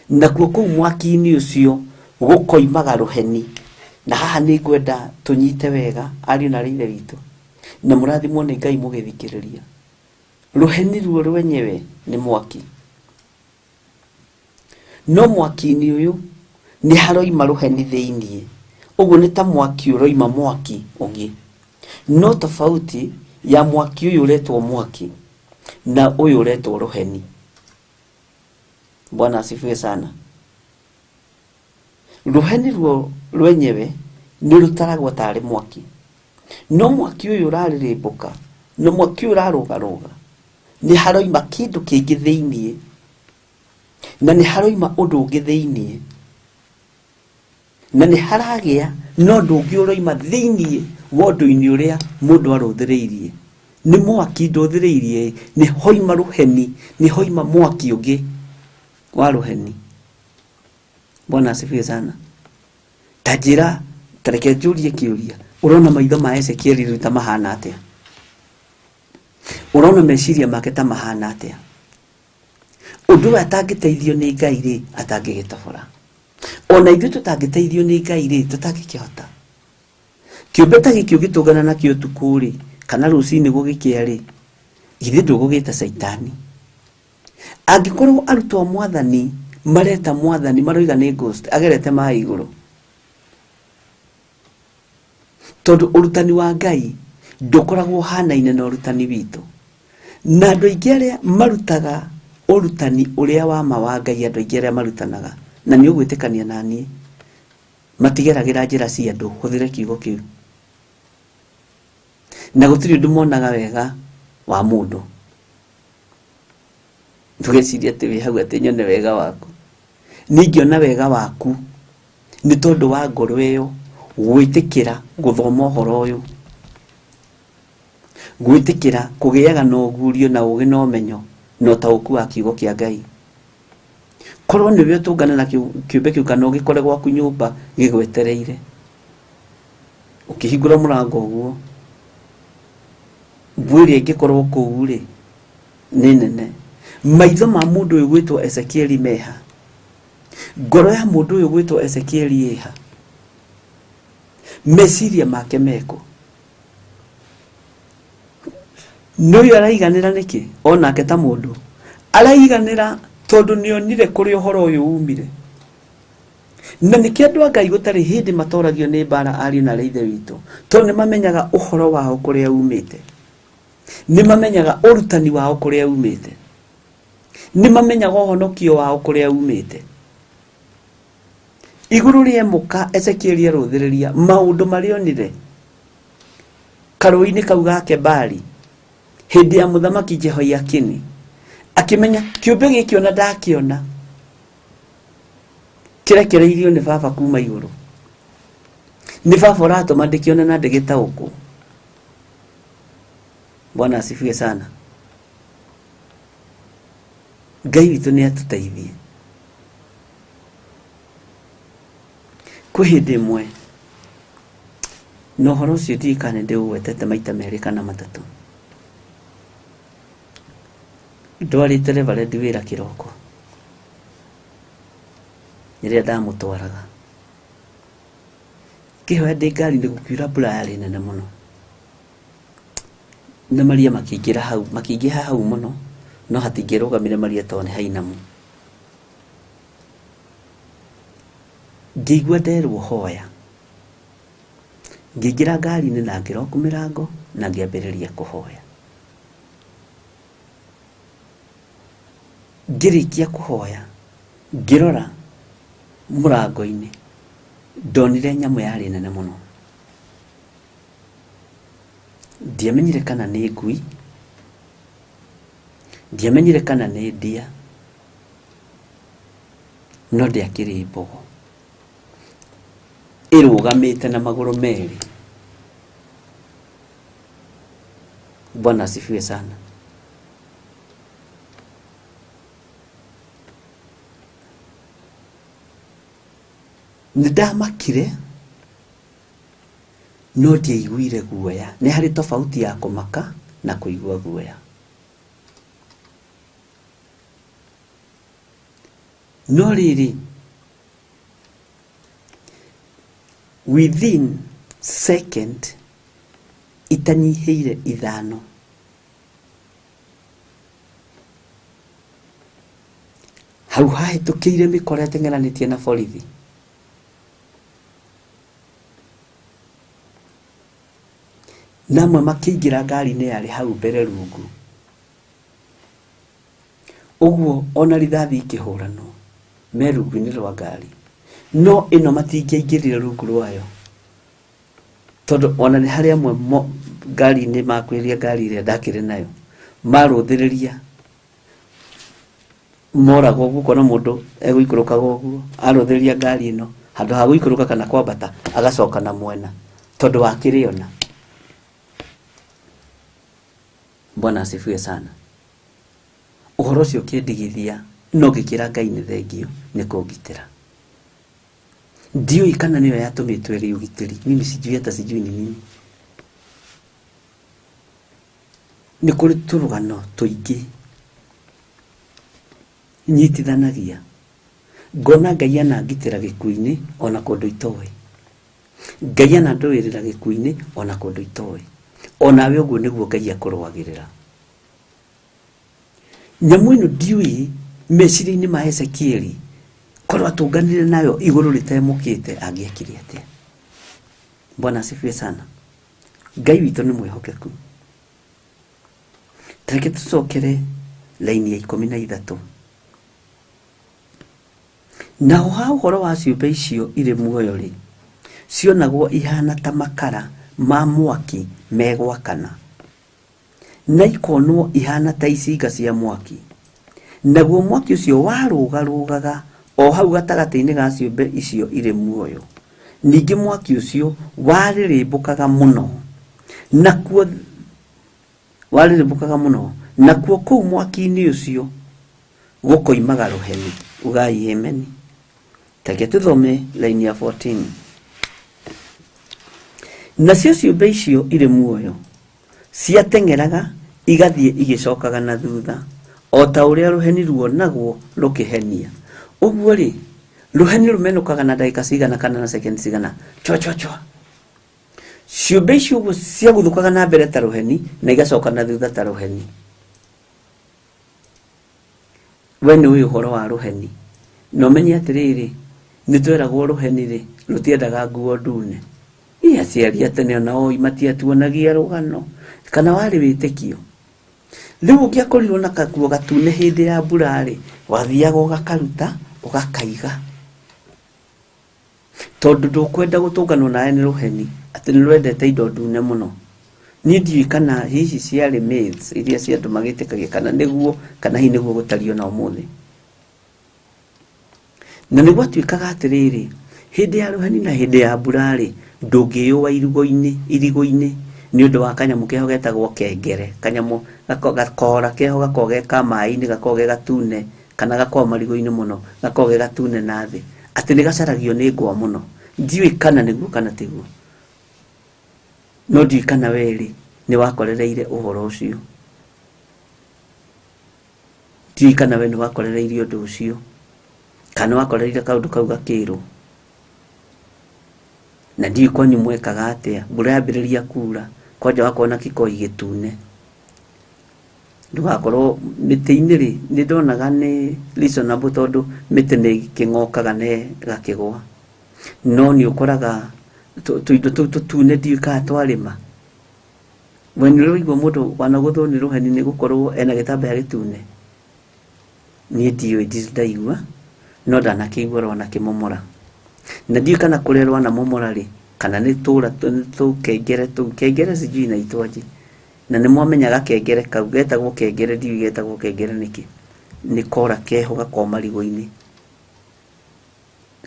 Nakuo kũu mwaki-inĩ ũcio gũkoimaga rũheni. Na haha nĩ ngwenda tũnyite wega ariũ na aarĩ a Ithe witũ, na mũrathimwo nĩ Ngai mũgĩthikĩrĩria. Rũheni ruo rwenyewe nĩ mwaki. No mwaki-inĩ ũyũ nĩ haroima rũheni thĩiniĩ. Ũguo nĩ ta mwaki ũroima mwaki ũngĩ. No tofauti ya mwaki ũyũ ũretwo mwaki na ũyũ ũretwo rũheni. Bwana asifiwe sana. Rũheni ruo rwenyewe nĩ rũtaragwo tarĩ mwaki. No mwaki ũyũ ũrarĩrĩmbũka, na mwaki ũyũ ũrarũgarũga, nĩ haroima kĩndũ kĩngĩ thĩiniĩ, na nĩ haroima ũndũ ũngĩ thĩiniĩ, na nĩ haragĩa na ũndũ ũngĩ ũroima thĩiniĩ wa ũndũ-inĩ ũrĩa mũndũ arũthĩrĩirie. Nĩ mwaki ndũthĩrĩirie, nĩ hoima rũheni, nĩ hoima mwaki ũngĩ wa rũheni. Bwana asifiwe sana. Ta njĩra, ta reke njũrie kĩũria, ũrona maitho ma Ezekieli rĩu ta mahana atĩa? Ũrona meciria make ta mahana atĩa? Ũndũ ũyũ atangĩteithio nĩ Ngai rĩ, atangĩgĩtobora. Ona ithuĩ tũtangĩteithio nĩ Ngai rĩ, tũtangĩkĩhota. Kĩũmbe ta gĩkĩ ũngĩtũngana nakĩo ũtukũ rĩ, kana rũcinĩ gũgĩkĩa rĩ, githĩ ndũgũgĩta Caitani? Angĩkorwo arutwo a Mwathani mareta Mwathani maroiga nĩ ghost, agerete maĩ igũrũ. Tondũ ũrutani wa Ngai ndũkoragwo ũhanaine na ũrutani witũ. Na andũ aingĩ arĩa marutaga ũrutani ũrĩa wa ma wa Ngai, andũ aingĩ arĩa marutanaga, na nĩ ũgwĩtĩkania na niĩ, matigeragĩra njĩra cia andũ, hũthĩre kiugo kĩu. Na gũtirĩ ũndũ monaga wega wa mũndũ. Ndũgecirie atĩ wĩ hau atĩ nyone wega waku. Niĩ ingĩona wega waku nĩ tondũ wa ngoro ĩyo gwĩtĩkĩra gũthoma ũhoro ũyũ, gwĩtĩkĩra kũgĩaga na ũguũrio na ũũgĩ na ũmenyo na ũtaũku wa kiugo kĩa Ngai. Korwo nĩwe ũtũngane na kĩũmbe kĩu kana ũgĩkore gwaku nyũmba gĩgwetereire, ũkĩhingũra mũrango ũguo, mbuu ĩrĩa ĩngĩkorwo kũu rĩ nĩ nene. Maitho ma mũndũ ũyũ gwĩtwo Ezekieli meha? Ngoro ya mũndũ ũyũ gwĩtwo Ezekieli ĩha? Meciria make mekũ? Nĩ ũyũ araiganĩra nĩkĩ? Onake ta mũndũ araiganĩra tondũ nĩ onire kũrĩa ũhoro ũyũ umire. Na nĩkĩo andũ a Ngai gũtarĩ hĩndĩ matoragio nĩ mbara ariũ na aarĩ a Ithe witũ, tondũ nĩ mamenyaga ũhoro wao kũrĩa umĩte. Nĩ mamenyaga ũrutani wao kũrĩa umĩte. Nĩ mamenyaga ũhonokio wao kũrĩa umĩte. Igũrũ rĩemũka Ezekieli arũthĩrĩria maũndũ marĩa onire. Karũĩ-inĩ kau ga Kebari hĩndĩ ya mũthamaki Jehoiakini, akĩmenya kĩũmbe gĩkĩ ona ndakĩona kĩrekereirio nĩ baba kuma igũrũ, nĩ baba ũratũma ndĩkĩone na ndĩgĩtaũkwo. Bwana asifiwe sana. Ngai witũ nĩ atũteithie. Kwĩ hĩndĩ ĩmwe na ũhoro ũcio ndiũĩ kana nĩndĩũgwetete maita merĩ kana matatũ, ndwarĩte reverend wĩra kĩroko rĩrĩa ndamũtwaraga, ngĩhoya ndĩ ngari-inĩ gũkiura mbura yarĩ nene mũno, na maria makĩingĩra hau, makĩingĩha hau mũno, no hatingĩrũgamire maria tondũ nĩ hainamu. Ngĩigua nderwo hoya, ngĩingĩra ngari-inĩ na ngĩroku mĩrango na ngĩambĩrĩria kũhoya. Ngĩrĩkia kũhoya ngĩrora mũrango-inĩ, ndonire nyamũ yarĩ nene mũno. Ndiamenyire kana nĩ ngui, ndiamenyire kana nĩ ndia, no ndĩakĩrĩ mbogo, ĩrũgamĩte na magũrũ merĩ. Bwana asifiwe sana. Nĩ ndamakire no ndiaiguire guoya. Nĩ harĩ tofauti ya kũmaka na kũigua guoya. No rĩrĩ, within second itanyihĩire 5 hau hahĩtũkĩire mĩkora ĩteng'eranĩtie na borithi, na amwe makĩingĩra ngari-inĩ yarĩ hau mbere rungu. Ũguo ona rithathi ikĩhũranwo me rungu-inĩ rwa ngari, no ĩno matingĩaingĩrire rungu rwayo, tondũ ona nĩ harĩ amwe ngari-inĩ makuhĩrĩria ngari ĩrĩa ndakĩrĩ nayo, marũthĩrĩria moragwo ũguo, ũkona mũndũ egũikũrũkaga ũguo, arũthĩrĩria ngari ĩno handũ ha gũikũrũka kana kwambata agacoka na mwena tondũ wakĩrĩona. Bwana asifiwe sana. Ũhoro ũcio ũkĩndigithia no ngĩkĩra Ngai nĩ thengio nĩ kũngitĩra. Ndiũĩ kana nĩyo yatũmĩtwo ĩrĩ ũgitĩri, mimi sijui hata sijui ni nini. Nĩ kũrĩ tũrũgano tũingĩ nyitithanagia, ngona Ngai anangitĩra gĩkuũ-inĩ ona kũndũ itoĩ, Ngai anandũĩrĩra gĩkuũ-inĩ ona kũndũ itoĩ. Onawe ũguo nĩguo Ngai akũrũagĩrĩra. Nyamũ ĩno ndiũĩ meciria-inĩ ma Ezekieli korwo atũnganire nayo igũrũ rĩtemũkĩte angĩekire atĩa. Bwana asifiwe sana. Ngai witũ nĩ mwĩhokeku. Tareke tũcokere laini ya 13. Naho ha ũhoro wa ciũmbe icio irĩ muoyo rĩ, cionagwo ihana ta makara ma mwaki megwakana, na ikonwo ihana ta icinga cia mwaki, naguo mwaki ũcio warũgarũgaga o hau gatagatĩ-inĩ ga ciũmbe icio irĩ muoyo. Ningĩ mwaki ũcio warĩrĩmbũkaga mũno, nakuo warĩrĩmbũkaga mũno, nakuo kũu mwaki-inĩ ũcio gũkoimaga rũheni. Ugai amen. Take tũthome line ya 14. Nacio ciũmbe icio irĩ muoyo ciateng'eraga igathiĩ igĩcokaga na thutha o ta ũrĩa rũheni ruonagwo rũkĩhenia. Ũguo rĩ, rũheni rũmenũkaga na ndagĩka cigana kana na second cigana? Chwa chwa chwa. Ciũmbe icio ũguo ciaguthũkaga na mbere ta rũheni na igacoka na thutha ta rũheni. We nĩ ũĩ ũhoro wa rũheni, na ũmenye atĩrĩrĩ, nĩ tweragwo rũheni rĩ rũtiendaga nguo ndune. Ĩ aciari a tene ona oi matiatuonagia rũgano kana warĩ wĩtĩkio. Rĩu ũngĩakorirwo na kaguo gatune hĩndĩ ya mbura rĩ, wathiaga ũgakaruta ũgakaiga, tondũ ndũkwenda gũtũnganwo nawe nĩ rũheni atĩ nĩ rwendete indo ndune mũno. Niĩ ndiũĩ kana hihi ciarĩ myths iria cia andũ magĩtĩkagia kana nĩguo, kana hihi nĩguo gũtariĩ ona ũmũthĩ. Na nĩ gwatuĩkaga atĩrĩrĩ, hĩndĩ ya rũheni na hĩndĩ ya mbura-rĩ, ndũngĩyũa irigũ-inĩ, irigũ-inĩ nĩ ũndũ wa kanyamũ keho getagwo kengere. Kanyamũ gakora keho gakoragwo ge ka maĩ-inĩ, gakoragwo ge gatune, kana gakoragwo marigũ-inĩ mũno, gakoragwo ge gatune na thĩ. Atĩ nĩ gacaragio nĩ ngwa mũno. Ndiũĩ kana nĩguo kana tiguo. No ndiũĩ kana we-rĩ, nĩ wakorereire ũhoro ũcio. Ndiũĩ kana we nĩ wakorereire ũndũ ũcio. Kana wakorereire kaũndũ kau gakĩrwo. Na ndiũĩ kwanyu mwekaga atĩa. Mbura yambĩrĩria kura, kwanja wakorwo na kĩkoi gĩtune. Ndũgakorwo mĩtĩ-inĩ rĩ, nĩ ndonaga nĩ reasonable tondũ mĩtĩ nĩ ĩkĩng'okaga na ĩgakĩgwa. No nĩ ũkoraga tũindo tũu tũtune ndiũĩ kana twarĩma. We nĩ ũraigua mũndũ wanagũthwo nĩ rũheni nĩ gũkorwo ena gĩtambaya gĩtune? Niĩ ndiũĩ, ndirĩ ndaigua, no ndanakĩigua rwanakĩmomora. Na ndiũĩ kana kũrĩa rwanamomora rĩ, kana nĩ tũra, nĩ tũkengere tũu, kengere sijui inaitwaje. Na nĩ mwamenya gakengere kau, getagwo kengere, ndiũĩ getagwo kengere nĩkĩ. Nĩ kora keho gakoragwo marigũ-inĩ.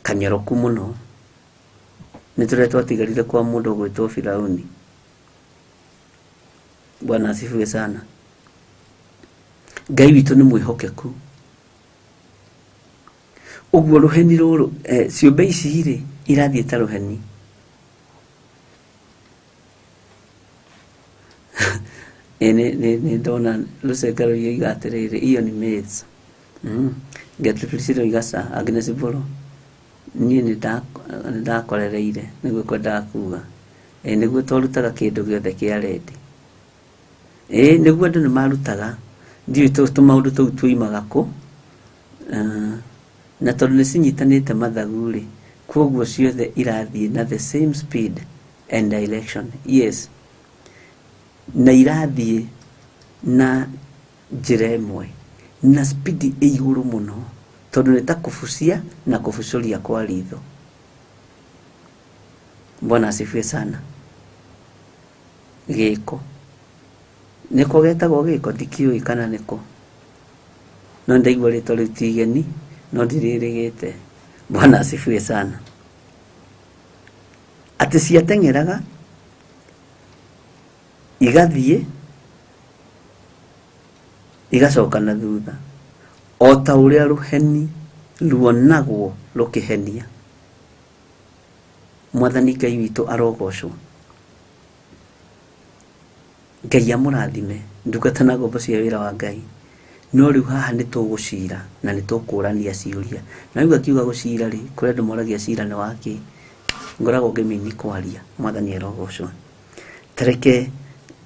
Kanyoroku mũno. Nĩ tũrĩa twatigarire kwa mũndũ ũgwĩtwo Firauni. Bwana asifiwe sana. Ngai witũ nĩ mwĩhokeku. Ũguo rũheni rũrũ, ciũmbe ici rĩ, irathiĩ ta rũheni. Nĩ ndona rũcenga rũiga atĩrĩrĩ, iyo nĩ myths. Gertrude Priscilla oiga ca, Agnes Mbũrũ. Niĩ nĩ ndakorereire, nĩguo kwendaga kuga. Nĩguo twarutaga kĩndũ gĩothe kĩa rendi. Nĩguo andũ nĩ marutaga. Ndiũĩ tũmaũndũ tũu tuoimaga kũ. Na tondũ nĩ cinyitanĩte mathagu rĩ, koguo ciothe irathiĩ na the same speed and direction. Yes. Na irathiĩ na njĩra ĩmwe na speed ĩ igũrũ mũno, tondũ nĩ ta kũbucia na kũbucũria kwa ritho. Bwana asifiwe sana. Gĩko. Nĩko getagwo gĩko, ndikĩũĩ kana nĩko. No ndaigua rĩtwa rĩu ti igeni, no ndirĩrĩgĩte. Bwana asifiwe sana. Atĩ ciateng'eraga igathiĩ igacoka na thutha, o ta ũrĩa rũheni ruonagwo rũkĩhenia. Mwathani Ngai witũ arogocwo. Ngai amũrathime, ndungata na ngombo cia wĩra wa Ngai. No rĩu haha nĩ tũgũcira na nĩ tũkũrania ciũria. Na rĩu akiuga gũcira rĩ, kũrĩ andũ moragia cira nĩ wakĩ. Ngoragwo ngĩmini kwaria. Mwathani arogocwo. Ta reke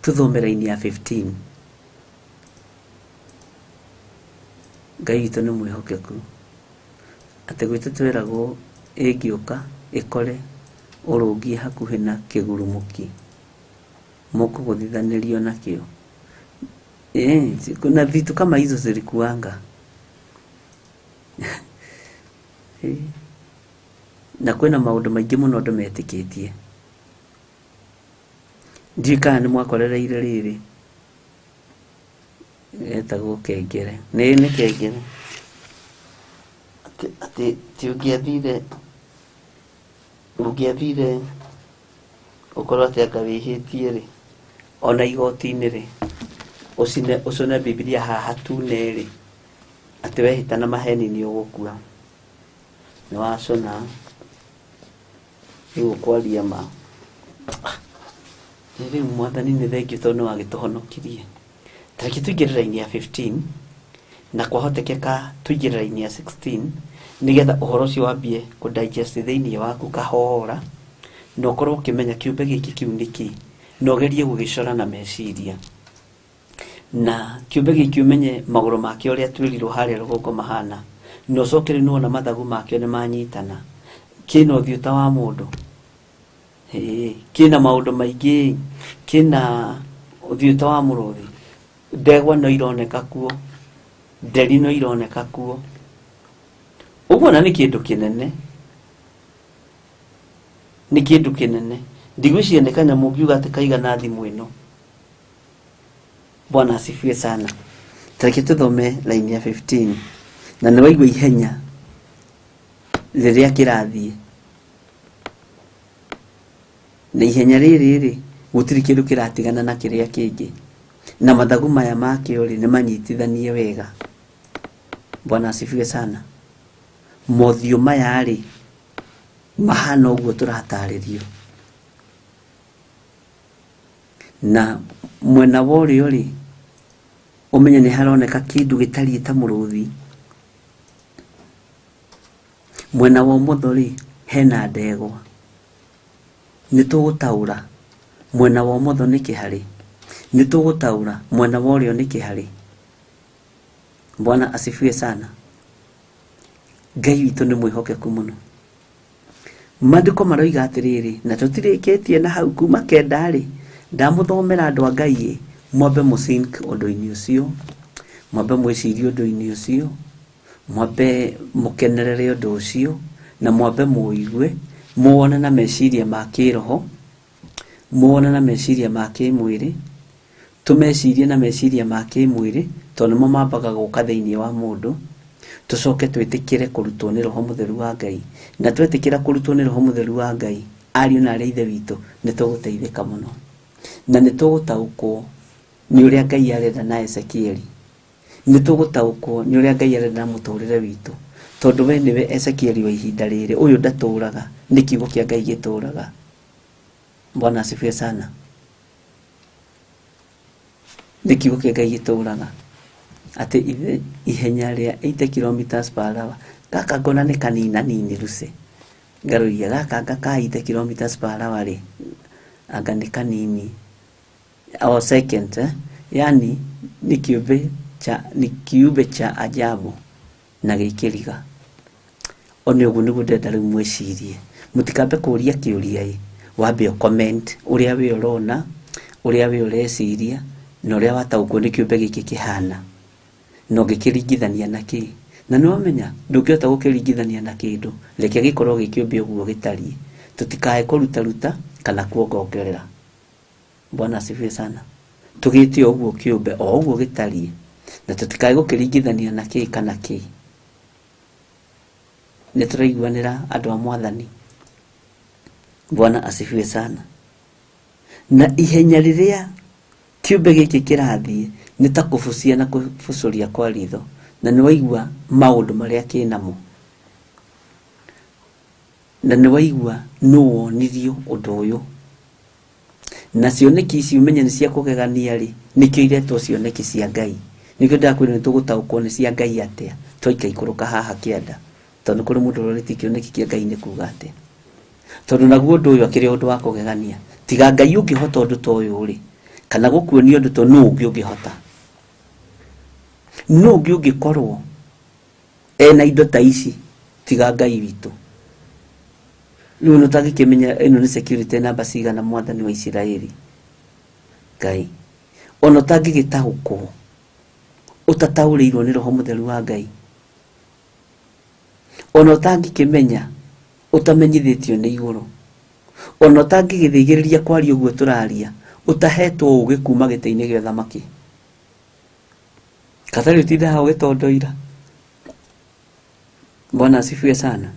tũthome raini ya 15. Ngai witũ nĩ mwĩhokeku. Atĩ gwitũ tweragwo ĩngĩũka ĩkore ũrũngiĩ hakuhĩ na kĩgurumũki, mũkũgũthithanĩrio nakĩo. Kuna vitu kama hizo zilikuanga. Na kwĩna maũndũ maingĩ mũno andũ metĩkĩtie. Ndiũĩ kana nĩ mwakorereire rĩrĩ. Getagwo kengere. Nĩ kengere. Atĩ ti ũngĩathire ũkorwo atĩ anga wĩhĩtie rĩ, ona igoti-inĩ rĩ, ũcune Bibilia haha hatune rĩ, atĩ wehĩta na maheni nĩ ũgũkua. Nĩ wacũna. Rĩu ũkwaria ma. Rĩu Mwathani nĩ thengiũ tondũ nĩ wagĩtũhonokirie. Ta reke tũingĩre raini ya 15 na kwahotekeka tũingĩre raini ya 16 nĩgetha ũhoro ũcio wambie kũ digest thĩinĩ waku kahora, na ũkorwo ũkĩmenya kĩũmbe gĩkĩ kĩu nĩ kĩ, na ũgerie gũgĩcora na meciria. Na kĩũmbe gĩkĩ ũmenye magũrũ make ũrĩa twĩrirwo harĩa rũgongo mahana, na ũcoke rĩu nĩwona mathagu makĩo nĩ manyitana. Kĩna ũthiũ ta wa mũndũ. Kĩna maũndũ maingĩ, kĩna ũthiũ ta wa mũrũthi. Ndegwa no ironeka kuo, nderi no ironeka kuo. Ũguo na nĩ kĩndũ kĩnene. Nĩ kĩndũ kĩnene. Ndigwĩciria nĩ kanyamũ ũngiuga atĩ kaigana thimũ ĩno. Bwana asifiwe sana. Tareke tuthome line ya 15 na nĩ waigua ihenya rĩrĩa kĩrathiĩ na ihenya rĩrĩ rĩ gũtirĩ kĩndũ kĩratigana na kĩrĩa kĩngĩ na mathagu maya makĩo rĩ nĩ manyitithanie wega. Bwana asifiwe sana. Mothiũ maya rĩ mahana ũguo tũratarĩrio na mwena wa ũrĩo rĩ ũmenye nĩ haroneka kĩndũ gĩtariĩ ta mũrũthi. Mwena wa ũmotho rĩ hena ndegwa. Nĩ tũgũtaũra mwena wa ũmotho nĩ kĩharĩ, nĩ tũgũtaũra mwena wa ũrĩo nĩ kĩharĩ. Bwana asifiwe sana. Ngai witũ nĩ mwĩhokeku mũno. Maandĩko maroiga atĩrĩrĩ, na tũtirĩkĩtie na hau kuma 9 rĩ, ndamũthomera andũ a Ngai ĩ, mwambe mũsink ũndũ-inĩ ũcio, mwambe mwĩcirie ũndũ-inĩ ũcio, mwambe mũkenerere ũndũ ũcio, na mwambe mũũigue, muone na meciria ma kĩroho, muone na meciria ma kĩmwĩrĩ, tũmecirie na meciria ma kĩmwĩrĩ tondũ nĩmo mambaga gũka thĩinĩ wa mũndũ, tũcoke twĩtĩkĩre kũrutwo nĩ Roho Mũtheru wa Ngai. Na twetĩkĩra kũrutwo nĩ Roho Mũtheru wa Ngai, ariũ na arĩ a Ithe witũ, nĩ tũgũteithĩka mũno na nĩ tũgũtaũkwo nĩ ũrĩa Ngai arenda na Ezekieli, nĩ tũgũtaũkwo nĩ ũrĩa Ngai arenda na mũtũrĩre witũ, tondũ we nĩwe Ezekieli wa ihinda rĩrĩ. Ũyũ ndatũraga, nĩ kiugo kĩa Ngai gĩtũraga. Bwana asifiwe sana. Nĩ kiugo kĩa Ngai gĩtũraga atĩ ihenya rĩa 80 kilometers per hour gaka ngona nĩ kanina nini ruce ngaroria gaka anga ka 80 kilometers per hour rĩ anga nĩ kanini o second yani ni kiumbe cha ajabu na gĩkĩriga. One ũguo nĩguo ndĩrenda rĩu mwĩcirie, mũtikambe kũria kĩũria ĩ, wambe comment ũrĩa we ũrona, ũrĩa we ũreciria, na ũrĩa wataũkwo nĩ kĩũmbe gĩkĩ kĩhana, na ũngĩkĩringithania na kĩ. Na nĩ wamenya ndũngĩhota gũkĩringithania na kĩndũ, reke gĩkorwo gĩ kĩũmbe ũguo gĩtariĩ, tũtikae kũrutaruta kana kuongongerera. Bwana asifiwe sana. Tũgĩte ũguo kĩũmbe o ũguo gĩtariĩ, na tũtikae gũkĩringithania na kĩ kana kĩ. Nĩ tũraiguanĩra andũ a Mwathani. Bwana asifiwe sana. Na ihenya rĩrĩa kĩũmbe gĩkĩ kĩrathiĩ nĩ ta kũbucia na kũbucũria kwa ritho, na nĩ waigua maũndũ marĩa kĩnamo, na nĩ waigua nũ wonirio ũndũ ũyũ. Na cioneki ici ũmenye nĩ cia kũgegania rĩ, nĩkĩo iretwo cioneki cia Ngai. Nĩkĩo ndakwĩra nĩ tũgũtaũkwo nĩ cia Ngai atĩa twaikaikũrũka haha kĩanda, tondũ kũrĩ mũndũ ũrorĩtie kĩoneki kĩa Ngai nĩ kuga atĩa. Tondũ naguo ũndũ ũyũ akĩrĩ ũndũ wa kũgegania, tiga Ngai ũngĩhota ũndũ ta ũyũ rĩ, kana gũkuonia ũndũ ta nũ ũngĩ ũngĩhota, nũ ũngĩ ũngĩkorwo ena indo ta ici tiga Ngai witũ. Rĩu nĩ ũtangĩkĩmenya ĩno nĩ security namba cigana Mwathani wa Isiraeli Ngai, ona ũtangĩgĩtaũkwo ũtataũrĩirwo nĩ Roho Mũtheru wa Ngai, ona ũtangĩkĩmenya ũtamenyithĩtio nĩ igũrũ, ona ũtangĩgĩthĩgĩrĩria kwaria ũguo tũraria ũtahetwo ũgĩ kuma gĩtĩ-inĩ gĩa ũthamaki. Katarĩ ũtindaga ũgĩtondoira. Bwana asifiwe sana.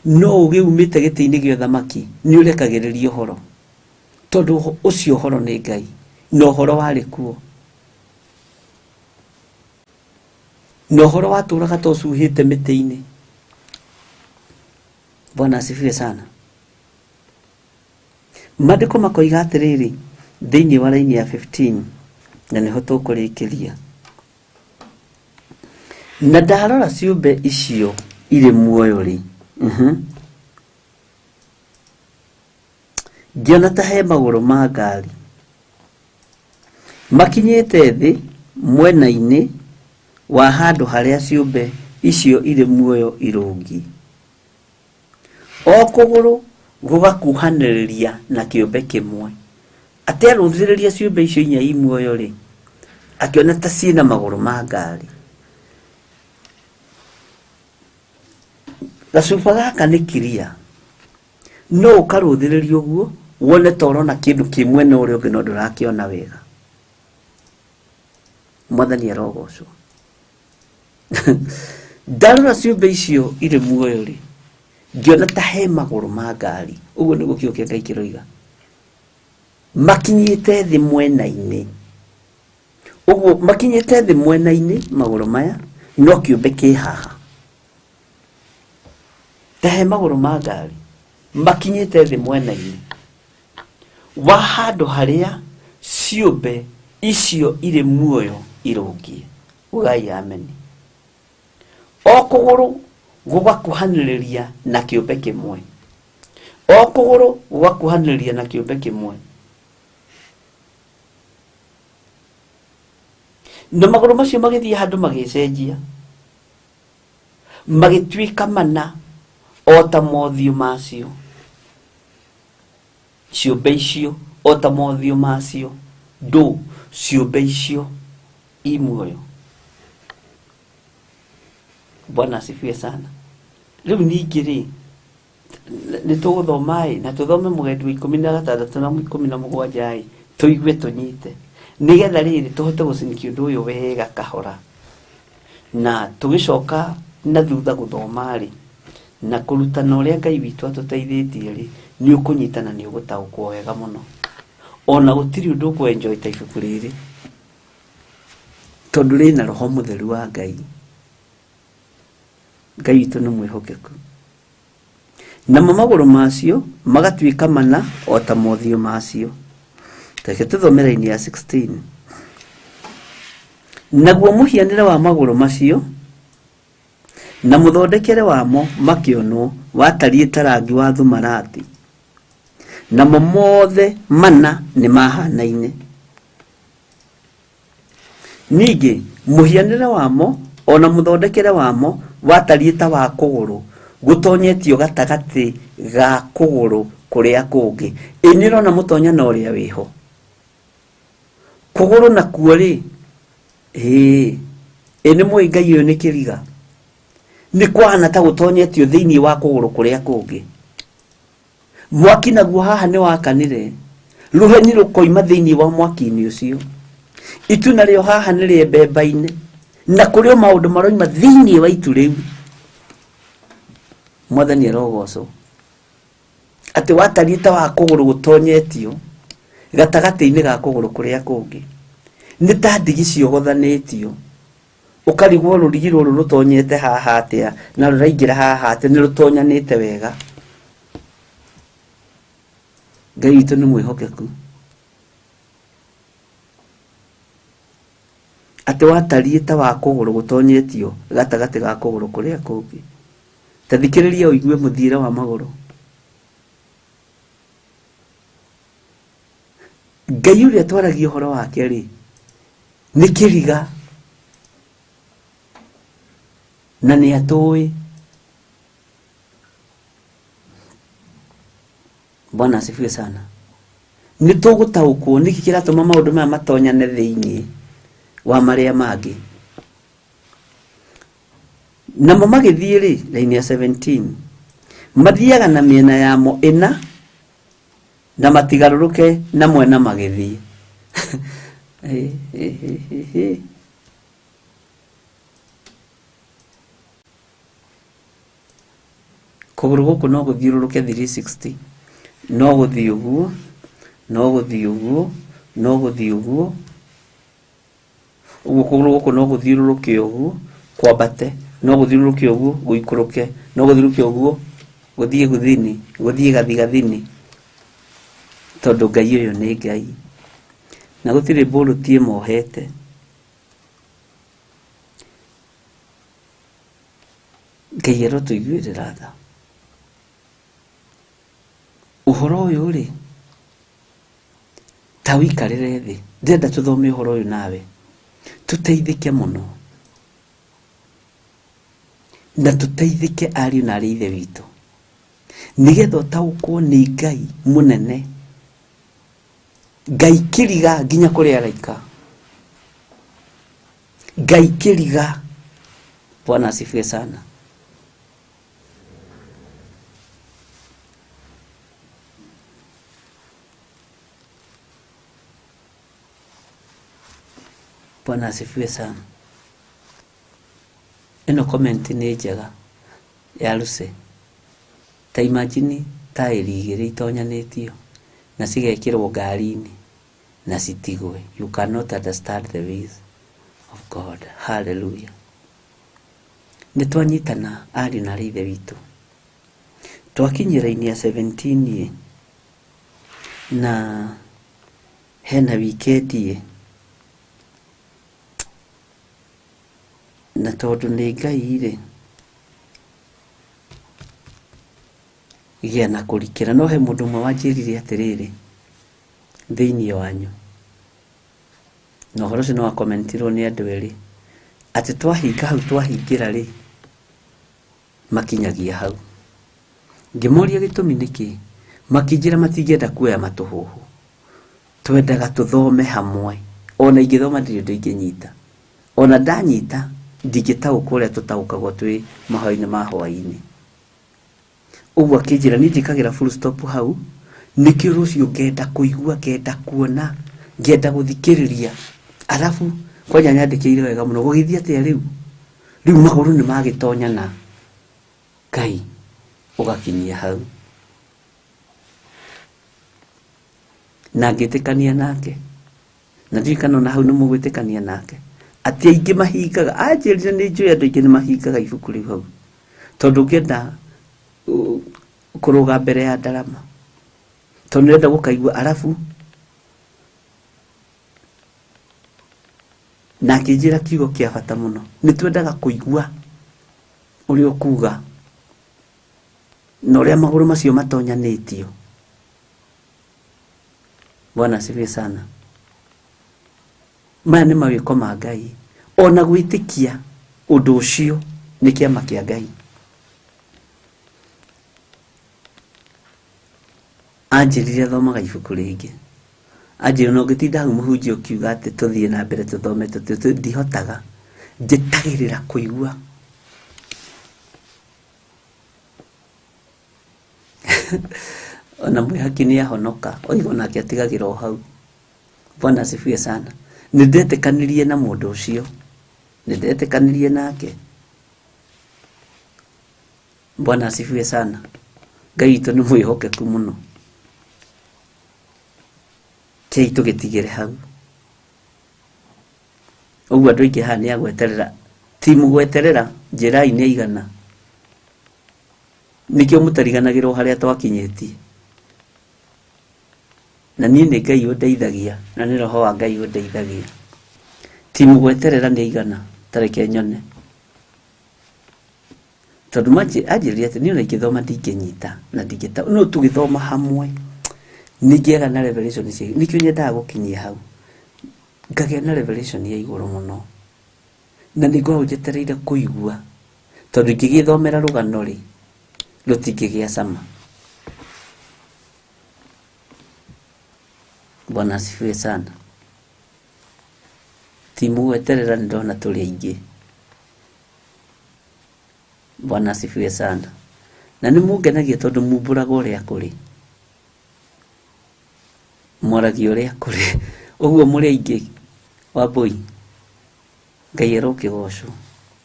No ũgĩ umĩte gĩtĩ-inĩ gĩa ũthamaki nĩ ũrekagĩrĩria ũhoro, tondũ ũcio ũhoro nĩ Ngai na ũhoro warĩ kuo, na ũhoro watũraga ta ũcuhĩte mĩtĩ-inĩ. Bwana asifiwe sana. Maandĩko makoiga atĩrĩrĩ thĩinĩ wa raini ya 15, na nĩho tũkũrĩkĩria. Na ndarora ciũmbe icio irĩ muoyo rĩ, ngĩona ta he magũrũ ma ngari makinyĩte thĩ mwena-inĩ wa handũ harĩa ciũmbe icio irĩ muoyo irũngiĩ, o kũgũrũ gũgakuhanĩrĩria na kĩũmbe kĩmwe. Atĩ arũthĩrĩria ciũmbe icio inya i muoyo rĩ, akĩona ta ciĩna magũrũ ma ngari. Gacuba gaka nĩ kiria, no ũkarũthĩrĩria ũguo wone ta ũrona kĩndũ kĩ mwena ũrĩa ũngĩ no ndũrakĩona wega. Mwathani arogocwo. Ndarora ciũmbe icio irĩ muoyo rĩ, ngĩona ta he magũrũ ma ngari, ũguo nĩguo kiugo kĩa Ngai kĩroiga, makinyĩte thĩ mwena-inĩ. Ũguo makinyĩte thĩ mwena-inĩ magũrũ maya, no kĩũmbe kĩ haha. Ta he magũrũ ma ngari makinyĩte thĩ mwena-inĩ wa handũ harĩa ciũmbe icio irĩ muoyo irũngiĩ. Ugai ameni. O kũgũrũ gũgakuhanĩrĩria na kĩũmbe kĩmwe, o kũgũrũ gũgakuhanĩrĩria na kĩũmbe kĩmwe, na magũrũ macio magĩthiĩ handũ magĩcenjia, magĩtuĩka mana o ta mothiũ macio, ciũmbe icio o ta mothiũ macio, ndũ ciũmbe icio i muoyo. Bwana asifiwe sana. Rĩu ningĩ rĩ, nĩ tũgũthoma ĩ, na tũthome mũgendi wa 16 na 17 ĩ, tũigue tũnyite, nĩgetha rĩrĩ tũhote gũcinikia ũndũ ũyũ wega kahora, na tũgĩcoka na thutha gũthoma rĩ, na kũrutana ũrĩa Ngai witũ atũteithĩtie rĩ, nĩ ũkũnyita na nĩ ũgũtaũkwo wega mũno. Ona gũtirĩ ũndũ ũkũ-enjoy ta ibuku rĩrĩ, tondũ rĩna roho mũtheru wa Ngai. Ngai witũ nĩ mwĩhokeku. Namo magũrũ macio magatuĩka mana o ta mothiũ macio. Reke tũthome raini ya 16. Naguo mũhianĩre wa magũrũ macio na mũthondekere wamo makĩonwo watariĩ ta rangi wa thumarati, namo mothe mana nĩ mahanaine. Ningĩ mũhianĩre wamo ona mũthondekere wamo watariĩ ta wa kũgũrũ gũtonyetio gatagatĩ ga kũgũrũ kũrĩa kũngĩ. Ĩ nĩ ũrona mũtonyano ũrĩa wĩho? Kũgũrũ nakuo rĩ, ĩ nĩ mũĩ Ngai ũyũ nĩ kĩriga, nĩ kwahana ta gũtonyetio thĩinĩ wa kũgũrũ kũrĩa kũngĩ. Mwaki naguo haha nĩ wakanire, rũheni rũkoima thĩinĩ wa mwaki-inĩ ũcio. Itu narĩo haha nĩ rĩembembaine, na kũrĩ o maũndũ maroima thĩinĩ wa itu rĩu. Mwathani arogocwo. Atĩ watariĩ ta wa kũgũrũ gũtonyetio gatagatĩ-inĩ ga kũgũrũ kũrĩa kũngĩ, nĩ ta ndigi ciogothanĩtio, ũkarigwo rũrigi rũrũ rũtonyete haha atĩa na rũraingĩra haha atĩa, nĩ rũtonyanĩte wega. Ngai witũ nĩ mwĩhokeku. Atĩ watariĩ ta wa kũgũrũ gũtonyetio gatagatĩ ga kũgũrũ kũrĩa kũngĩ. Ta thikĩrĩria ũigue mũthiĩre wa magũrũ. Ngai ũrĩa twaragia ũhoro wake rĩ, nĩ kĩriga na nĩ atũĩ. Bwana asifiwe sana. Nĩ tũgũtaũkwo nĩkĩ kĩratũma maũndũ maya matonyane thĩinĩ wa marĩa mangĩ. Namo magĩthiĩ rĩ, raini ya 17, mathiaga na mĩena yamo ĩna na matigarũrũke na mwena magĩthiĩ. Kũgũrũ gũkũ no gũthiũrũrũke 360, no gũthiĩ ũguo, no gũthiĩ ũguo, no gũthiĩ ũguo. Ũguo kũgũrũ gũkũ no gũthiũrũrũke ũguo kwambate, no gũthiũrũrũke ũguo gũikũrũke, no gũthiũrũrũke ũguo gũthiĩ gũthini, gũthiĩ gathigathini, tondũ Ngai ũyũ nĩ Ngai na gũtirĩ mbũrũti ĩmohete. Ngai arotũiguĩrĩra tha. Ũhoro ũyũ rĩ, ta ũikarĩre thĩ, ndĩrenda tũthome ũhoro ũyũ nawe, tũteithĩke mũno, na tũteithĩke ariũ na arĩ ithe witũ, nĩgetha ũtaũkwo nĩ Ngai mũnene, Ngai kĩriga nginya kũrĩ araika, Ngai kĩriga. Bwana asifiwe sana. Bwana asifiwe sana. Ĩno comment nĩ njega ya Lucy. Ta imagine taĩri igĩrĩ itonyanĩtio na cigekĩrwo ngari-inĩ na citigwe. You cannot understand the ways of God. Hallelujah. Nĩ twanyitana ariũ na aarĩ a Ithe witũ. Twakinyĩra raini ya 17 ĩ, na hena wikendi ĩ, na tondũ nĩ Ngai rĩ, gĩa na kũrikĩra. No he mũndũ ũmwe wanjĩrire atĩrĩrĩ thĩinĩ wanyu, na ũhoro ũcio nĩ wakomentirwo nĩ andũ erĩ, atĩ twahinga hau twahingĩra rĩ, makinyagia hau. Ngĩmoria gĩtũmi nĩkĩ, makĩnjĩra matingĩenda kuoya matũhũhũ, twendaga tũthome hamwe. Ona ingĩthoma ndirĩ ũndũ ingĩnyita, ona ndanyita ndingĩtaũkwo ũrĩa tũtaũkagwo twĩ mahoya-inĩ ma hwaĩ-inĩ. Ũguo akĩnjĩra niĩ njĩkagĩra full stop hau, nĩkĩo rũciũ ngenda kũigua, ngenda kuona, ngenda gũthikĩrĩria. Arabu kwanja nyandĩkĩire wega mũno, gũgĩthiĩ atĩa rĩu? Rĩu magũrũ nĩ magĩtonyana, Ngai ũgakinyia hau. Na ngĩtĩkania nake, na ndiũĩ kana ona hau nĩ mũgwĩtĩkania nake, atĩ aingĩ mahingaga. Anjĩrire nĩ njũĩ andũ aingĩ nĩ mahingaga ibuku rĩu hau, tondũ ũngĩenda kũrũga mbere ya ndarama, tondũ nĩũrenda gũkaigua. Arabu na akĩnjĩra kiugo kĩa bata mũno, nĩ twendaga kũigua ũrĩa ũkuga na ũrĩa magũrũ macio matonyanĩtio. Bwana asifiwe sana. Maya nĩ mawĩko ma Ngai. Ona gwĩtĩkia ũndũ ũcio nĩ kĩama kĩa Ngai. Anjĩrire thomaga ibuku rĩngĩ, anjĩrire no ngĩtinda hau mũhunjia ũkiuga atĩ tũthiĩ na mbere tũthome, ndihotaga, njĩtagĩrĩra kũigua. Ona mwĩhaki nĩ ahonoka, oiga onake atigagĩra o hau. Bwana asifiwe sana. Nĩ ndetĩkanirie na mũndũ ũcio, nĩ ndetĩkanirie nake. Bwana asifiwe sana. Ngai witũ nĩ mwĩhokeku mũno. Kei tũgĩtigĩre hau. Ũguo andũ aingĩ haha nĩ agweterera, ti mũgweterera, njĩrai nĩ aigana. Nĩkĩo mũtariganagĩrwo harĩa twakinyĩtie. Na niĩ nĩ Ngai ũndeithagia, na nĩ Roho wa Ngai ũndeithagia. Ti mũgweterera nĩ aigana, ta reke nyone. Tondũ anjĩrire atĩ niĩ ona ingĩthoma ndingĩnyita na ndingĩta, no tũgĩthoma hamwe nĩngĩaga na revelation cia, nĩkĩo nyendaga gũkinyia hau, ngagĩa na revelation ya igũrũ mũno, na nĩngoragwo njetereire kũigua, tondũ ingĩgĩthomera rũgano rĩ, rũtingĩgĩa cama. Bwana asifiwe sana. Ti mũgweterera nĩ ndona tũrĩ aingĩ. Bwana asifiwe sana. Na nĩ mũngenagia tondũ mumbũraga ũrĩa kũrĩ, mwaragia ũrĩa kũrĩ. Ũguo mũrĩ aingĩ Wambũi, Ngai arokĩgocwo.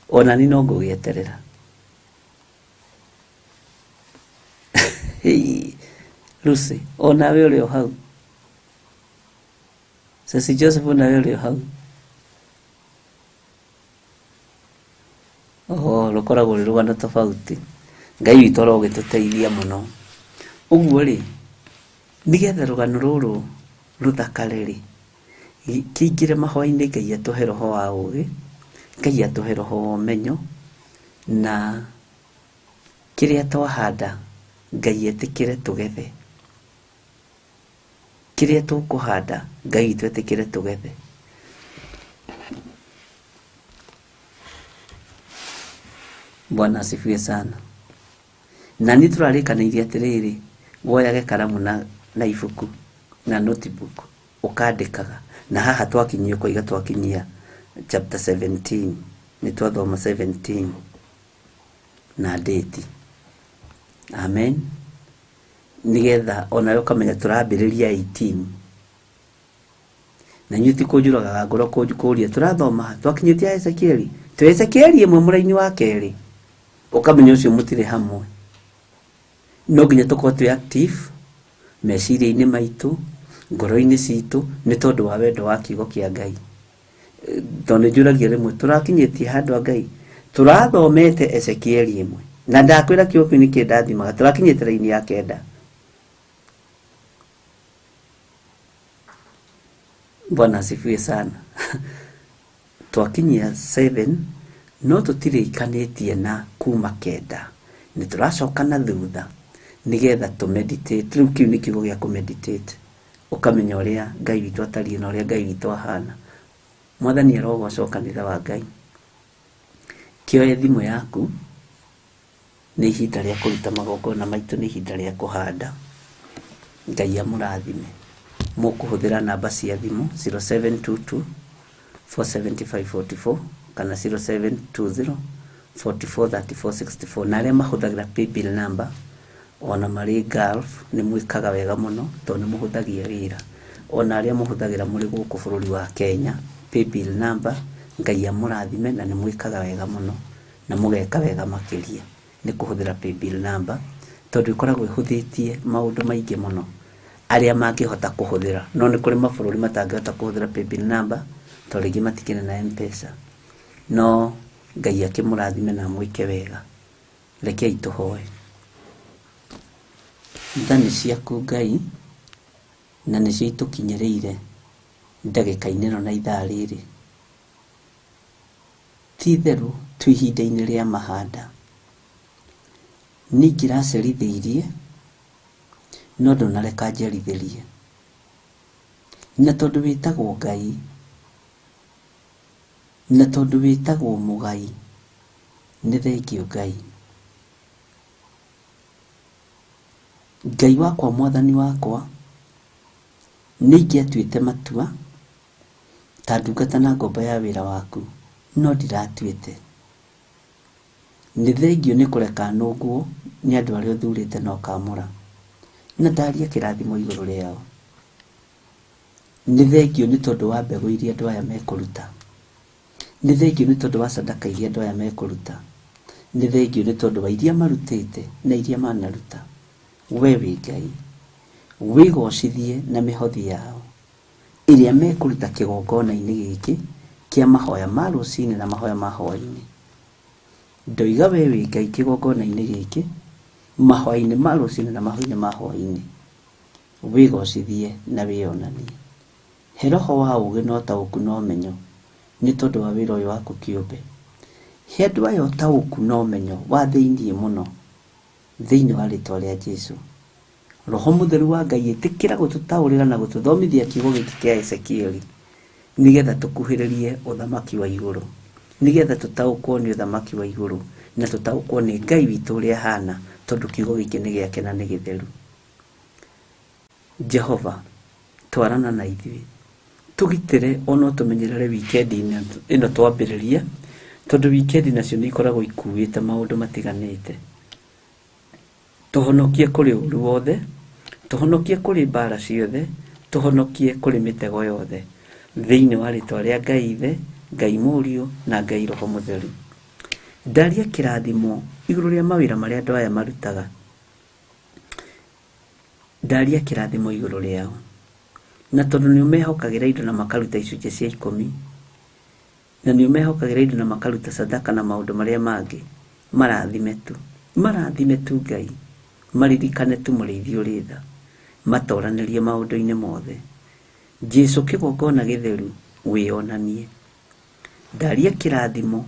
Ona niĩ no ngũgĩeterera. Lucy, onawe ũrĩ o hau. Ceci Joseph onawe ũrĩ o hau. Oho, rũkoragwo rwĩ rũgano tofauti. Ngai witũ arogĩtũteithia mũno. Ũguo rĩ, nĩgetha rũgano rũrũ rũthakare rĩ, kĩingĩre mahoya-inĩ, Ngai atũhe roho wa ũũgĩ, Ngai atũhe roho wa ũmenyo, na kĩrĩa twahanda Ngai etĩkĩre tũgethe. Kĩrĩa tũkũhanda Ngai witũ etĩkĩre tũgethe. Bwana asifiwe sana. Na niĩ tũrarĩkanĩirie atĩrĩrĩ, woyage karamu na ibuku na notebook ũkandĩkaga. Na haha twakinyia ũkoiga twakinyia chapter 17, nĩ twathoma 17 na date. Amen. Nĩgetha onawe ũkamenya tũrambĩrĩria 18. Na inyuĩ ti kũnjũragaga ngoro kũria tũrathoma twakinyĩtie Ezekieli. Twĩ Ezekieli ĩmwe mũraini wa kerĩ. Ũkamenya ũcio mũtirĩ hamwe. No nginya tũkorwo twĩ active meciria-inĩ maitũ, ngoro-inĩ citũ, nĩ tondũ wa wendo wa kiugo kĩa Ngai. Tondũ nĩ njũragia rĩmwe tũrakinyĩtie handũ a Ngai. Tũrathomete Ezekieli ĩmwe. Na ndakwĩra kiugo kĩu nĩ kĩndathimaga. Tũrakinyĩte raini ya 9. Bwana asifiwe sana. Twakinyia 7 no tũtirĩkanĩtie na kuma 9. Nĩ tũracoka na thutha nĩgetha tũ meditate. Rĩu kĩu nĩ kiugo gĩa kũ meditate. Ũkamenya ũrĩa Ngai witũ atariĩ na ũrĩa Ngai witũ ahana. Mwathani arogocwo kanitha wa Ngai. Kĩoe thimũ yaku, nĩ ihinda rĩa kũruta magongona maitũ, nĩ ihinda rĩa kũhanda. Ngai amũrathime. Mũkũhũthĩra namba cia thimũ 0722 475 44 kana 0720 44 34 64. Na arĩa mahũthagĩra paybill number ona marĩ Gulf nĩ mwĩkaga wega mũno tondũ nĩ mũhũthagia wĩra. Ona arĩa mũhũthagĩra mũrĩ gũkũ bũrũri wa Kenya paybill number, Ngai amũrathime na nĩ mwĩkaga wega mũno na mũgeka wega makĩria nĩ kũhũthĩra paybill number tondũ ĩkoragwo ĩhũthĩtie maũndũ maingĩ mũno arĩa mangĩhota kũhũthĩra. No nĩ kũrĩ mabũrũri matangĩhota kũhũthĩra paybill number tondũ rĩngĩ matikĩrĩ na M-Pesa. No Ngai akĩmũrathime na amwĩke wega. Rekei tũhoe. Tha nĩ ciaku Ngai na nĩcio itũkinyĩrĩire ndagĩka-inĩ ĩno na ithaa rĩrĩ. Ti itherũ twĩ ihinda-inĩ rĩa mahanda. Niĩ ingĩracerithĩirie no ndũnareka njerithĩrie. Na tondũ wĩtagwo Ngai, na tondũ wĩtagwo Mũgai, nĩ thengio Ngai. Ngai wakwa, Mwathani wakwa, nĩ ingĩatuĩte matua ta ndungata na ngombo ya wĩra waku, no ndiratuĩte. Nĩ thengio nĩ kũreka nũngwo nĩ andũ arĩa ũthurĩte na ũkamũra, na ndaria kĩrathimo igũrũ rĩao. Nĩ thengio nĩ tondũ wa mbegũ iria andũ aya mekũruta. Nĩ thengio nĩ tondũ wa sadaka iria andũ aya mekũruta. Nĩ thengio nĩ tondũ wa iria marutĩte na iria manaruta. We wĩ Ngai, wĩgocithie na mĩhothi yao ĩrĩa mekũruta kĩgongona-inĩ gĩkĩ kĩa mahoya ma rũcinĩ na mahoya ma hwaĩ-inĩ. Ndoiga we wĩ Ngai kĩgongona-inĩ gĩkĩ, mahoya-inĩ ma rũcinĩ na mahoya-inĩ ma hwaĩ-inĩ, wĩgocithie na wĩonanie. He roho wa ũũgĩ na ũtaũku na ũmenyo nĩ tondũ wa wĩra ũyũ waku kĩũmbe. He andũ aya ũtaũku na ũmenyo wa thĩiniĩ mũno thĩinĩ wa rĩtwa rĩa Jesũ. Roho Mũtheru wa Ngai ĩtĩkĩra gũtũtaũrĩra na gũtũthomithia kiugo gĩkĩ kĩa Ezekieli nĩgetha tũkuhĩrĩrie ũthamaki wa igũrũ, nĩgetha tũtaũkwo nĩ ũthamaki wa igũrũ na tũtaũkwo nĩ Ngai witũ ũrĩa ahana, tondũ kiugo gĩkĩ nĩ gĩake na nĩ gĩtheru. Jehova, twarana na ithuĩ, tũgitĩre ona ũtũmenyerere wikendi ĩno twambĩrĩria, tondũ wikendi nacio nĩ ikoragwo ikuĩte maũndũ matiganĩte. Tũhonokie kũrĩ ũru wothe, tũhonokie kũrĩ mbara ciothe, tũhonokie kũrĩ mĩtego yothe, thĩinĩ wa rĩtwa rĩa Ngai Ithe, Ngai Mũriũ na Ngai Roho Mũtheru. Ndaria kĩrathimo igũrũ rĩa mawĩra marĩa andũ aya marutaga. Ndaria kĩrathimo igũrũ rĩao. Na tondũ nĩ ũmehokagĩra indo na makaruta icunjĩ cia 10, na nĩ ũmehokagĩra indo na makaruta sadaka na maũndũ marĩa mangĩ, marathime tu. Marathime tu Ngai. Maririkane tu mũrĩithi ũrĩ tha. Matoranĩrie maũndũ-inĩ mothe. Jesũ kĩgongona gĩtheru wĩonanie. Ndaria kĩrathimo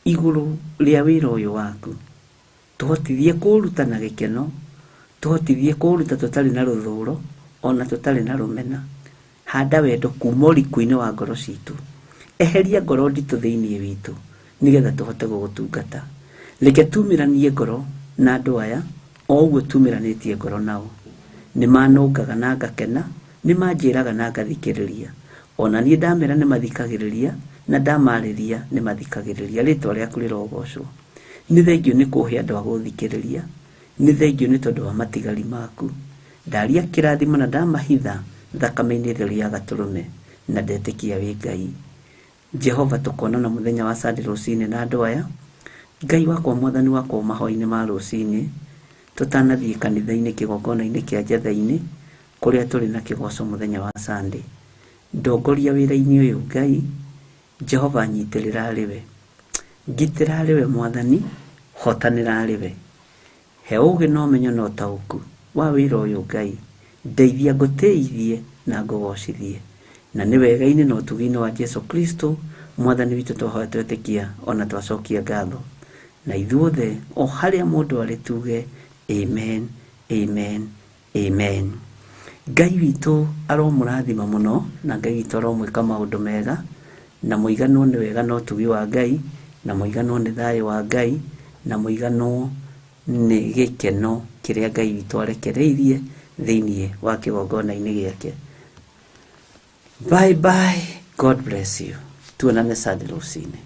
igũrũ rĩa wĩra ũyũ waku. Tũhotithie kũũruta na gĩkeno, tũhotithie kũũruta tũtarĩ na rũthũro ona tũtarĩ na rũmena. Handa wendo kuma ũriku-inĩ wa ngoro citũ. Eheria ngoro nditũ thĩinĩ witũ nĩgetha tũhote gũgũtungata. Reke tumĩranie ngoro na andũ aya o ũguo tumĩranĩtie ngoro nao. Nĩ manũngaga na ngakena, nĩ manjĩraga na ngathikĩrĩria. Ona niĩ ndamera nĩ mathikagĩrĩria na ndamarĩria nĩ mathikagĩrĩria. Rĩtwa rĩaku rĩrogocwo. Nĩ thengio nĩ kũhe andũ a gũthikĩrĩria, nĩ thengio nĩ tondũ wa matigari maku. Ndaria kĩrathimo na ndamahitha thakame-inĩ theru ya gatũrũme. Na ndetĩkia wĩ Ngai. Jehova, tũkonana mũthenya wa Sunday rũcinĩ na andũ aya. Ngai wakwa, mwathani wakwa, mahoya-inĩ ma rũcinĩ tũtanathiĩ kanitha-inĩ, kĩgongona-inĩ kĩa Njetha-inĩ kũrĩa tũrĩ na kĩgoco mũthenya wa Sunday. Ndongoria wĩra-inĩ ũyũ Ngai. Jehova, nyitĩrĩra arĩ we, ngitĩra arĩ we, mwathani, hotanĩra arĩ we, he ũũgĩ na ũmenyo na ũtaũku wa wĩra ũyũ Ngai. Ndeithia ngũtĩithie na ngũgocithie, na nĩ wega-inĩ na ũtugi-inĩ wa Jesu Kristo mwathani witũ twahoya, twetĩkia ona twacokia ngatho, na ithuothe o harĩa mũndũ arĩ tuge amen, amen, amen. Ngai witũ aromũrathima mũno, na Ngai witũ aromwĩka maũndũ mega, na mũiganwo nĩ wega na ũtugi wa Ngai, na mũiganwo nĩ thayũ wa Ngai, na mũiganwo nĩ gĩkeno kĩrĩa Ngai witũ arekereirie thĩinĩ wa kĩgongona-inĩ gĩake. Bye bye, God bless you. Tuonane Sunday rũcinĩ.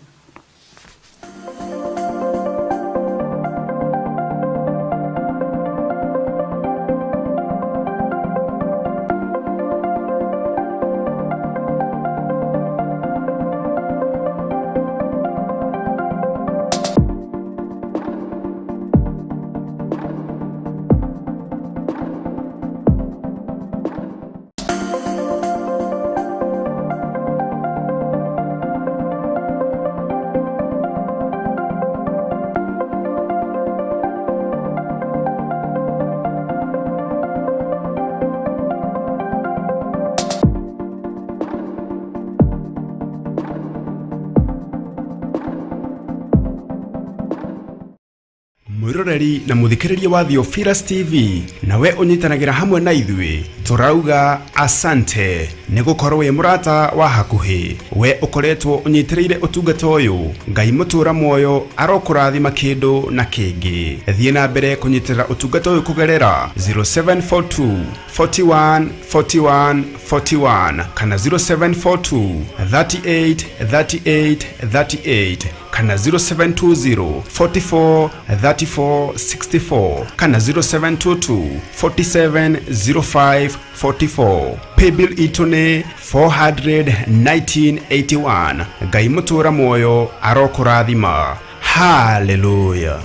Mwiroreri na muthikiriria wa Theophilus TV, nawe ũnyitanagĩra hamwe na ithuĩ, tũrauga asante nĩ gũkorwo wĩ mũrata wa hakuhĩ. We ũkoretwo ũnyitĩrĩire ũtungata ũyũ, Ngai mũtũra muoyo arokũrathima kĩndũ na kĩngĩ. Thiĩ na mbere kũnyitĩrĩra ũtungata ũyũ kũgerera 0742 41 41 41 kana 0742 38 38 38 kana 0720 44 34 64 kana 0722 47 05 44. Paybill itũ nĩ 41981. Ngai mũtũra muoyo arokũrathima. Haleluya.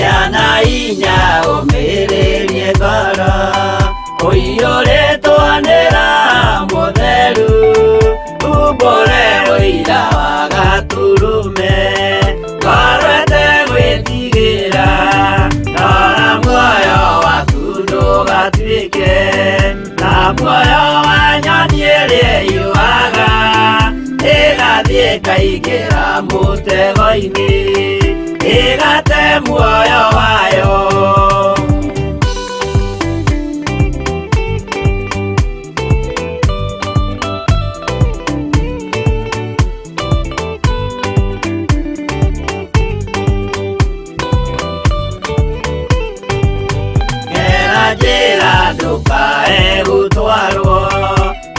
Yana inya ũmĩrĩrie ngoro ũiyũrĩtwo nĩ Roho Mũtheru, umbũre ũira wa Gatũrũme, ngoro ĩtegwĩtigĩra, rora muoyo waku ndũgatuĩke ta muoyo wa nyoni ĩrĩa ĩyũaga ĩgathiĩ ĩkaingĩra mũtego-inĩ, ĩgate muoyo wayo. Gera njĩra ndũkae gũtwarwo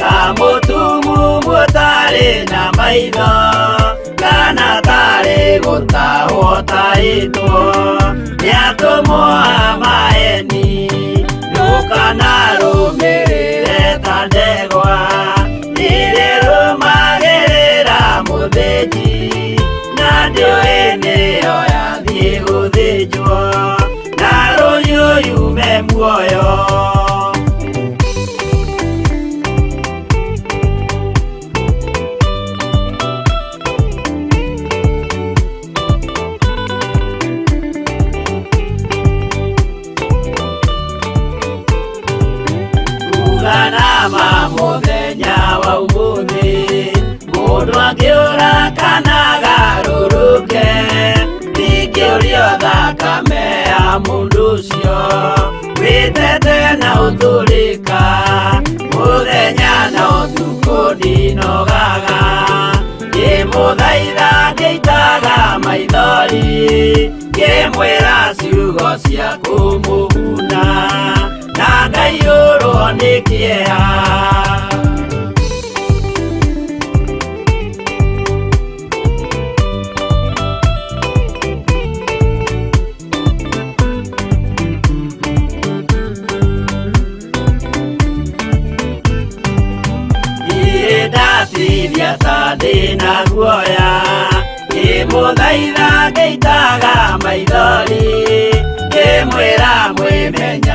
ta mũtumumu ũtarĩ na maitho, kana tarĩ gũtahwo tahĩtwo nĩ atũmwo a maeni. Ndũkanarũmĩrĩre ta ndegwa irĩrũmagĩrĩra mũthĩnji, na ndĩũĩ nĩyo yathiĩ gũthĩnjwo, na rũhiũ yume muoyo. Uganama mũthenya ũcio wĩtete na ũtũrĩka mũthenya na ũtukũ ndinogaga ngĩmũthaitha ngĩitaga maithori ngĩmwĩra ciugo cia kũmũguna na ngaiyũrwo nĩ kĩeha. Ndatithia ta ndĩna guoya ngĩmũthaitha ngĩitaga maithori ngĩmwĩra mwĩmenye.